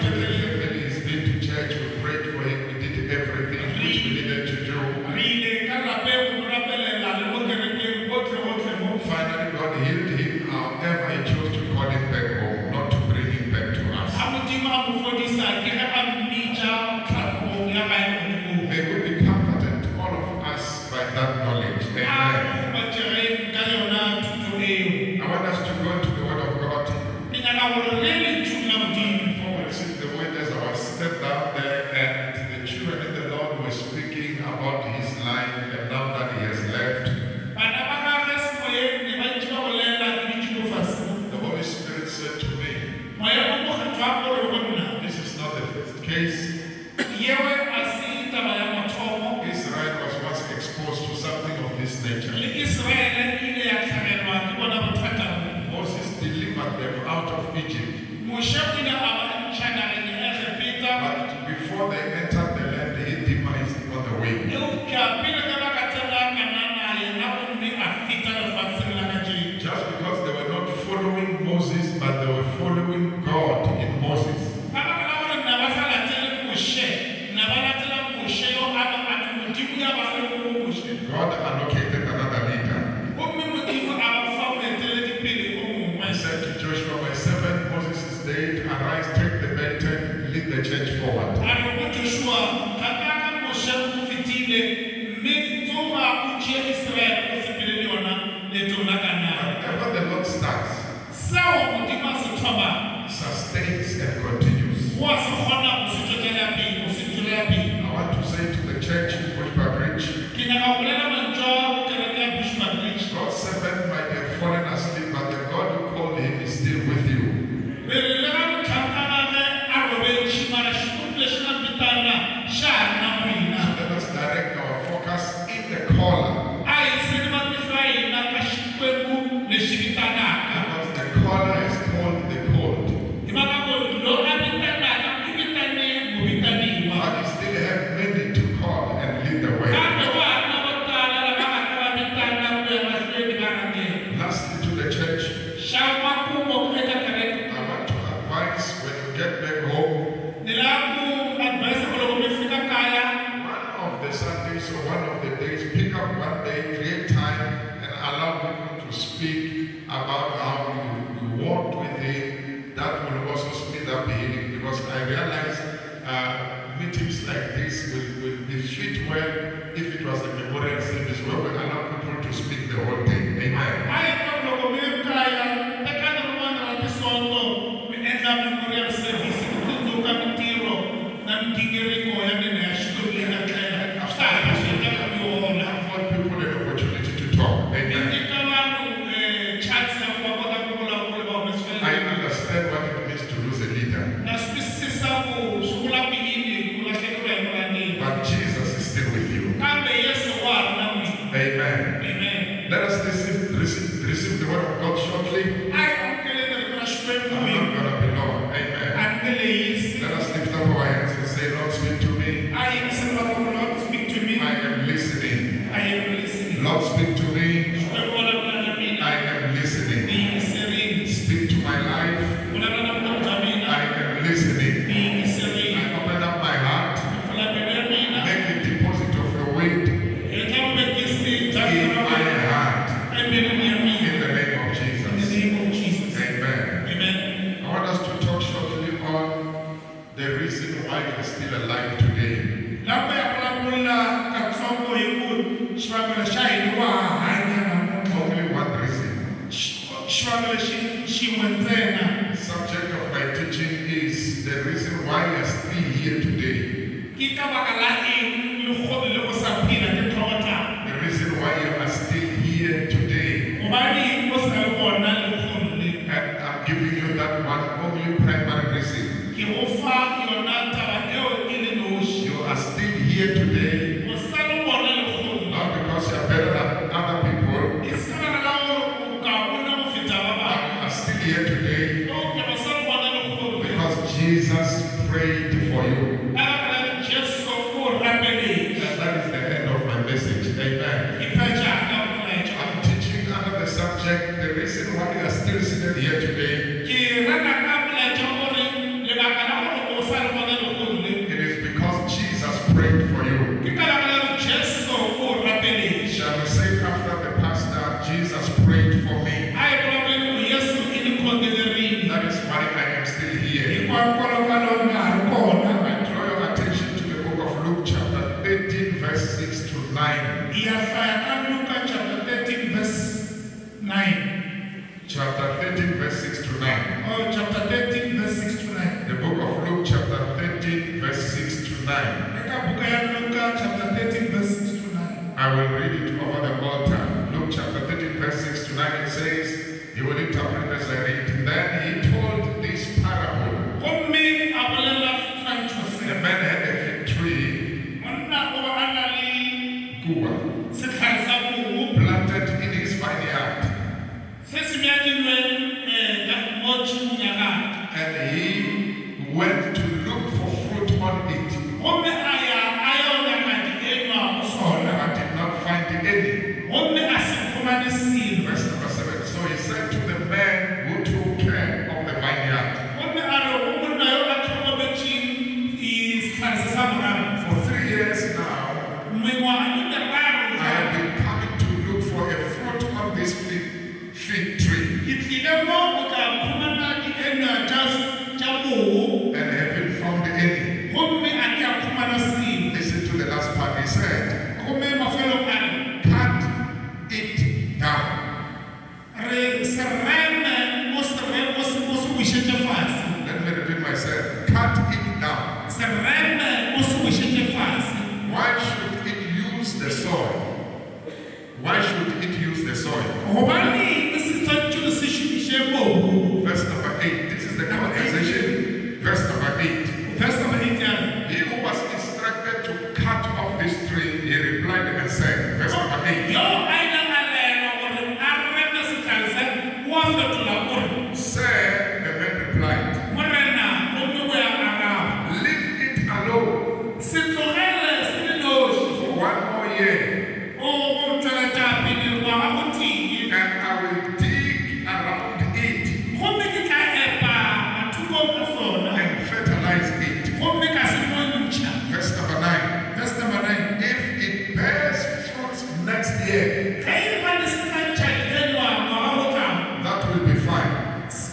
to the family, he's been to church, we prayed for him, we did everything which we needed to do. Finally, God healed him. However, he chose to call him back home, not to bring him back to us. May we be comforted, all of us, by that knowledge. Amen. I want us to go into the Word of God. Before we receive the word, as I was stepped down there, and the children in the Lord were speaking about his life, and now that he has left, the Holy Spirit said to me, this is not the first case. Israel was once exposed to something of this nature. Moses delivered them out of Egypt. But before they entered the land, he demised on the way. Just because they were not following Moses, but they were following God in Moses. God allocated another leader. He said to Joshua, my servant Moses is dead. Arise, take the baton, lead the church forward. Whatever the Lord starts, sustains and continues. I want to say to the church in Bushbuckridge, God's servant might have fallen asleep, but the God who called him is still with you. So let us direct our focus in the caller. Because the caller is called the called. But he still have many to call and lead the way. Lastly, to the church, I want to advise when you get back home, one of the Sundays or one of the days, pick up one day, create time, and allow people to speak about how you walked with him. That will also speed up healing, because I realize meetings like this will be fit well if it was a memorial service where we allow people to speak the whole day. Amen. Afford people an opportunity to talk. Amen. I understand what it means to lose a leader. But Jesus is still with you. Amen. Amen. Let us receive the word of God shortly. I'm not going to be long. Amen. Let us lift up our hands and say, Lord, speak to me. I am listening. I am listening. Lord, speak to me. I am listening. Speak to my life. I am listening. I open up my heart. Make a deposit of your weight in my heart. In the name of Jesus. Amen. Amen. I want us to talk shortly on the reason why you are still alive today. Only one reason. The subject of my teaching is the reason why you are still here today. The reason why you are still here today. And I'm giving you that one only primary reason. You are still here today ya ka Luka chapter 13 verse 9. Chapter 13 verse 6 to 9. Oh, chapter 13 verse 6 to 9. The book of Luke chapter 13 verse 6 to 9. Eka buka ya Luka chapter 13 verse 6 to 9. I will read it over the altar. Luke chapter 13 verse 6 to 9, it says, he will interpret as I read. Then he told this parable. Gomme a bolela setshwantsho se. The man had a fig tree, Monna o be a na le kua, setlhare sa kobo planted in his vineyard. se se bjadilweng ka mo tšhemong ya gagwe. And he went to look for fruit on it, Gomme a ya a yo nyaka dienywa go sona. but did not find any. Gomme a se humane selo. Verse number 7. So he said to the man who took care of the vineyard, Gomme a re go monna yo a tlhokometšeng setlhare se sa morara, for 3 years now, mengwaga e meraro I have been coming to look for a fruit on this fig tree ke tlile mo go tla khumana dienywa tša mogo and haven't found any. gomme a ke a khumana selo. Listen to the last part. He said, Gomme mafelong a re cut it down. re se reme o se o se o se bušetše fase. Let me repeat myself. Cut it down. Se reme o se bušetše fase. Why should it use the soil? Why should it use the soil? Gobane se tshwanetše se šomiše mobu. Verse number 8. This is the conversation. Verse number 8. Verse number 8 ya re, He who was instructed to cut off this tree, he replied and said, verse number 8. yo a ileng a laelwa gore a reme setlhare se o a fetola o re, Sir, the man replied, Morena gomme o ya araba, leave it alone se tlogele se le noši for one more year, o go tšweletša pele ngwaga o tee, and I will dig around it gomme ke tla epa mathokong a sona and fertilize it. gomme ka se nontšha. Verse number 9. Verse number 9. If it bears fruit next year, Ge e ba le se tla ntšha dienywa ngwaga o tlang, that will be fine.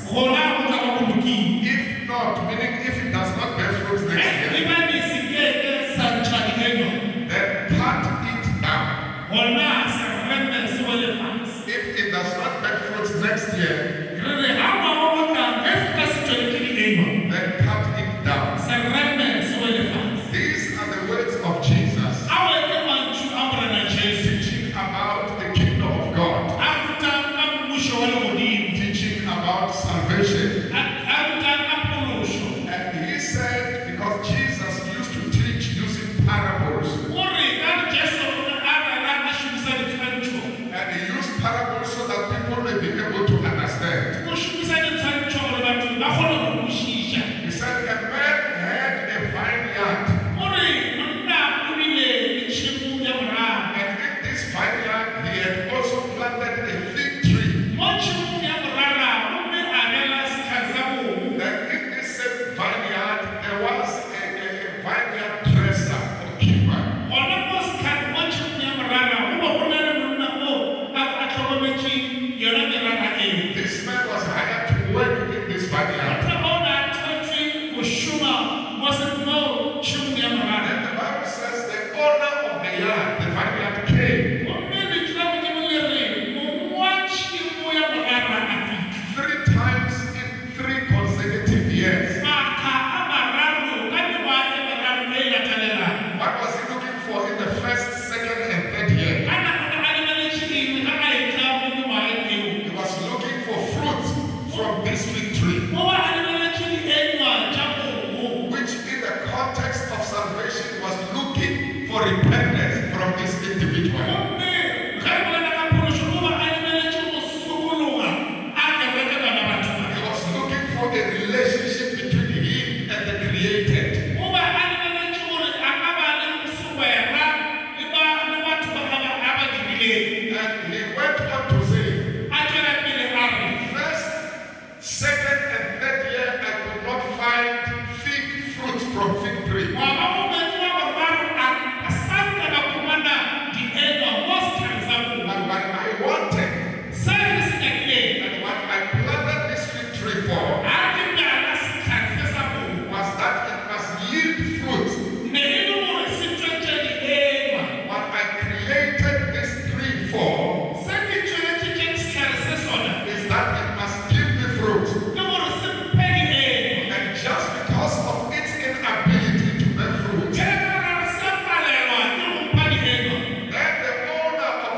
gona go tla ba go lokile. If not, meaning if it does not bear fruit next Ge e year, ba le se keke sa ntšha dienywa, then cut it down. gona se reme se wele fase. If it does not bear fruit next year, Re re ga ngwaga o tlang ge se ka se tšweletše dienywa, then cut it down. se reme se wele fase. These are the words of Jesus Ao ke mantšu a Morena Jesu teaching about the kingdom of God, a rutang ka mmušo wa legodimo, teaching about salvation. a rutang ka phološo. And he said, because Jesus used to teach using parables, O re ka re Jesu o ne a rera a šomiša ditshwantšho, and he used parables so that people may be able to understand.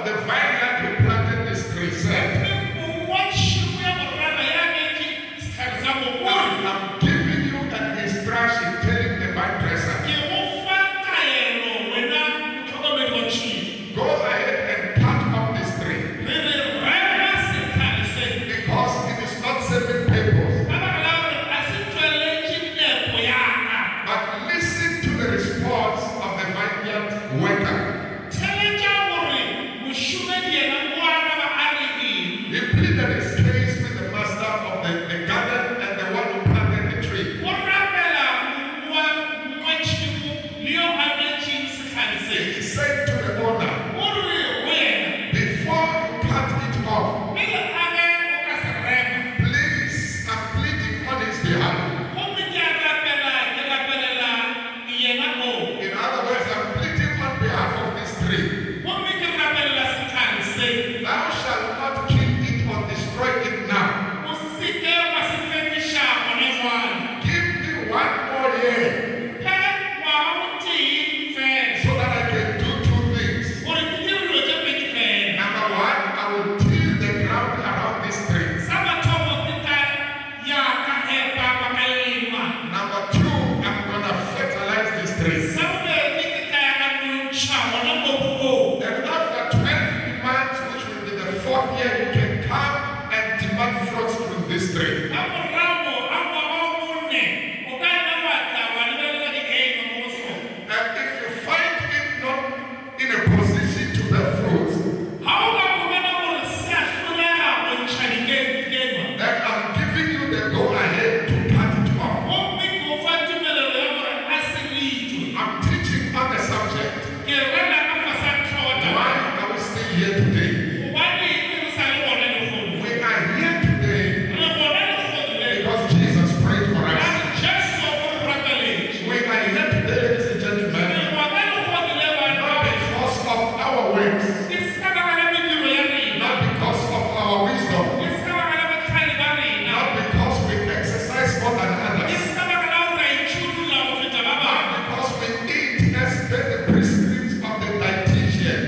of the vineyard who planted this tree said, I'm giving you an instruction telling the vine dresser, go ahead and cut off this tree because it is not serving purpose. But listen to the response of the vineyard worker. He pleaded his case with the master of the garden and the one who planted the tree. He said to the owner, before you cut it off, please, I'm pleading on his behalf. In other words, I'm pleading on behalf of this tree. Thou shalt not kill it or destroy it now. Give me one more year so that I can do two things. Number one, I will till the ground around this tree. Number two, I'm gonna fertilize this tree. And after 12 months, which will be the fourth year, you can come and demand fruits from this tree. And if you find it not in a position to bear fruits, then I'm giving you the go-ahead to cut it off. I'm teaching on the subject. Why are we still here today? We are here today because Jesus prayed for us. We are here today, ladies and gentlemen, not because of our works, not because of our wisdom, not because we exercise more than others, not because we eat as per the prescripts of the dietitian.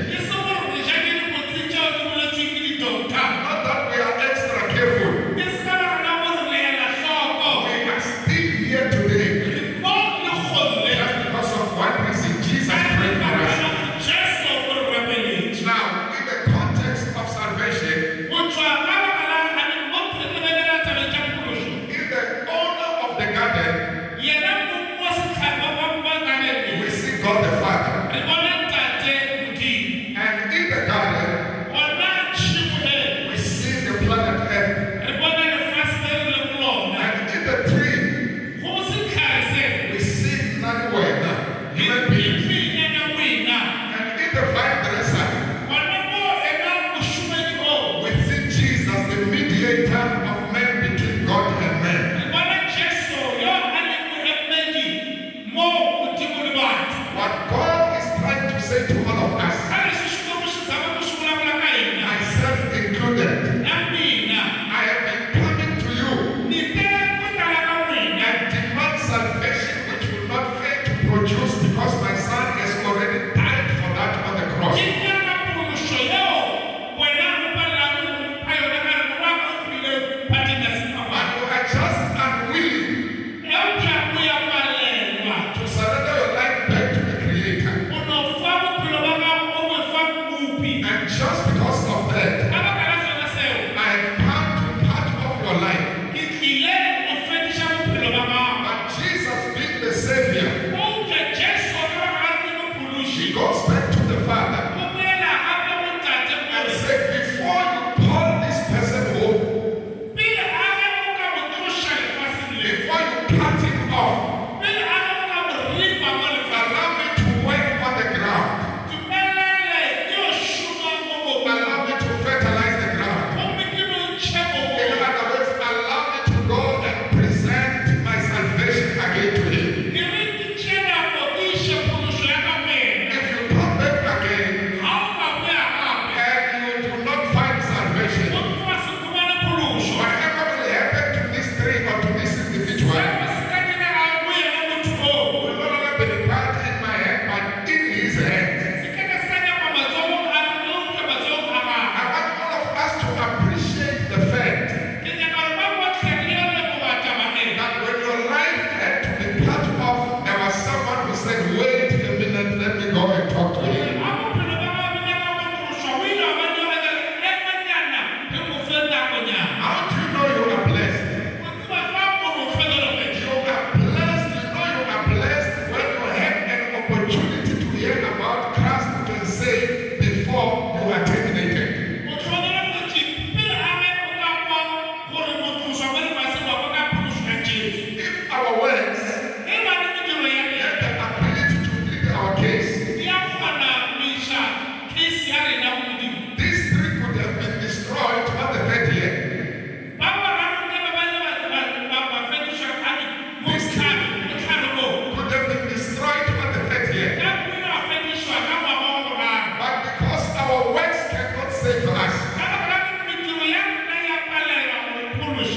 save us.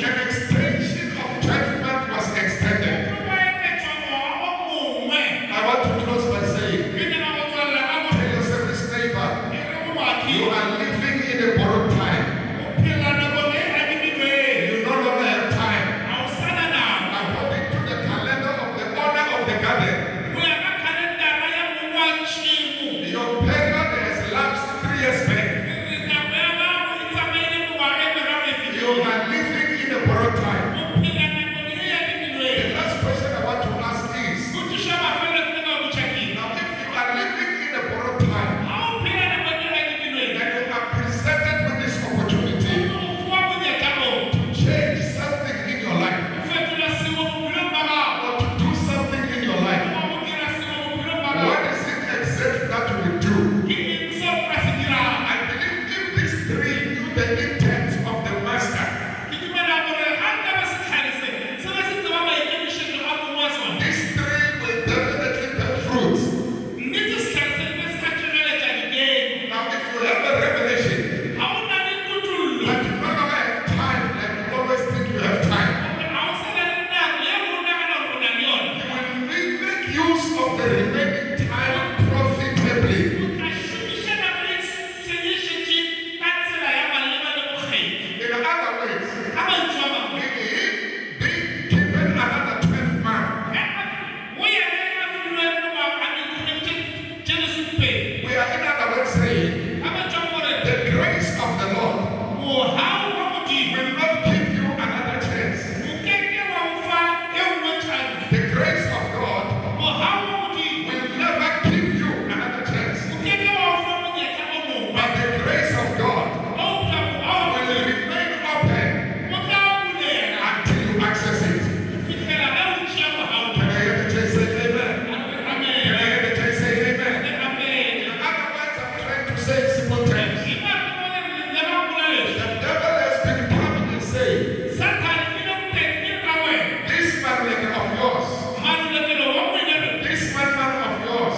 An extension of 12 months was extended. I want to close by saying, tell yourself this neighbor, you are living in a borrowed time. You no longer have time. According to the calendar of the owner of the garden, your period has lapsed 3 years back. You are living in a borrowed time. The last question I want to ask is, now if you are living in a borrowed time and you are presented with this opportunity to change something in your life or to do something in your life, what is it exactly that you will do? I believe if these three knew the intent of the master, these three will definitely bear fruit. Now, if you have a revelation that you no longer have time, like you always think you have time, you will make use of the remaining time profitably. In other words, in him being given another 12 months, we are in other words saying the grace of the Lord will not give you another chance. The grace of God will never give you another chance. But the grace of God will remain open until you access it. Can I hear the church say amen? Can I hear the church say amen? In other words, I'm trying to say in simple terms, the devil has been coming and saying, this man of yours, this man of yours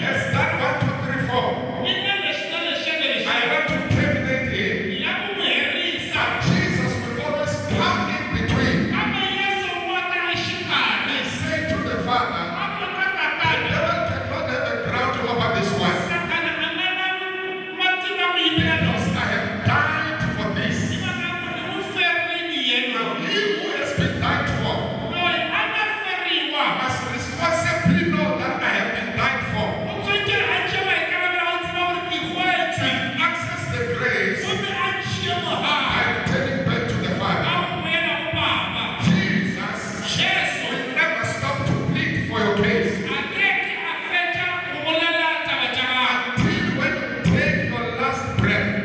has done 1, 2, 3, 4. I want to terminate him. But Jesus will always come in between. He said to the Father, the devil cannot have a ground over this one, because I have died for this. Now he who has been died for must responsibly know that I have been died for, and access the grace by returning back to the Father. Jesus will never stop to plead for your case until when you take your last breath.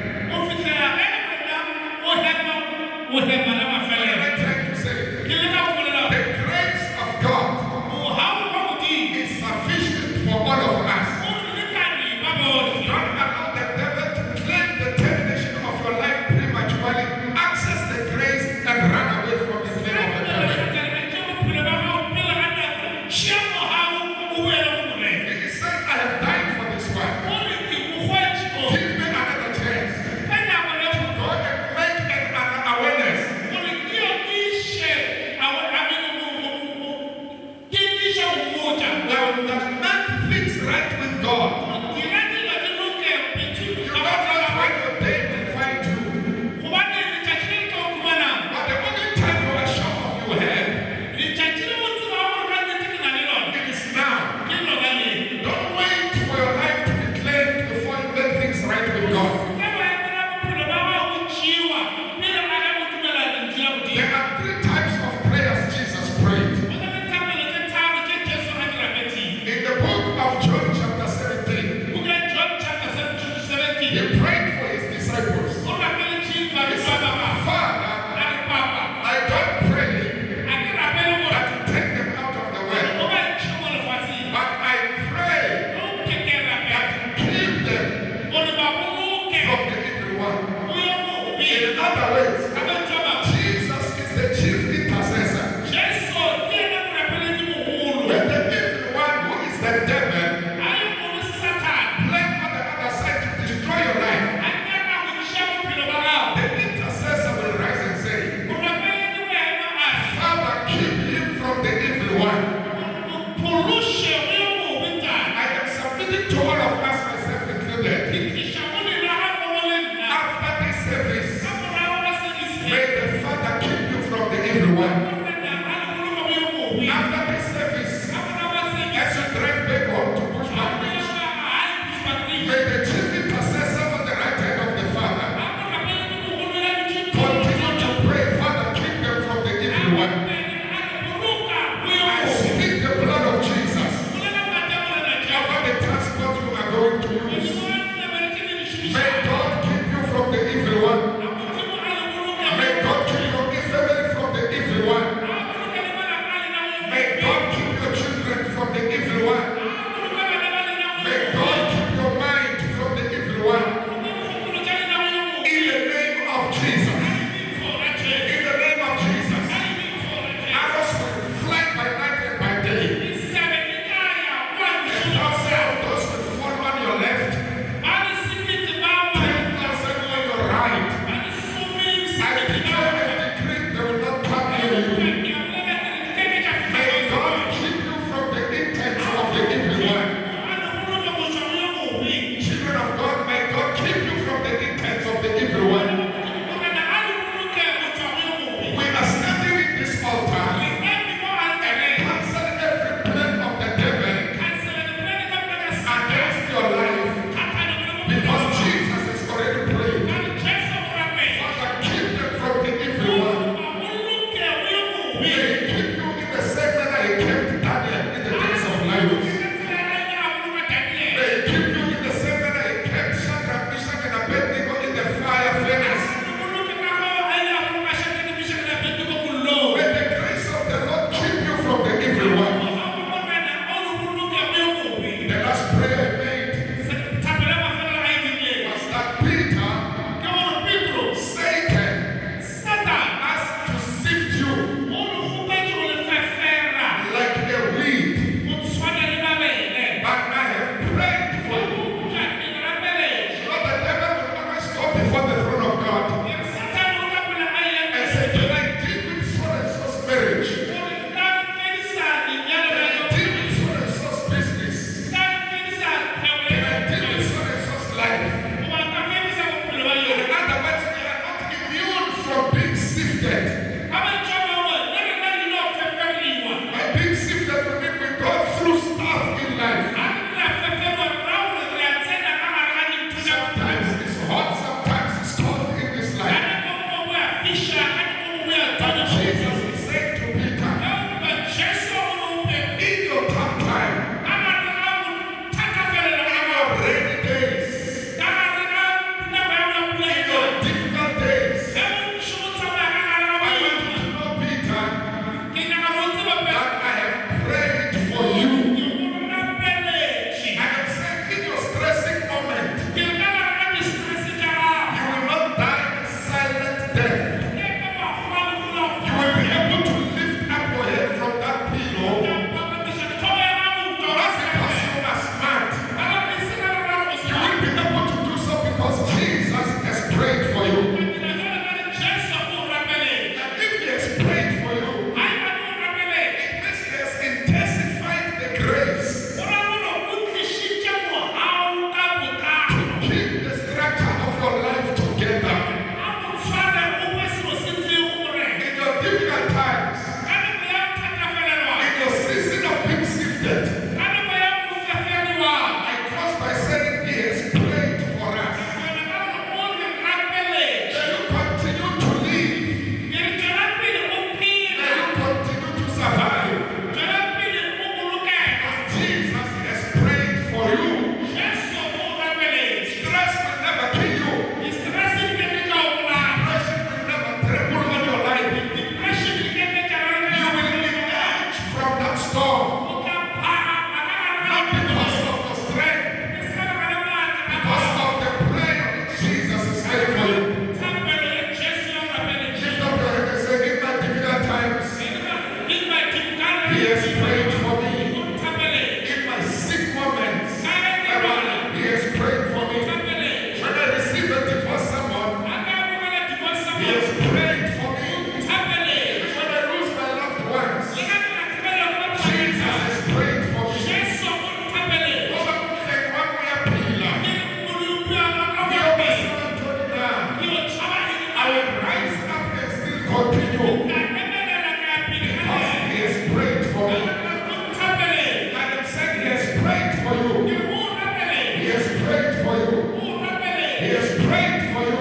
has prayed for you.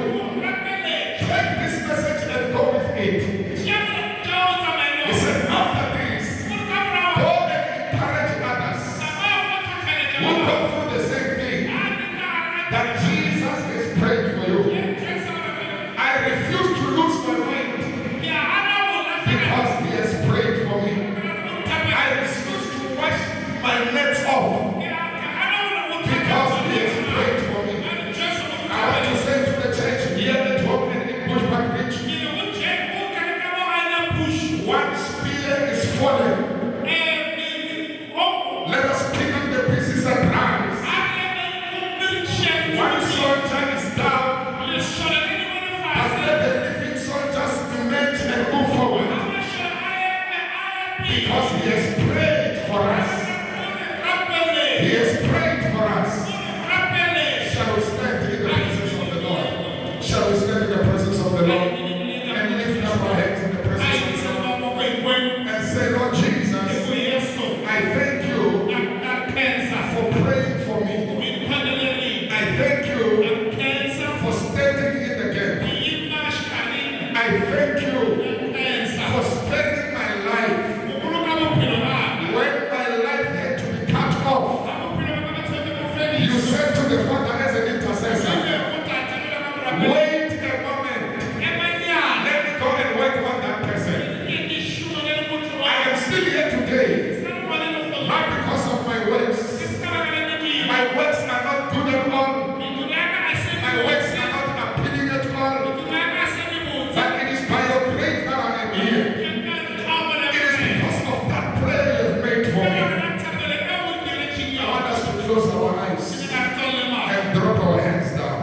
Take this message and go with it. He said, after this, go and encourage others who go through the same thing, that Jesus has prayed for you. I refuse to lose my mind because he has prayed for me. I refuse to wash my nets off because he has prayed for me. I want to say to the church here at home and in Bushbuck Ridge, one spear is falling. Let us pick up the pieces and rise. One soldier is down, but let the living soldiers emerge and move forward, because he has prayed for us. He has prayed for us. Shall we stand in the presence of the Lord? Shall we stand in the presence of the Lord and lift up our hands in the presence of the Lord and say, Lord Jesus, I thank you for praying for me. I thank you for standing in the gap. I thank you for sparing my life when my life had to be cut off. You said to the Father as an intercessor, wait a moment, let me go and work on that person. I am still here today, not because of my works. My works are not good at all. My works are not appealing at all. But it is by your grace that I am here. It is because of that prayer you have made for me. I want us to close our eyes and drop our hands down.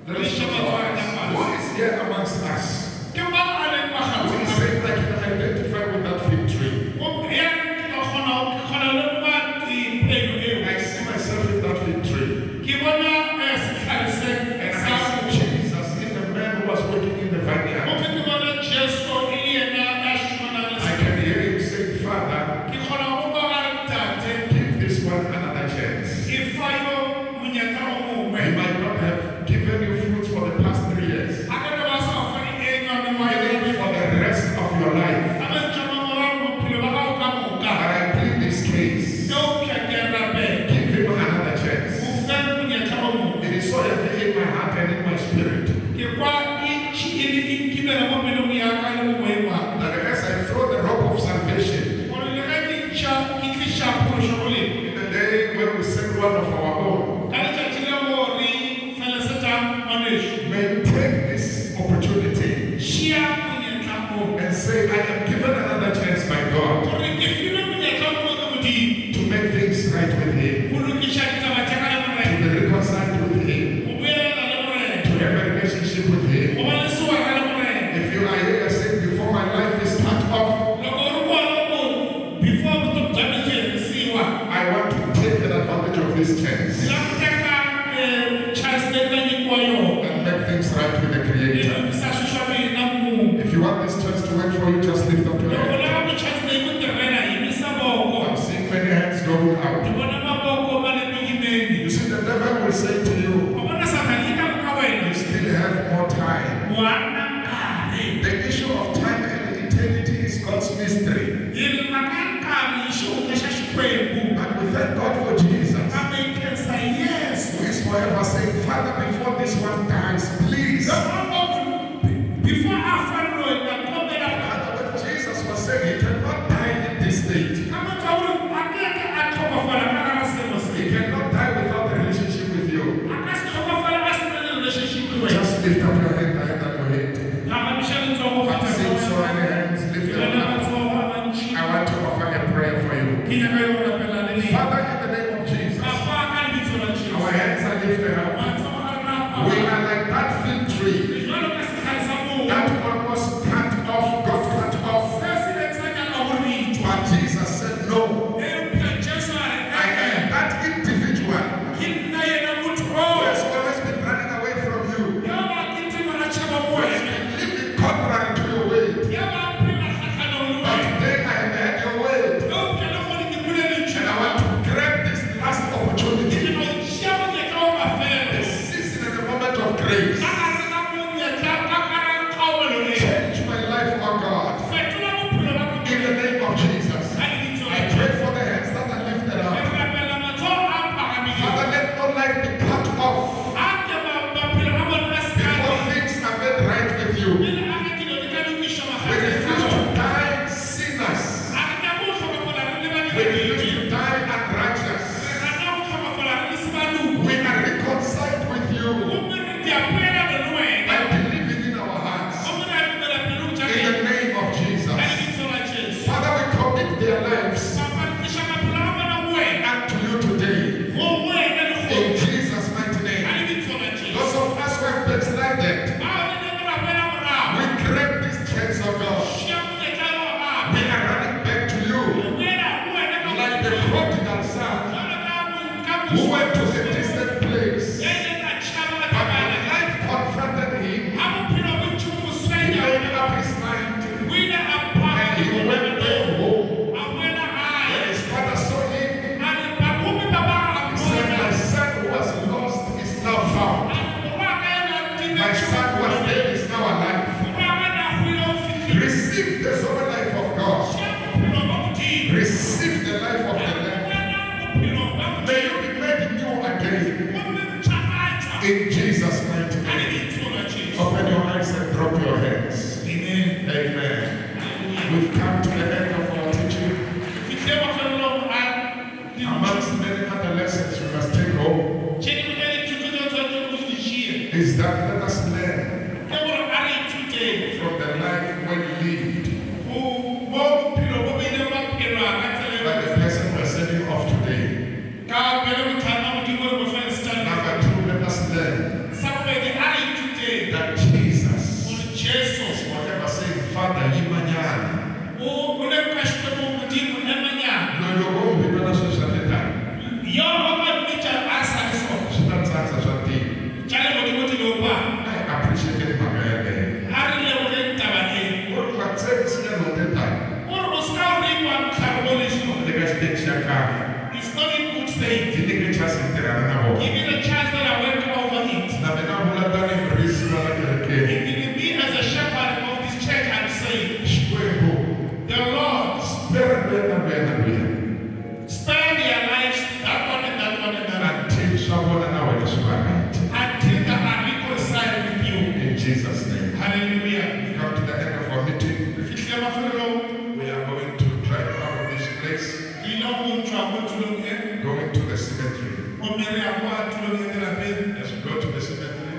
Let us close our eyes. Who is here amongst us who is saying, I can identify with that fig tree? I see myself in that fig tree. And I see Jesus in the man who was working in the vineyard. I can hear him say, Father, give this one another chance. He might not have given you fruits for the past 3 years, even for the rest of your life. But I plead this case. Give him another chance. It is so heavy in my heart and in my spirit that as I throw the rope of salvation, in the day when we send one of our own, may you take this opportunity and say, I am given another chance by God to make things right with him, to be reconciled with him, to have a relationship with him. If you are here saying, before my life is cut off, I want to take an advantage of this chance and make things right with the Creator. If you want this chance to work for you, just lift up your hand. I'm seeing many hands going up. You see, the devil will say to you, you still have more time. The issue of time and eternity is God's mystery. But we thank God for Jesus, who is forever saying, Father, before this one dies, please. But Jesus was saying he cannot die in this state. He cannot die without a relationship with you. Just lift up your hand higher than your head. I'm seeing so many hands lifted up. I want to offer a prayer for you. Father, in the name of Jesus, our hands are lifted up. We are like that fig tree that almost cut off, got cut off. But Jesus said, no. I am that individual who has always been running away from you, who has been living contrary to your way. But today I have heard your word, and I want to grab grace. Change my life, oh God. In the name of Jesus. I pray for the hands that are lifted up. Father, let no life be cut off before things are made right with you. We refuse to die sinners. We refuse to die unrighteous. We are reconciled with you by believing in our hearts. In the name of Jesus. Father, we commit their lives unto you today. In Jesus' mighty name. Those of us who have backslided, we grab this chance of God. We are running back to you like the prodigal son who went to a distant place. But when life confronted him, he made up his mind and he went back home. When his father saw him, he said, "My son who was lost is now found. My son who was dead is now alive." Receive the sovereign life of God. Receive the life of the Lamb. May you be made new again. In Jesus' mighty name. Open your eyes and drop your hands. Amen. Amen. We've come to the end of our teaching. Amongst many other lessons we must take home is that let us learn from the life well lived by the person we're sending off today. Number two, let us learn that Jesus is forever saying, "Father, yimanyana." I appreciate it. It's not a good thing. Give me the chance that I went over it. Even me as a shepherd of this church, I'm saying, the Lord spare their lives, that one and that one and that one, until they are reconciled with you. In Jesus' name. Hallelujah. We've come to the end of our meeting. We are going to drive out of this place, going to the cemetery. As we go to the cemetery,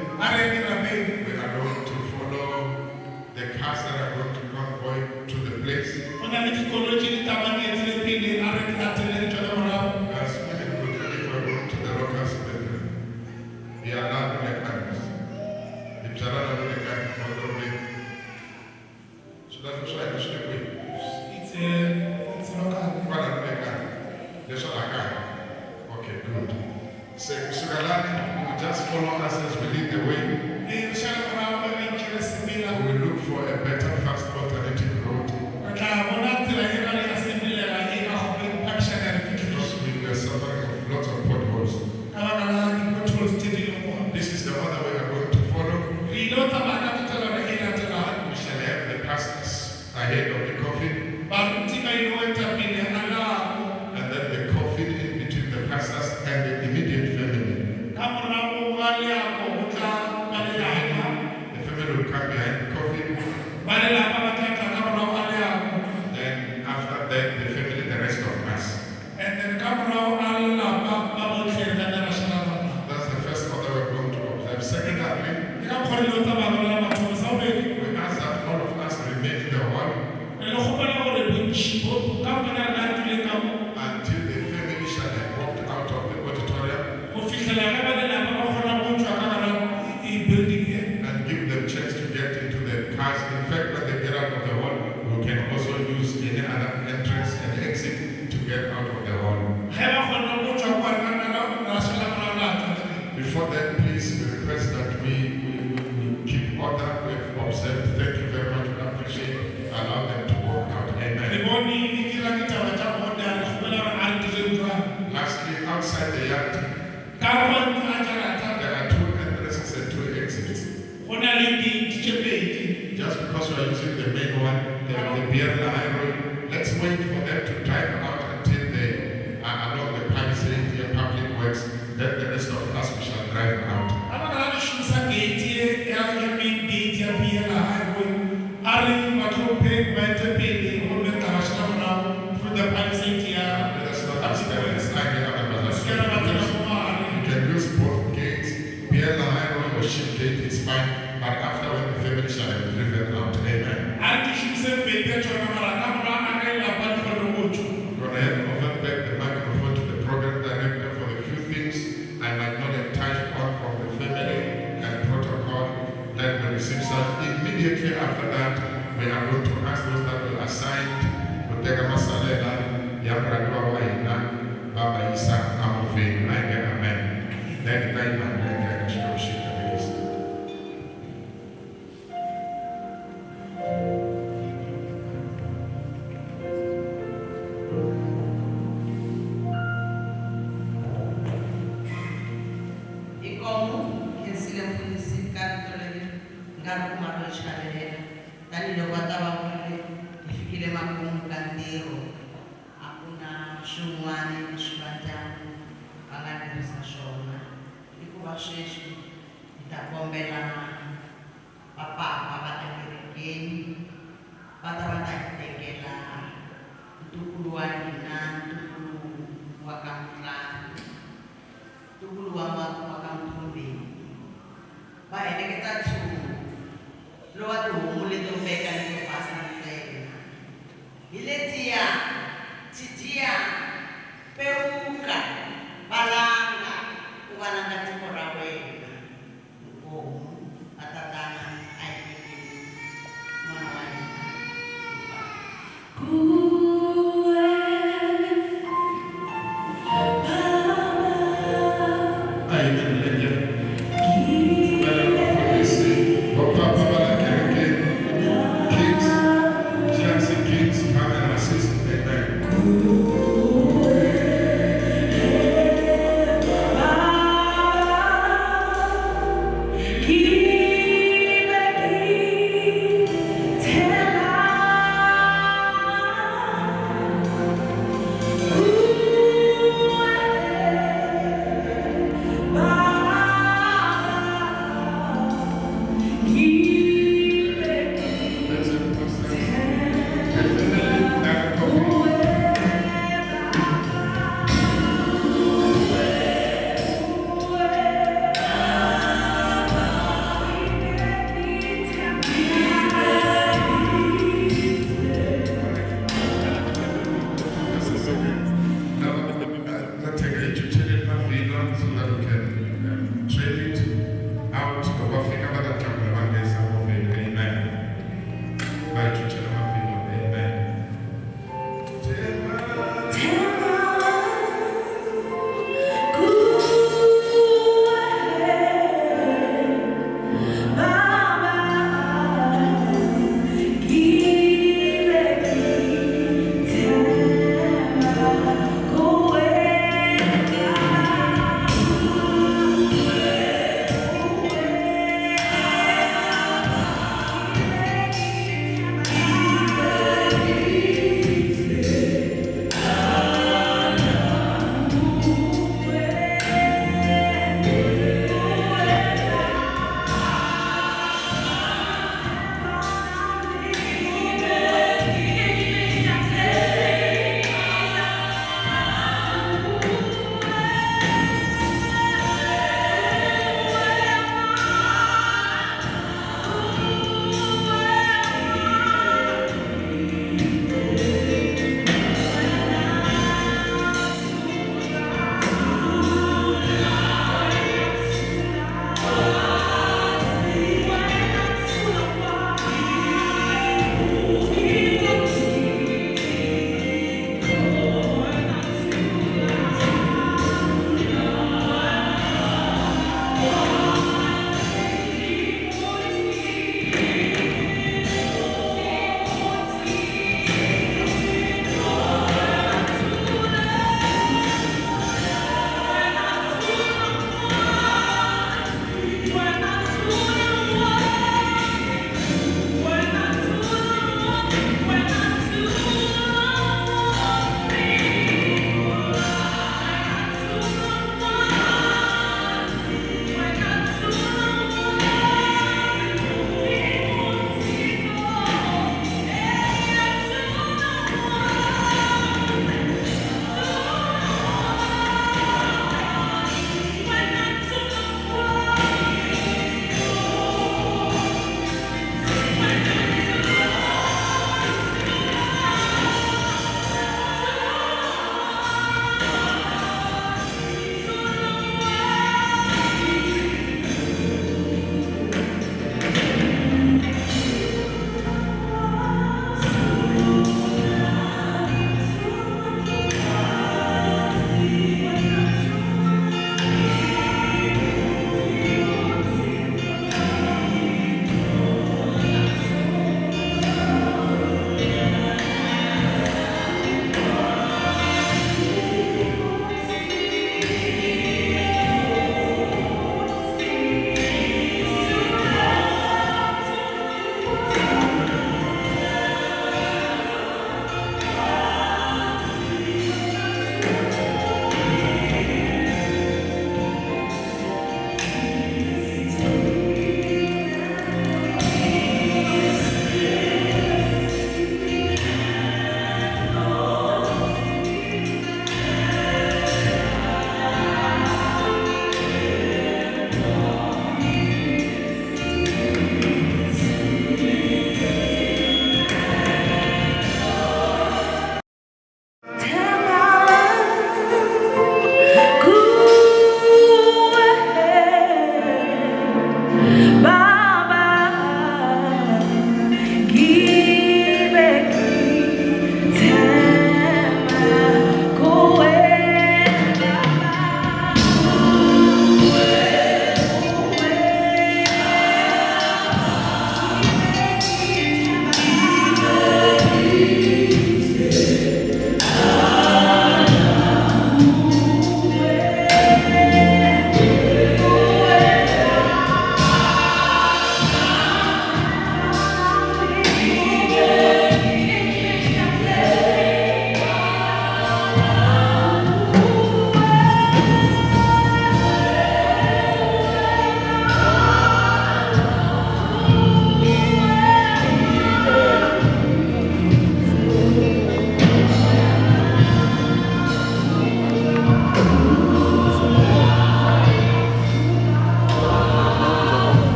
we are going to follow the cars that are going to convoy to the place. As women go to if we are going to the local cemetery, we are not in the camps. It's local. Okay, good. So, you will just follow us as we lead the way. We will look for a better, fast alternative road. Because we were suffering of lots of potholes. This is the other way we are going to follow. We shall have the pastors ahead of the coffin. And then the coffin in between the pastors and the immediate family. The family will come behind the coffin. Then after that, the family, the rest of us. And then that's the first order we're going to observe. Secondly, we ask that all of us remain in the hall until the family shall have walked out of the auditorium and give them chance to get into the cars. In fact, when they get out of the hall, we can also use any other entrance and exit to get out of the hall. Before that, please, we request that we keep order. We have observed. Thank you very much. We appreciate. Allow them to walk out. Amen. Lastly, outside the yard, there are two entrances and two exits. le gate tše pedi. Just because we are using the main one, the Beer Highway, let's wait for them to drive out until they are along the Palisade here, Public Works. Then the rest of us, we shall drive out. Ka baka la le šomisa gate ye ya main gate ya Beer Highway, a re bahlomphegi ba ete pele gomme re tla ba šala morago through the Palisade ya. Let us not disturb the sign. You can use both gates, Beer Highway or Ship Gate is fine, but after when the family shall have driven out. Amen. A re di šomiseng pedi ya tšona mara ka morago a ge lapa le kgone go tšwa. I'm going to hand over back the microphone to the program director for the few things I might not have touched on from the family and protocol. Then we receive such. Immediately after that, we are going to ask those that were assigned to take a masalela, ya mradiwa wa hina, ba ba isa amoveni. Amen. Then the time and then the Inkomo khensile mfundhisi ka rito leri nga ri kuma ro chavelela tanihiloko va ta va vurile hi fikile makumu ka ntirho a ku na swin'wana leswi va ndyangu va nga tirhisa swona i ku va sweswi hi ta kombela vapapa va ekerekeni va ta va ta hi tekela ntukulu wa hina, ntukulu wa ka Mutlangi, ntukulu wa ka Mthombeni. Va heleketa ntshungu lowa tihomu leto veka leto basa ntsena hi letiya ti dya pewuka valanga ku valanga tiko ra wena. Nkomu va tatana a hi tekeli n'wana wa hina. Kids, GMC kids, come and assist. Amen.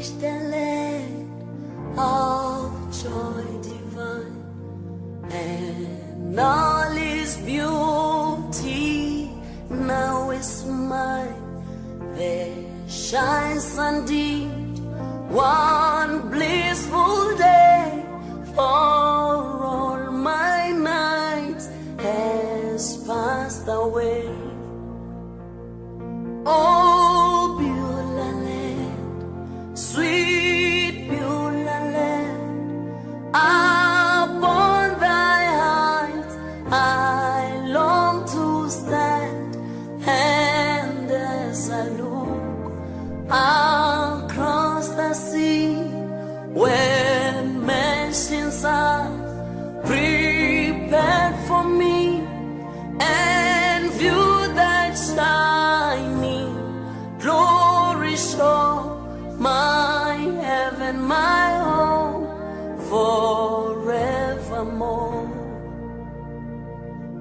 reached the land of joy divine, and all its beauty now is mine. There shines undimmed one blissful day, for all my nights has passed away. Oh, Beulah land, sweet Beulah land, upon thy heights I long to stand, and as I look across the sea, where mansions are prepared for me, and view that shining glory show, my heaven, my home, forevermore.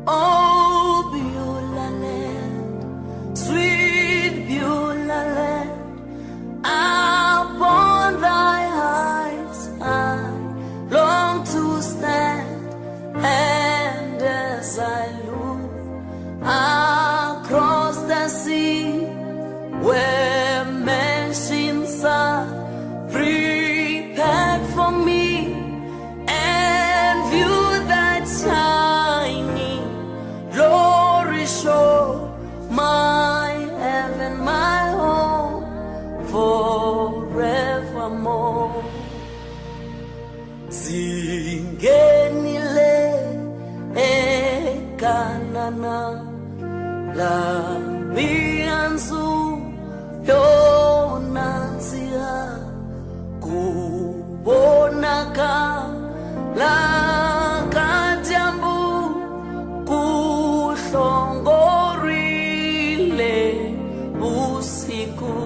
Oh, Beulah land, sweet Beulah land, upon thy heights I long to stand, and as I look across the sea, where mansions are prepared for me, and view that shining glory show, my heaven, my home, forevermore. Zingenile eKanana, la mianzu yonanzia kubonaka la kadyambu kuhlongorile busiku.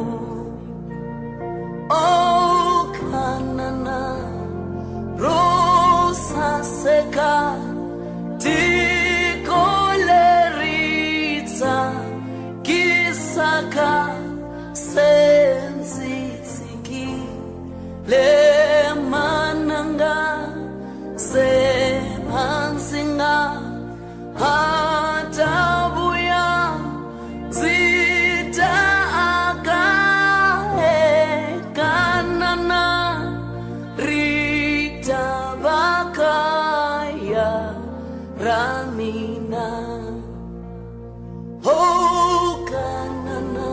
Oh, Kanana, rosaseka tikoleritsa kisaka senzitsiki le mananga se hansinga hatabuya zita aka Kanana ritabakaya ramina. Oh, Kanana,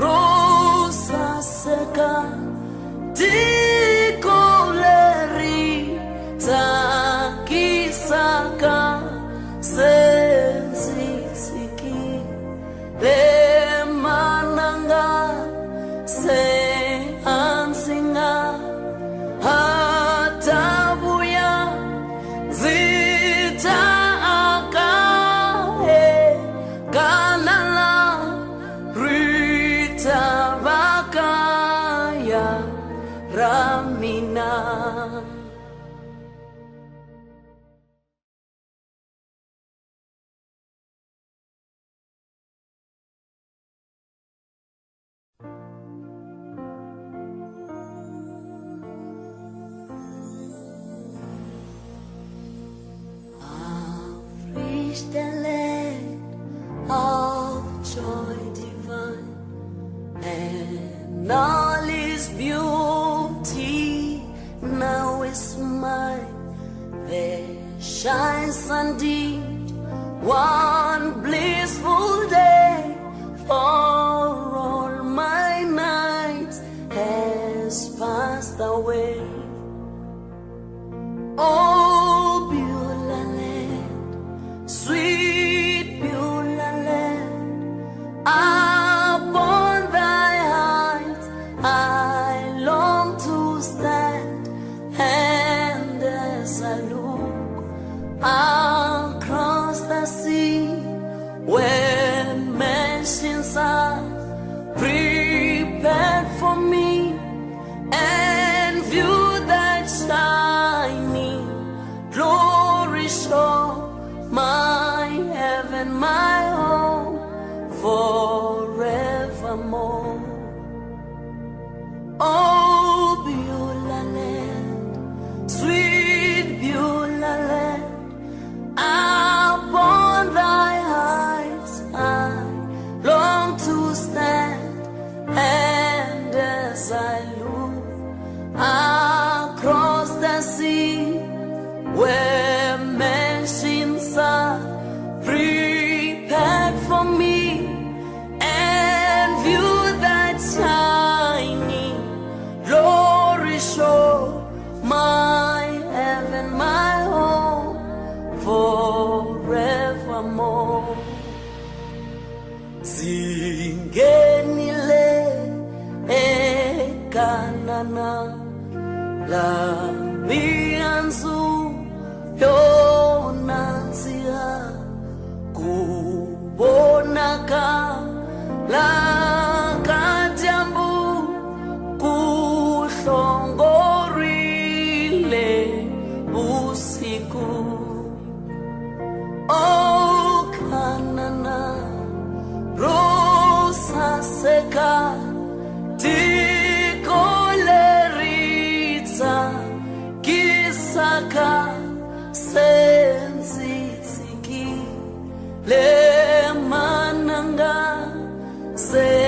rosa seka tikoleri takisaka senzitsiki le mananga se ansinga hatabuya zita aka Kanana ritabakaya ramina. I've reached the land of joy divine, and all its beauty now is mine. There shines undimmed one blissful day, for all my nights has passed away. Oh, Beulah land, sweet Beulah land, upon thy heights I long to stand, and as I look across the sea, where mansions are prepared for me, and view that shining glory show, my heaven, my home, forevermore. Oh, La mihandzu yo nandziha ku vonaka la ka dyambu ku hlongorile vusiku. Oh Kanana ro saseka tiko leri tsakisaka se ndzi tshikile mananga se.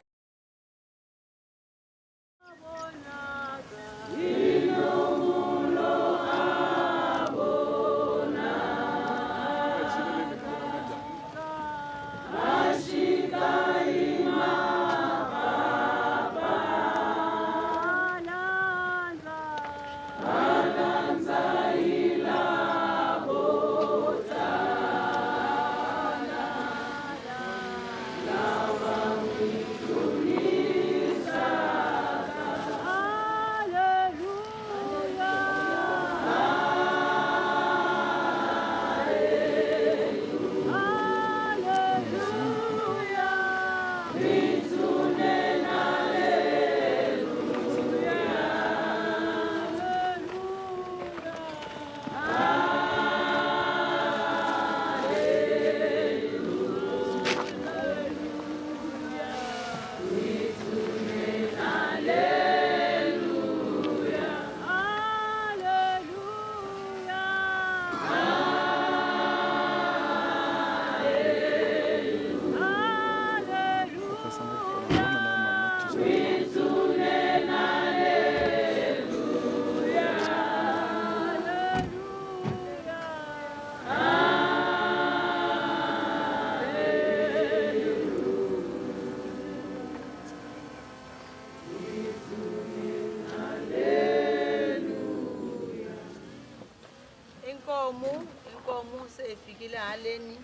Inkomu inkomu se hi fikile haleni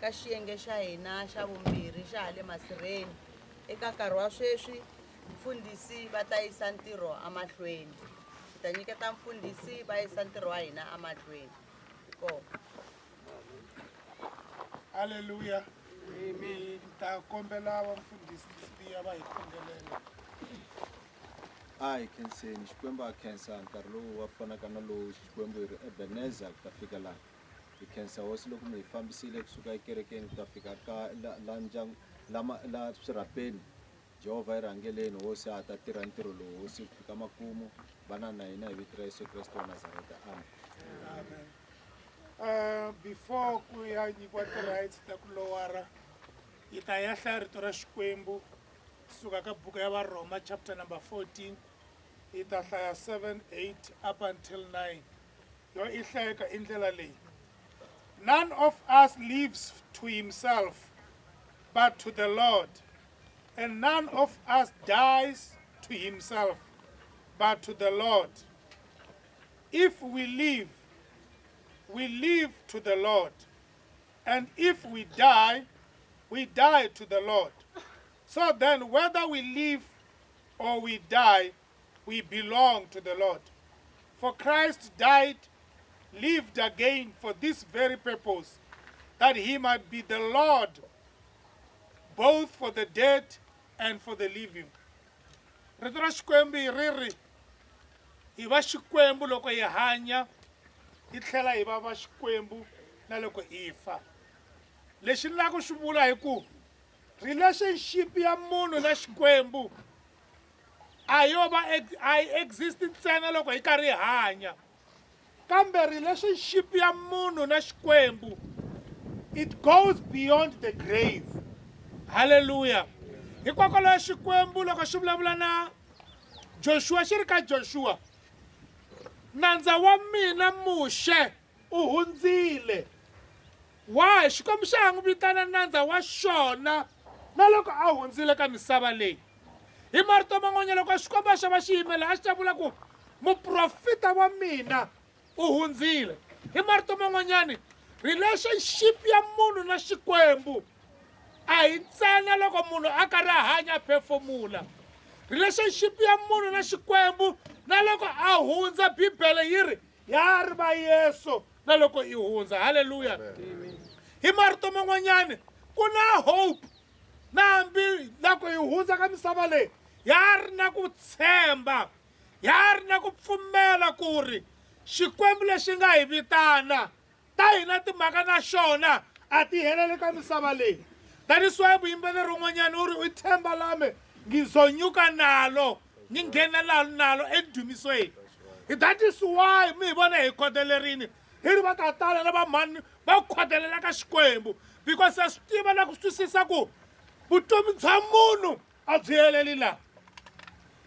ka xiyenge xa hina xa vumbirhi xa hale masirheni. Eka nkarhi wa sweswi mfundhisi va ta yisa ntirho emahlweni. Hi ta nyiketa mfundhisi va yisa ntirho wa hina emahlweni. Inkomu. Haleluya. Ni ta kombela vamfundhisi Sibiya va hi khongelela. A hi khenseni Xikwembu a khensa nkarhi lowu wa fanaka na lowu Xikwembu hi ri Ebenezer ku ta fika laha. Hi khensa Hosi loko mi hi fambisile kusuka ekerekeni ku ta fika ka la, la ndyangu la, la swirhapeni. Jehovha hi rhangeleni Hosi a ta tirha ntirho lowu Hosi ku fika makumu. Vana na hina hi vito ra Yesu Kreste wa Nazareta. Amen. Amen. Before ku ya nyikiwa ti-rights ta ku lowara hi ta ya hlaya rito ra Xikwembu suka ka buku ya Varhoma chapter number 14 hi ta hlaya 7 8 up until 9 yo i hlayeka i ndlela leyi. None of us lives to himself but to the Lord, and none of us dies to himself but to the Lord. If we live, we live to the Lord, and if we die, we die to the Lord. So then, whether we live or we die, we belong to the Lord. For Christ died, lived again for this very purpose, that he might be the Lord, both for the dead and for the living. Rito ra Xikwembu hi ri ri hi va Xikwembu loko hi hanya, hi tlhela hi va va Xikwembu na loko hi fa. Lexi ni lava ku xi vula hi ku relationship ya munhu na Xikwembu a yo va a yi exist ntsena loko hi karhi hi hanya, kambe relationship ya munhu na Xikwembu it goes beyond the grave. Hallelujah. Hikokwalaho Xikwembu loko xi vulavula na Joshua xi ri ka Joshua, nandza wa mina Muxe u hundzile. Why? Xikwembu xa ha n'wi vitana nandza wa xona na loko a hundzile ka misava leyi. Hi marito man'wanyana loko Xikwembu a xa va xi yimela a xi ta vula ku muprofita wa mina u hundzile. Hi marito man'wanyani relationship ya munhu na Xikwembu a hi ntsena loko munhu a karhi a hanya a phefomula. Relationship ya munhu na Xikwembu Na loko a hundza Bibele yi ri ya ri va Yesu na loko i hundza. Haleluya. Hi marito man'wanyani ku na hope na hambi loko hi hundza ka misava leyi ya ri na ku tshemba, ya ri na ku pfumela ku ri Xikwembu lexi nga hi vitana ta hina timhaka na xona a ti heleli ka misava leyi. That is why vuyimbeleri un'wanyana u ri i themba lami ngizonyuka nalo ni nghena nalo endumisweni. That is why mi hi vona hi khotelerini hi ri va tatana na vamhani va khotelela ka Xikwembu, because ya swi tiva na ku swi twisisa ku vutomi bya munhu a byi heleli laha.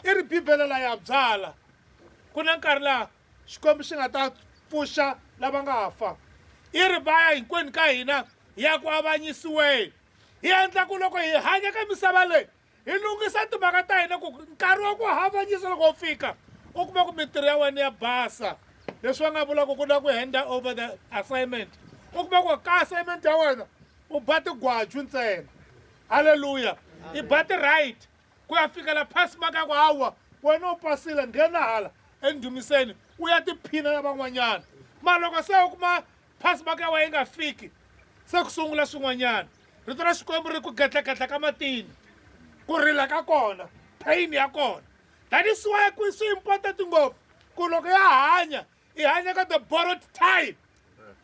I ri Bibele la ya byala ku na nkarhi laha Xikwembu xi nga ta pfuxa lava nga fa. I ri va ya hinkwenu ka hina ya ku avanyisiweni. Hi endla ku loko hi hanya ka misava leyi hi lunghisa timhaka ta hina ku nkarhi wa ku havanyisa loko wu fika u kuma ku mintirho ya wena ya basa. Leswi va nga vulaka ku na ku hand over the assignment, u kuma ku ka assignment ya wena u ba tigwaju ntsena. Haleluya. I ba ti-right ku ya fikela pass mark ya ku hawa wena u pasile, nghena hala endumiseni u ya tiphina na van'wanyana. Mara loko se u kuma pass mark ya wena yi nga fiki, se ku sungula swin'wanyana. Rito ra Xikwembu ri ku getlagetla ka matini, ku rila ka kona, pain ya kona. That is why ku swi important ngopfu ku loko ya hanya i hanya ka the borrowed time.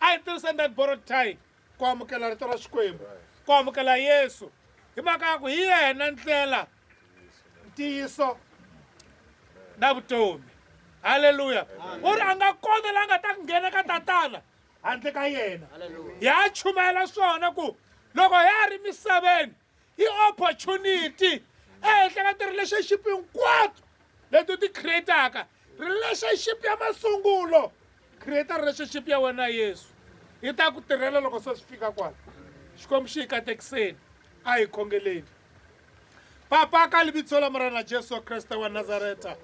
A hi tirhiseni that borrowed time ku amukela rito ra Xikwembu, ku amukela Yesu. Hi mhaka ya ku hi yena ndlela, ntiyiso na vutomi. Haleluya. U ri a nga kona la nga ta nghena ka tatana handle ka yena. Ya chumayela swona ku loko ya ri misaveni i opportunity ehenhla ka ti-relationship hinkwato leti u ti creataka. Relationship ya masungulo, create relationship ya wena na Yesu, yi ta ku tirhela loko se swi fika kwala. Xikwembu xi hi katekiseni, a hi khongeleni. Papa, ka lebitso la Morena Jesu Kreste wa Nazareta,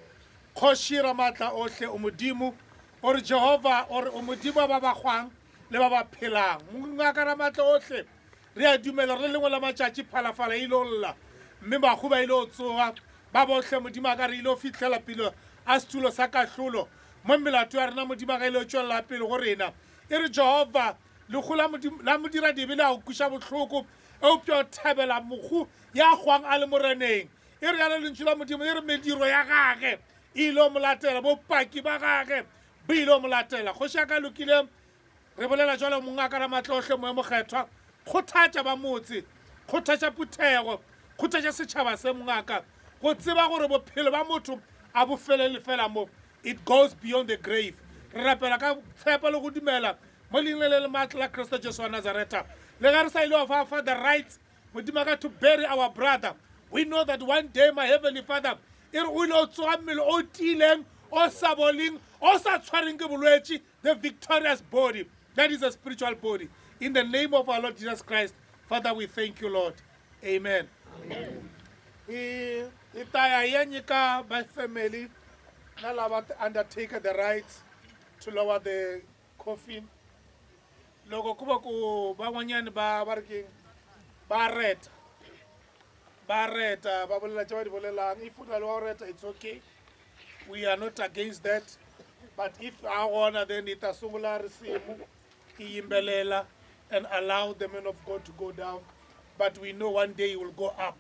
Kgoši Ramatla ohle, o Modimo, o re Jehova, o re o Modimo wa ba ba hwang le ba ba phelang. Mongaka Ramatla ohle, re a dumela re lengwe la matšatši phalafala e ile lla, mme bahu ba ile go tsoga ba bohle. Modimo a ka re ile go fihlela pele a setulo sa kahlolo mo melato ya rena. Modimo a ka ile go tšwelela pele go rena. E re Jehova, lehu la modira dibe le a go kweša bohloko, eupša o thabela mohu ya hwang a le moreneng. E re yalo lentšu la Modimo, e re mediro ya gage e ile mo latela, bopaki ba gage bo ile mo latela. Kgoši ya ka lokile, re bolela jalo mongaka Ramatlohle Moya Mokgethwa, kgothatša ba motse, kgothatša phuthego, kgothatša setšhaba se mongaka, go tseba gore bophelo ba motho a bo felele fela mo. It goes beyond the grave. Re rapela ka tshepo le go dumela mo leineng le le maatla la Kriste Jesu wa Nazareta. Le ge re sa ile wa fa the rights Modimo ka to bury our brother, we know that one day my heavenly Father e re o ile o tsoga mmele o tiileng, o sa boleng, o sa tshwareng ke bolwetši, the victorious body, that is a spiritual body. In the name of our Lord Jesus Christ, Father, we thank you, Lord. Amen. I ta ya hi ya nyika va family na lava undertaker the rights to lower the coffin. Loko ku va ku van'wanyani ba va ri keng ba reta, ba reta ba bolela tše ba di bolelang. If o na le wa go reta, it's okay, we are not against that. But if a gona, then i ta sungula risimu i yimbelela and allow the man of God to go down. But we know one day he will go up.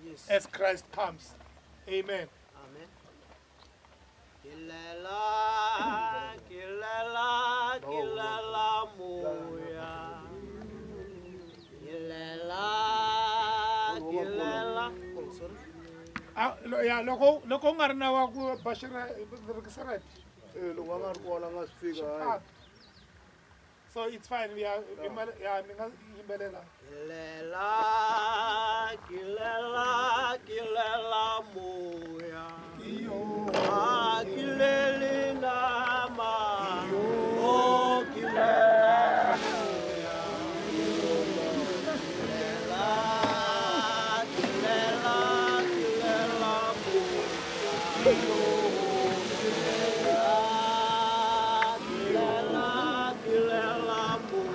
Yes. As Christ comes. Amen. Amen. Kilela, kilela, kilela moya. Kilela, kilela. Oh, sorry. Ah, ya, loko loko u nga ri na wa ku ba xirete. Loko va nga ri kona nga swi fika, hayi. So it's fine. We are, yeah, mi nga yimbelela. Kilela, kilela, kilela moya. Ah, kilele nama. Oh, kilela moya. Kilela, kilela, kilela moya. Kilela, kilela, kilela moya.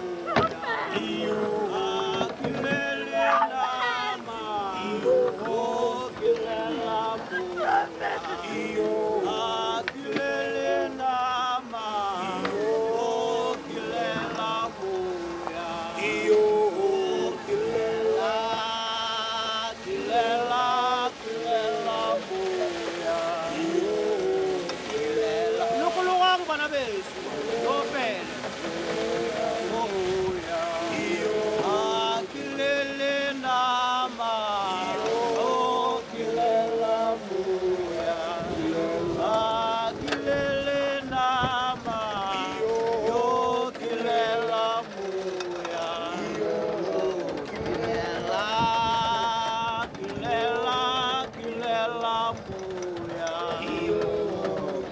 moya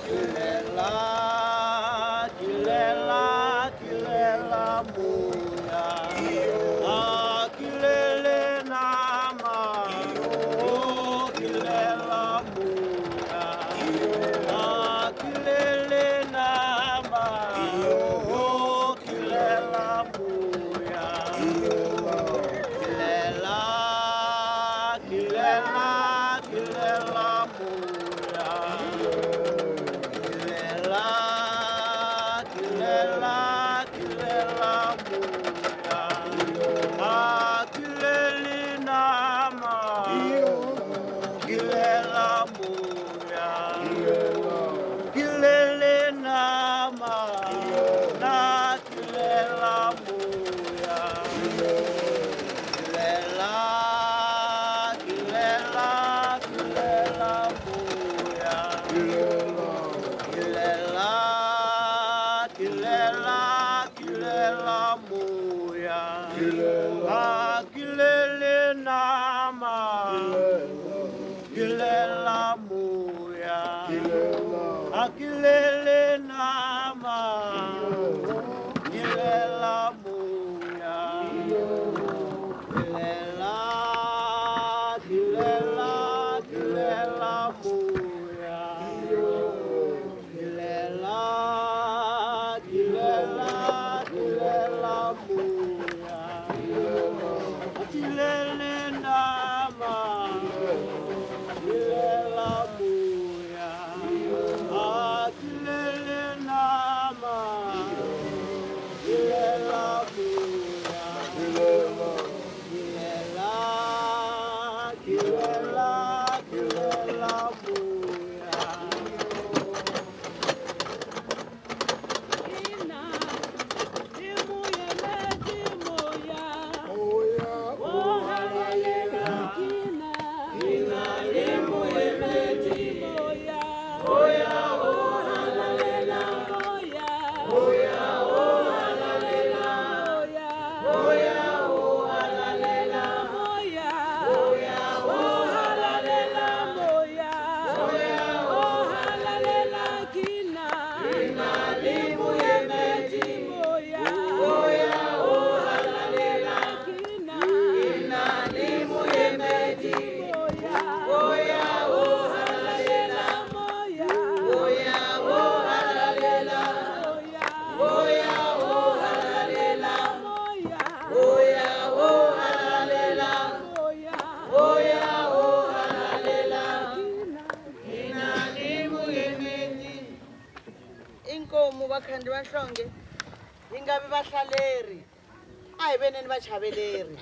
ke lela ke lela ke lela moya a ke lele nama o ke lela moya a ke lele nama o ke lela moya ke lela ke lela ke lela moya ke lela ke lela ke lela moya a ke lele nama ke lela moya ke lele nama na ke lela moya ke lela ke lela ke lela moya ke lela ke lela ke lela moya a ke lele nama ke lela moya a ke lele nama ke lela moya ke lela ke lela ke lela moya ke lela ke lela ke lela moya ke lele nama ke lela moya a ke lele nama ke lela moya ke lela ke lela ke lela moya. Inkomu vakhandi va nhlonge hi nga vi vahlaleri a hi veneni vachaveleri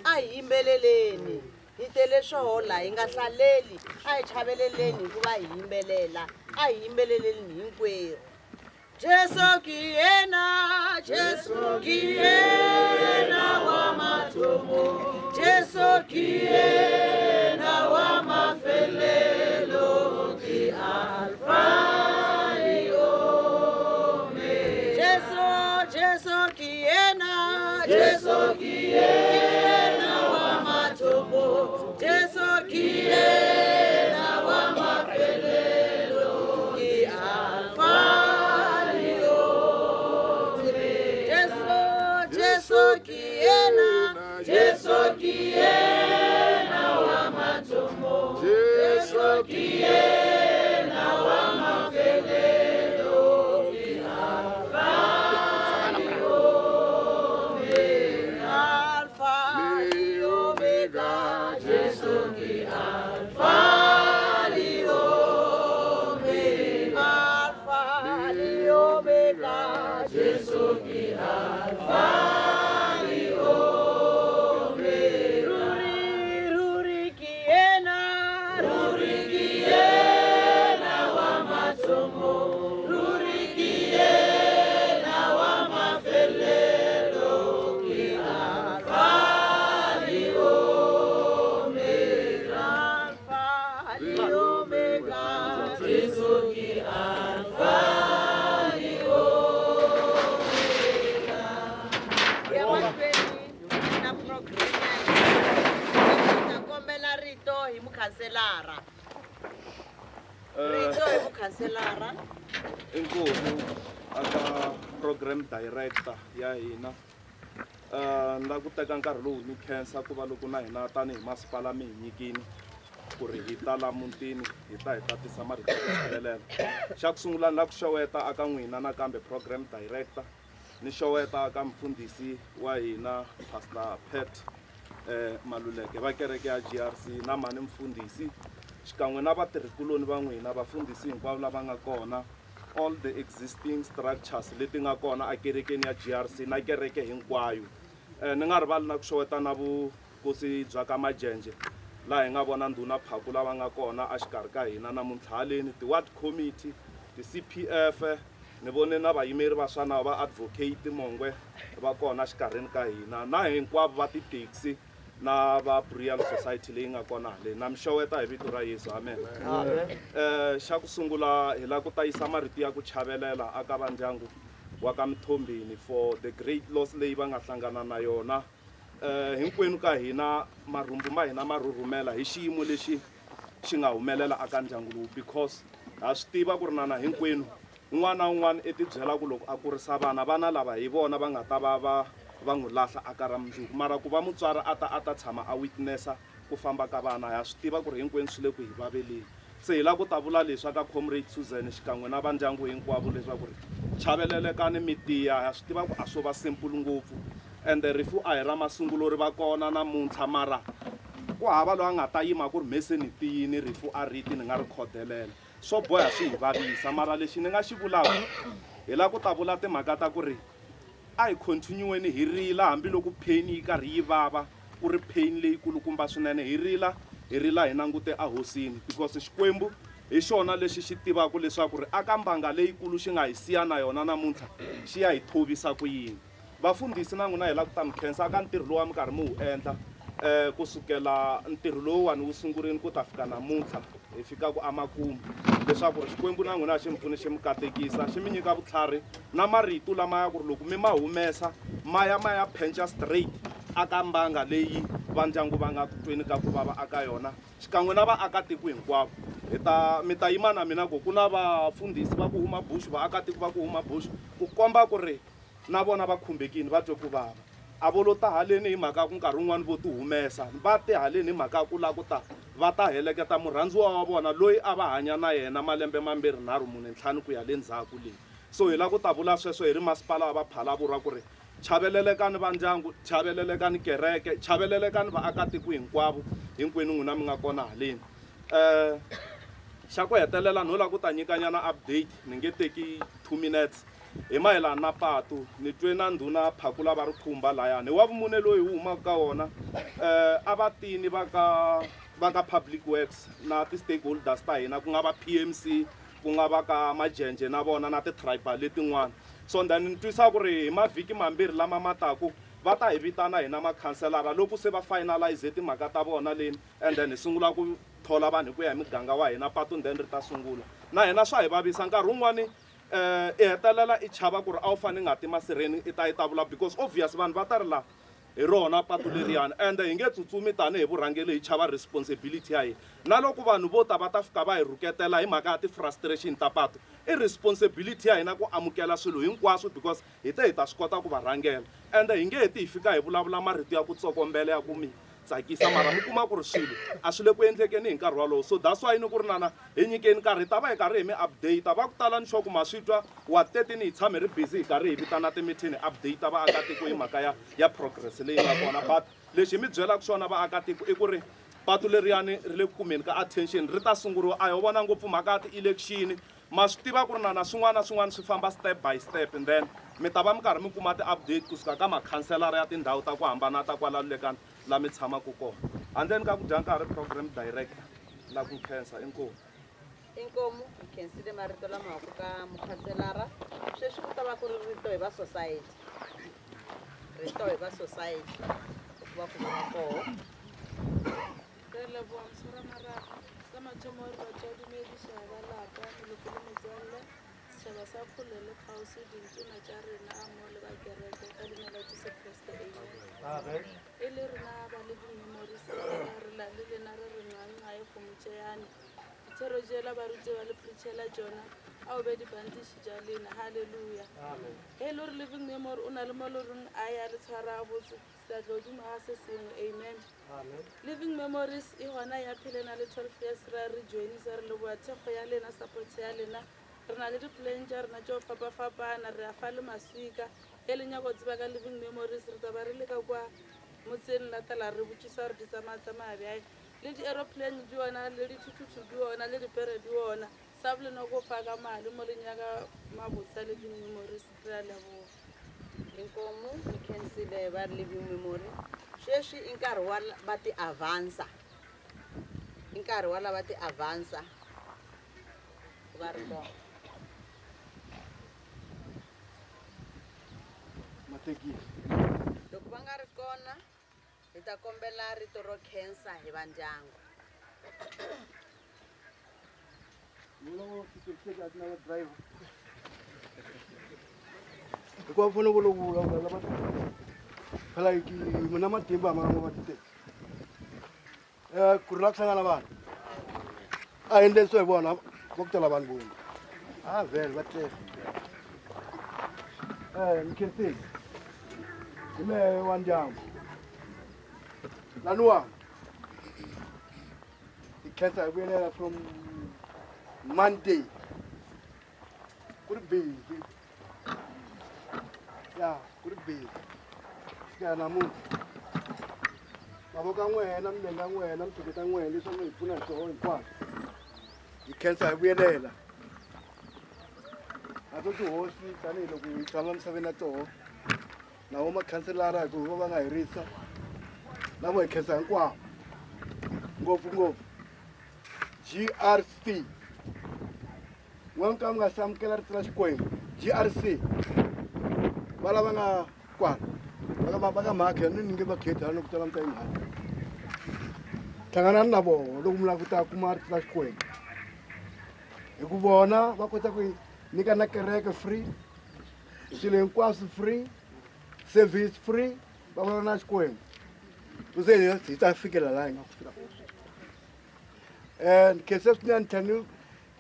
a hi yimbeleleni hi tele swoho laha hi nga hlaleli a hi chaveleleni hikuva hi yimbelela a hi yimbeleleni hinkwerhu. Jesu ke yena, Jesu ke yena wa mathomo, Jesu ke yena wa mafelelo, ke Alfa le Omega. Jesu, Jesu ke yena, Jesu ke yena wa mathomo, Jesu ke yena wa mafelelo, ke Alfa le Omega. Jesu, Jesu ke yena, Jesu ke yena wa mathomo, Jesu ke yena wa mafelelo, ke Alfa le Omega. Alfa le Omega, Jesu ke Alfa le Omega. Alfa le Omega, Jesu ke Alfa le Omega. Ruri, ruri ke yena, ruri ke yena wa mathomo, ruri ke yena wa mafelelo, ke Alfa le Omega. Alfa le Omega, Jesu ke Alfa le Omega. Ya mahlweni na program ya hina, hi ta kombela rito hi mukhanselara. Rito hi mukhanselara. Inkomu aka program director ya hina. Ni ku teka nkarhi lowu ni khensa ku va loko na hina tanihi masipala mi hi nyikini ku ri hi ta la mutini hi ta hi tatisa marito ya ku chavelela. Xa ku sungula ni la ku xeweta aka n'wina nakambe program director, ni xeweta ka mfundhisi wa hina Pastor Pat Maluleke va kereke ya GRC na mhani mfundhisi xikan'we na vatirhikuloni va n'wina vafundhisi hinkwavo lava nga kona, all the existing structures leti nga kona ekerekeni ya GRC na kereke hinkwayo. Ni nga rivali na ku xeweta na vukosi bya ka Majenje laha hi nga vona ndhuna Phaku lava nga kona exikarhi ka hina namuntlha haleni, ti-ward committee, ti-CPF, ni vone na vayimeri va swa nawu va advocate Mongwe va kona exikarhini ka hina na hinkwavo va ti-taxi na va Burial Society leyi nga kona haleni. Na mi xeweta hi vito ra Yesu, amen. Xa ku sungula hi lava ku ta yisa marito ya ku chavelela aka va ndyangu wa ka Mthombeni for the great loss leyi va nga hlangana na yona. Hinkwenu ka hina marhumbu ma hina ma rhurhumela hi xiyimo lexi xi nga humelela aka ndyangu lowu, because ha swi tiva ku ri na hinkwenu un'wana na un'wana i tibyela ku loko a kurisa vana, vana lava hi vona va nga ta va va va n'wi lahla aka ra mundzuku, mara ku va mutswari a ta a ta tshama a witnessa ku famba ka vana, ha swi tiva ku ri hinkwenu swi le ku hi vaveleni. Se hi lava ku ta vula leswi aka Comrade Susan xikan'we na va ndyangu hinkwavo leswaku ri chavelelekani mi tiya, ha swi tiva ku a swo va simple ngopfu ende rifu a hi ra masungulo ri va kona namuntlha, mara ku hava loyi a nga ta yima ku ri mhese ni tiyini rifu a riti ni nga ri khodelela, swo boha swi hi vavisa. Mara lexi ni nga xi vulaka hi lava ku ta vula timhaka ta ku ri a hi continue-weni hi rila hambiloko pain yi karhi yi vava, ku ri pain leyikulukumba swinene, hi rila hi rila hi langute ehosini, because Xikwembu hi xona lexi xi tivaka leswaku ri aka mbanga leyikulu xi nga hi siya na yona namuntlha xi ya hi thovisa ku yini. Vafundhisi na n'wina hi lava ku ta mi khensa ka ntirho lowu mi karhi mi wu endla kusukela ntirho lowuwani wu sungurile ku ta fika namuntlha hi fika ku amakumu, leswaku ri Xikwembu na n'wina xi mi pfune xi mi katekisa xi mi nyika vutlhari na marito lama ya ku ri loko mi ma humesa ma ya ma ya phenca straight aka mbanga leyi va ndyangu va nga tweni ka ku vava aka yona xikan'we na vaakatiko hinkwavo. Hi ta mi ta yima na mina ku ku na vafundhisi va ku huma bush, vaakatiko va ku huma bush, ku komba ku ri na vona va khumbekile va twe ku vava. A vo lo ta haleni hi mhaka ku nkarhi wun'wani vo ti humesa, va ti haleni hi mhaka ku lava ku ta va ta heleketa murhandziwa wa vona loyi a va hanya na yena malembe mambirhi nharhu mune ntlhanu ku ya le ndzhaku leyi. So hi lava ku ta vula sweswo hi ri masipala wa Vaphalavurwa ku ri chavelelekani va ndyangu, chavelelekani kereke, chavelelekani vaakatiko hinkwavo hinkwenu n'wina mi nga kona haleni. Xa ku hetelela no lava ku ta nyikanyana update, ni nge teki 2 minutes hi mayelana na patu. Ni twe na ndhuna Phaku lava ri khumba layani hi wa vumune loyi hi humaka ka wona, a va tini va ka Public Works na ti-stakeholders ta hina ku nga va PMC, ku nga va ka Majenje na vona na ti-tribal letin'wana. So then ni twisa ku ri hi mavhiki mambirhi lama ma taku va ta hi vitana hina makhanselara loko se va finalize timhaka ta vona leni, and then hi sungula ku thola vanhu hi ku ya hi muganga wa hina patu, then ri ta sungula. Na hina swa hi vavisa nkarhi wun'wani i hetelela i chava ku ri a wu fane nga ti masirheni i ta yi ta vula, because obvious vanhu va ta ri la hi rona patu leriyani, ende hi nge tsutsumi tanihi vurhangeri hi chava responsibility ya hina. Na loko vanhu vo ta va ta fika va hi rhuketela hi mhaka ya ti-frustration ta patu, i responsibility ya hina ku amukela swilo hinkwaswo, because hi te hi ta swi kota ku va rhangela. Ende hi nge heti hi fika hi vulavula marito ya ku tsokombela ya ku mi tsakisa, mara mi kuma ku ri swilo a swi le ku endlekeni hi nkarhi wolowo. So that's why ni ku ri nana hi nyikeni nkarhi, hi ta va hi karhi hi mi update. Va ku tala ni sure ku ma swi twa wa 13 hi tshame ri busy hi karhi hi vitana ti-meeting hi update vaakatiko hi mhaka ya progress leyi nga kona. But lexi hi mi byelaka xona vaakatiko i ku ri patu leriyani ri le ku kumeni ka attention, ri ta sunguriwa. A ho vona ngopfu mhaka ya ti-election, ma swi tiva ku ri na swin'wana na swin'wana swi famba step by step, and then mi ta va mi karhi mi kuma ti-update kusuka ka makhanselara ya tindhawu ta ku hambana ta kwala Lulekani la mi tshamaka kona. Handleni ka ku dya nkarhi, program director la ku khensa. Inkomu. Inkomu hi khensile marito lama humaka ka mukhanselara. Sweswi ku ta va ku ri rito hi va society, rito hi va society ku va ku va koho. Re leboha moswara marapo. Sa mathomo re batho ba dumediša ba lapa, meloko le metswalle, setšhaba sa kgole le kgauswi, dintona tša rena a mo le ba kereke ka leina la Jesu Kriste, amen. E le rena ba le di-memory center, re la le lena re re ngangae kgomo tšeyane. Dithero tšela ba rutiwa le preachela tšona a o be dibandiši tša lena. Halleluja. Ge e le gore Living Memory o na le mo le goreng a ya le tshwara botse seatla godimo ga se sengwe. Amen. Living Memories e gona ya phelena le 12 years ra re joinisa, re leboa thekgo ya lena, support ya lena. Re na le di-plan tša rena tšo fapafapana, re a fa le maswika. Ge le nyaka go tseba ka Living Memories, re taba re le ka kwa motseng latela re botšisa gore di tsamaya-tsamaya bjang. Le di-aeroplane di ona, le dithuthuthu di ona, le dipere di ona. Sa bolena ko fa ka mali mo le nyaka mabotse a Living Memories, re a leboga. Inkomu mi khensile va Living Memory. Sweswi i nkarhi wa va ti-avansa, i nkarhi wa lava ti-avansa va ri kona. Matekisi. Loko va nga ri kona hi ta kombela rito ro khensa hi va ndyangu. Hikuva va fanele ku vulavula lava phela mina matimba ma nga va titaxi ku ri la ku hlangana vanhu a endleni swo hi vona va ku tala vanhu vona a vhele va tele. Mi khensile hi mehe wa ndyangu laniwa hi khensa hi vuyelela from Monday ku ri busy ya ku ri busy fika namuntlha mavoko ya n'wena milenge ya n'wena mihleketa ya n'wena leswi mi hi pfuna hi swoho hinkwaswo hi khensa hi vuyelela na to tihosi tanihiloko hi tshama misaveni ya toho na vo makhanselara hi ku va va nga herisa na vo hi khensa hinkwavo ngopfungopfu GRC n'we ka mi nga se amukela rito ra Xikwembu. GRC va lava nga kwala va ka mhakhe ni nge va khethi hala ku tala mi ta yi mhaka hlanganani na vona loko mi lava ku ta kuma rito ra Xikwembu hi ku vona va kota ku nyika na kereke free, swilo hinkwaswo free, service free, va vulavula na Xikwembu ku se hi ta fikela laha hi nga fika kona. Ni khensa swinene ni tlhela ni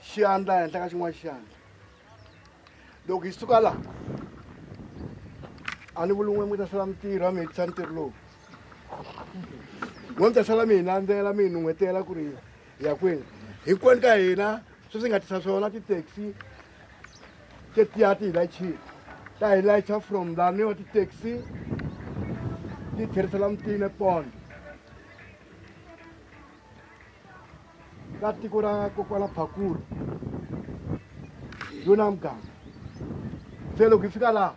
xandla henhla ka xin'wana xandla. Loko hi suka laha a ni vuli n'we mi ta sala mintirho a mi hetisa ntirho lowu n'we mi ta sala mi hi landzela mi hi nun'hwetela ku ri hi ya kwini. Hinkwenu ka hina sweswi hi nga tisa swona ti-taxi tetiya ti hi layichile ta hi layicha from laniwa ti-taxi ti tlherisela mutini epondo ka tiko ra kokwana Phakuru yona muganga. Se loko hi fika laha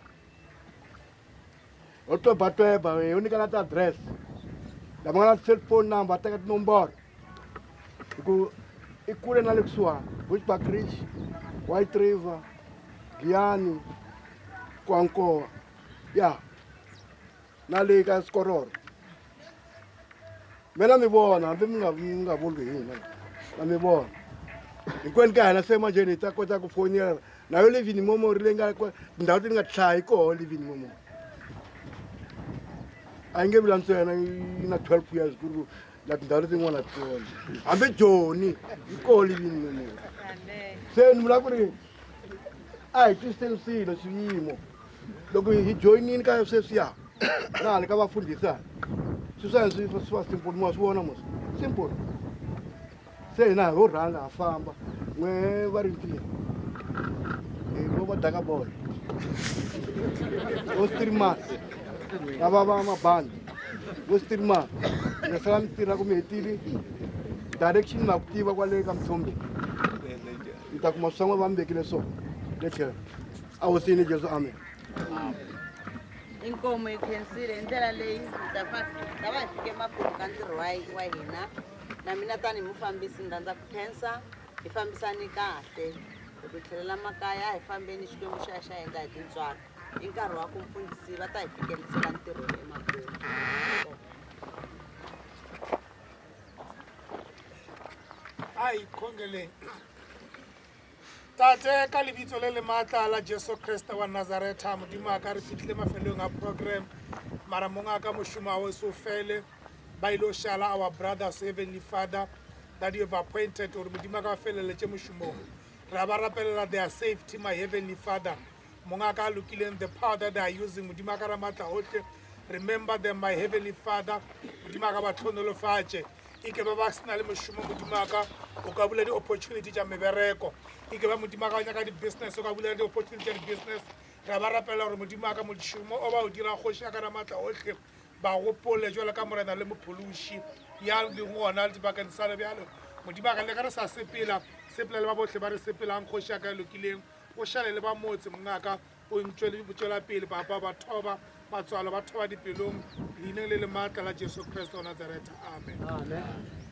ho twebatweba ho nyika na ti-address lava nga na cellphone number teka tinomboro hi ku i kule na le kusuhani Bushbuckridge, White River, Giyani, Kwankowa ya na le ka Skororo. Mina mi vona hambi mi nga vuli hi hina na mi vona hinkwenu ka hina se manjheni hi ta kota ku fonela na yo Living Memory leyi nga tindhawu leti nga tlhaya yi koho Living Memory a yi nge vi la ntsena yi na 12 years ku ri la tindhawu letin'wana ti kona hambi Joni yi koho Living Memory. Se ni vula ku ri a hi twisiseni swilo swiyimo loko hi joyinini ka sweswiya na hala ka vafundhisi swi swa swi va simple mi wa swi vona mos simple. Se hina ho rhanga ha famba n'we va ri ntirho hi vo va daka bolo vo streamers lava va mabandi vo streamers mi nga sala mi tirha ku mi hetile direction ma ku tiva kwale ka Mthombeni mi ta kuma swa n'we va mi vekile swona le tlhelo a hosini Jesu. Amen. Inkomu hi khensile hi ndlela leyi hi ta va hi fike makumu ka ntirho wa hina. Na mina tanihi mufambisi ni rhandza ku khensa hi fambisani kahle loko hi tlhelela makaya hi fambeni Xikwembu xa xa endla hi tintswalo. I nkarhi wa ku mfundhisi va ta hi fikelisela ntirho emakumu. A hi khongeleni. Tate ka lebitso le le matla la Jesu Kriste wa Nazaretha, Modimo a ka re fitlhile mafelong a program mara monga ka mošomo wa so fele ba ile shala our brothers Heavenly Father that you have appointed gore Modimo ka feleletše mošomong. Re ba rapelela their safety, my heavenly Father. Mongaka a lokileng, the power that they are using, Modimo ka ramatla otlhe, remember them, my heavenly Father. Modimo ka ba tlhonolofatše. Ike ba ba sena le mošomo, Modimo ka o ka bula di-opportunity tša mebereko. Ike ba Modimo ka nyaka di-business, o ka bula di-opportunity tša di-business. Re ba rapela gore Modimo ka mošomo o ba o dira, kgoši ya ka ramatla otlhe, ba gopole jwalo ka morena le mophološi ya leng gona dibakeng sa le bjalo. Modimo ka le ge re sa sepela, sepela le ba botlhe ba re sepelang, kgoši ya ka e lokileng. O šale le ba motse, mongaka, o ntšwele tšwela pele, papa, ba thoba matswalo, ba thoba dipelong, leineng le le maatla la Jesu Kriste wa Nazareta, amen.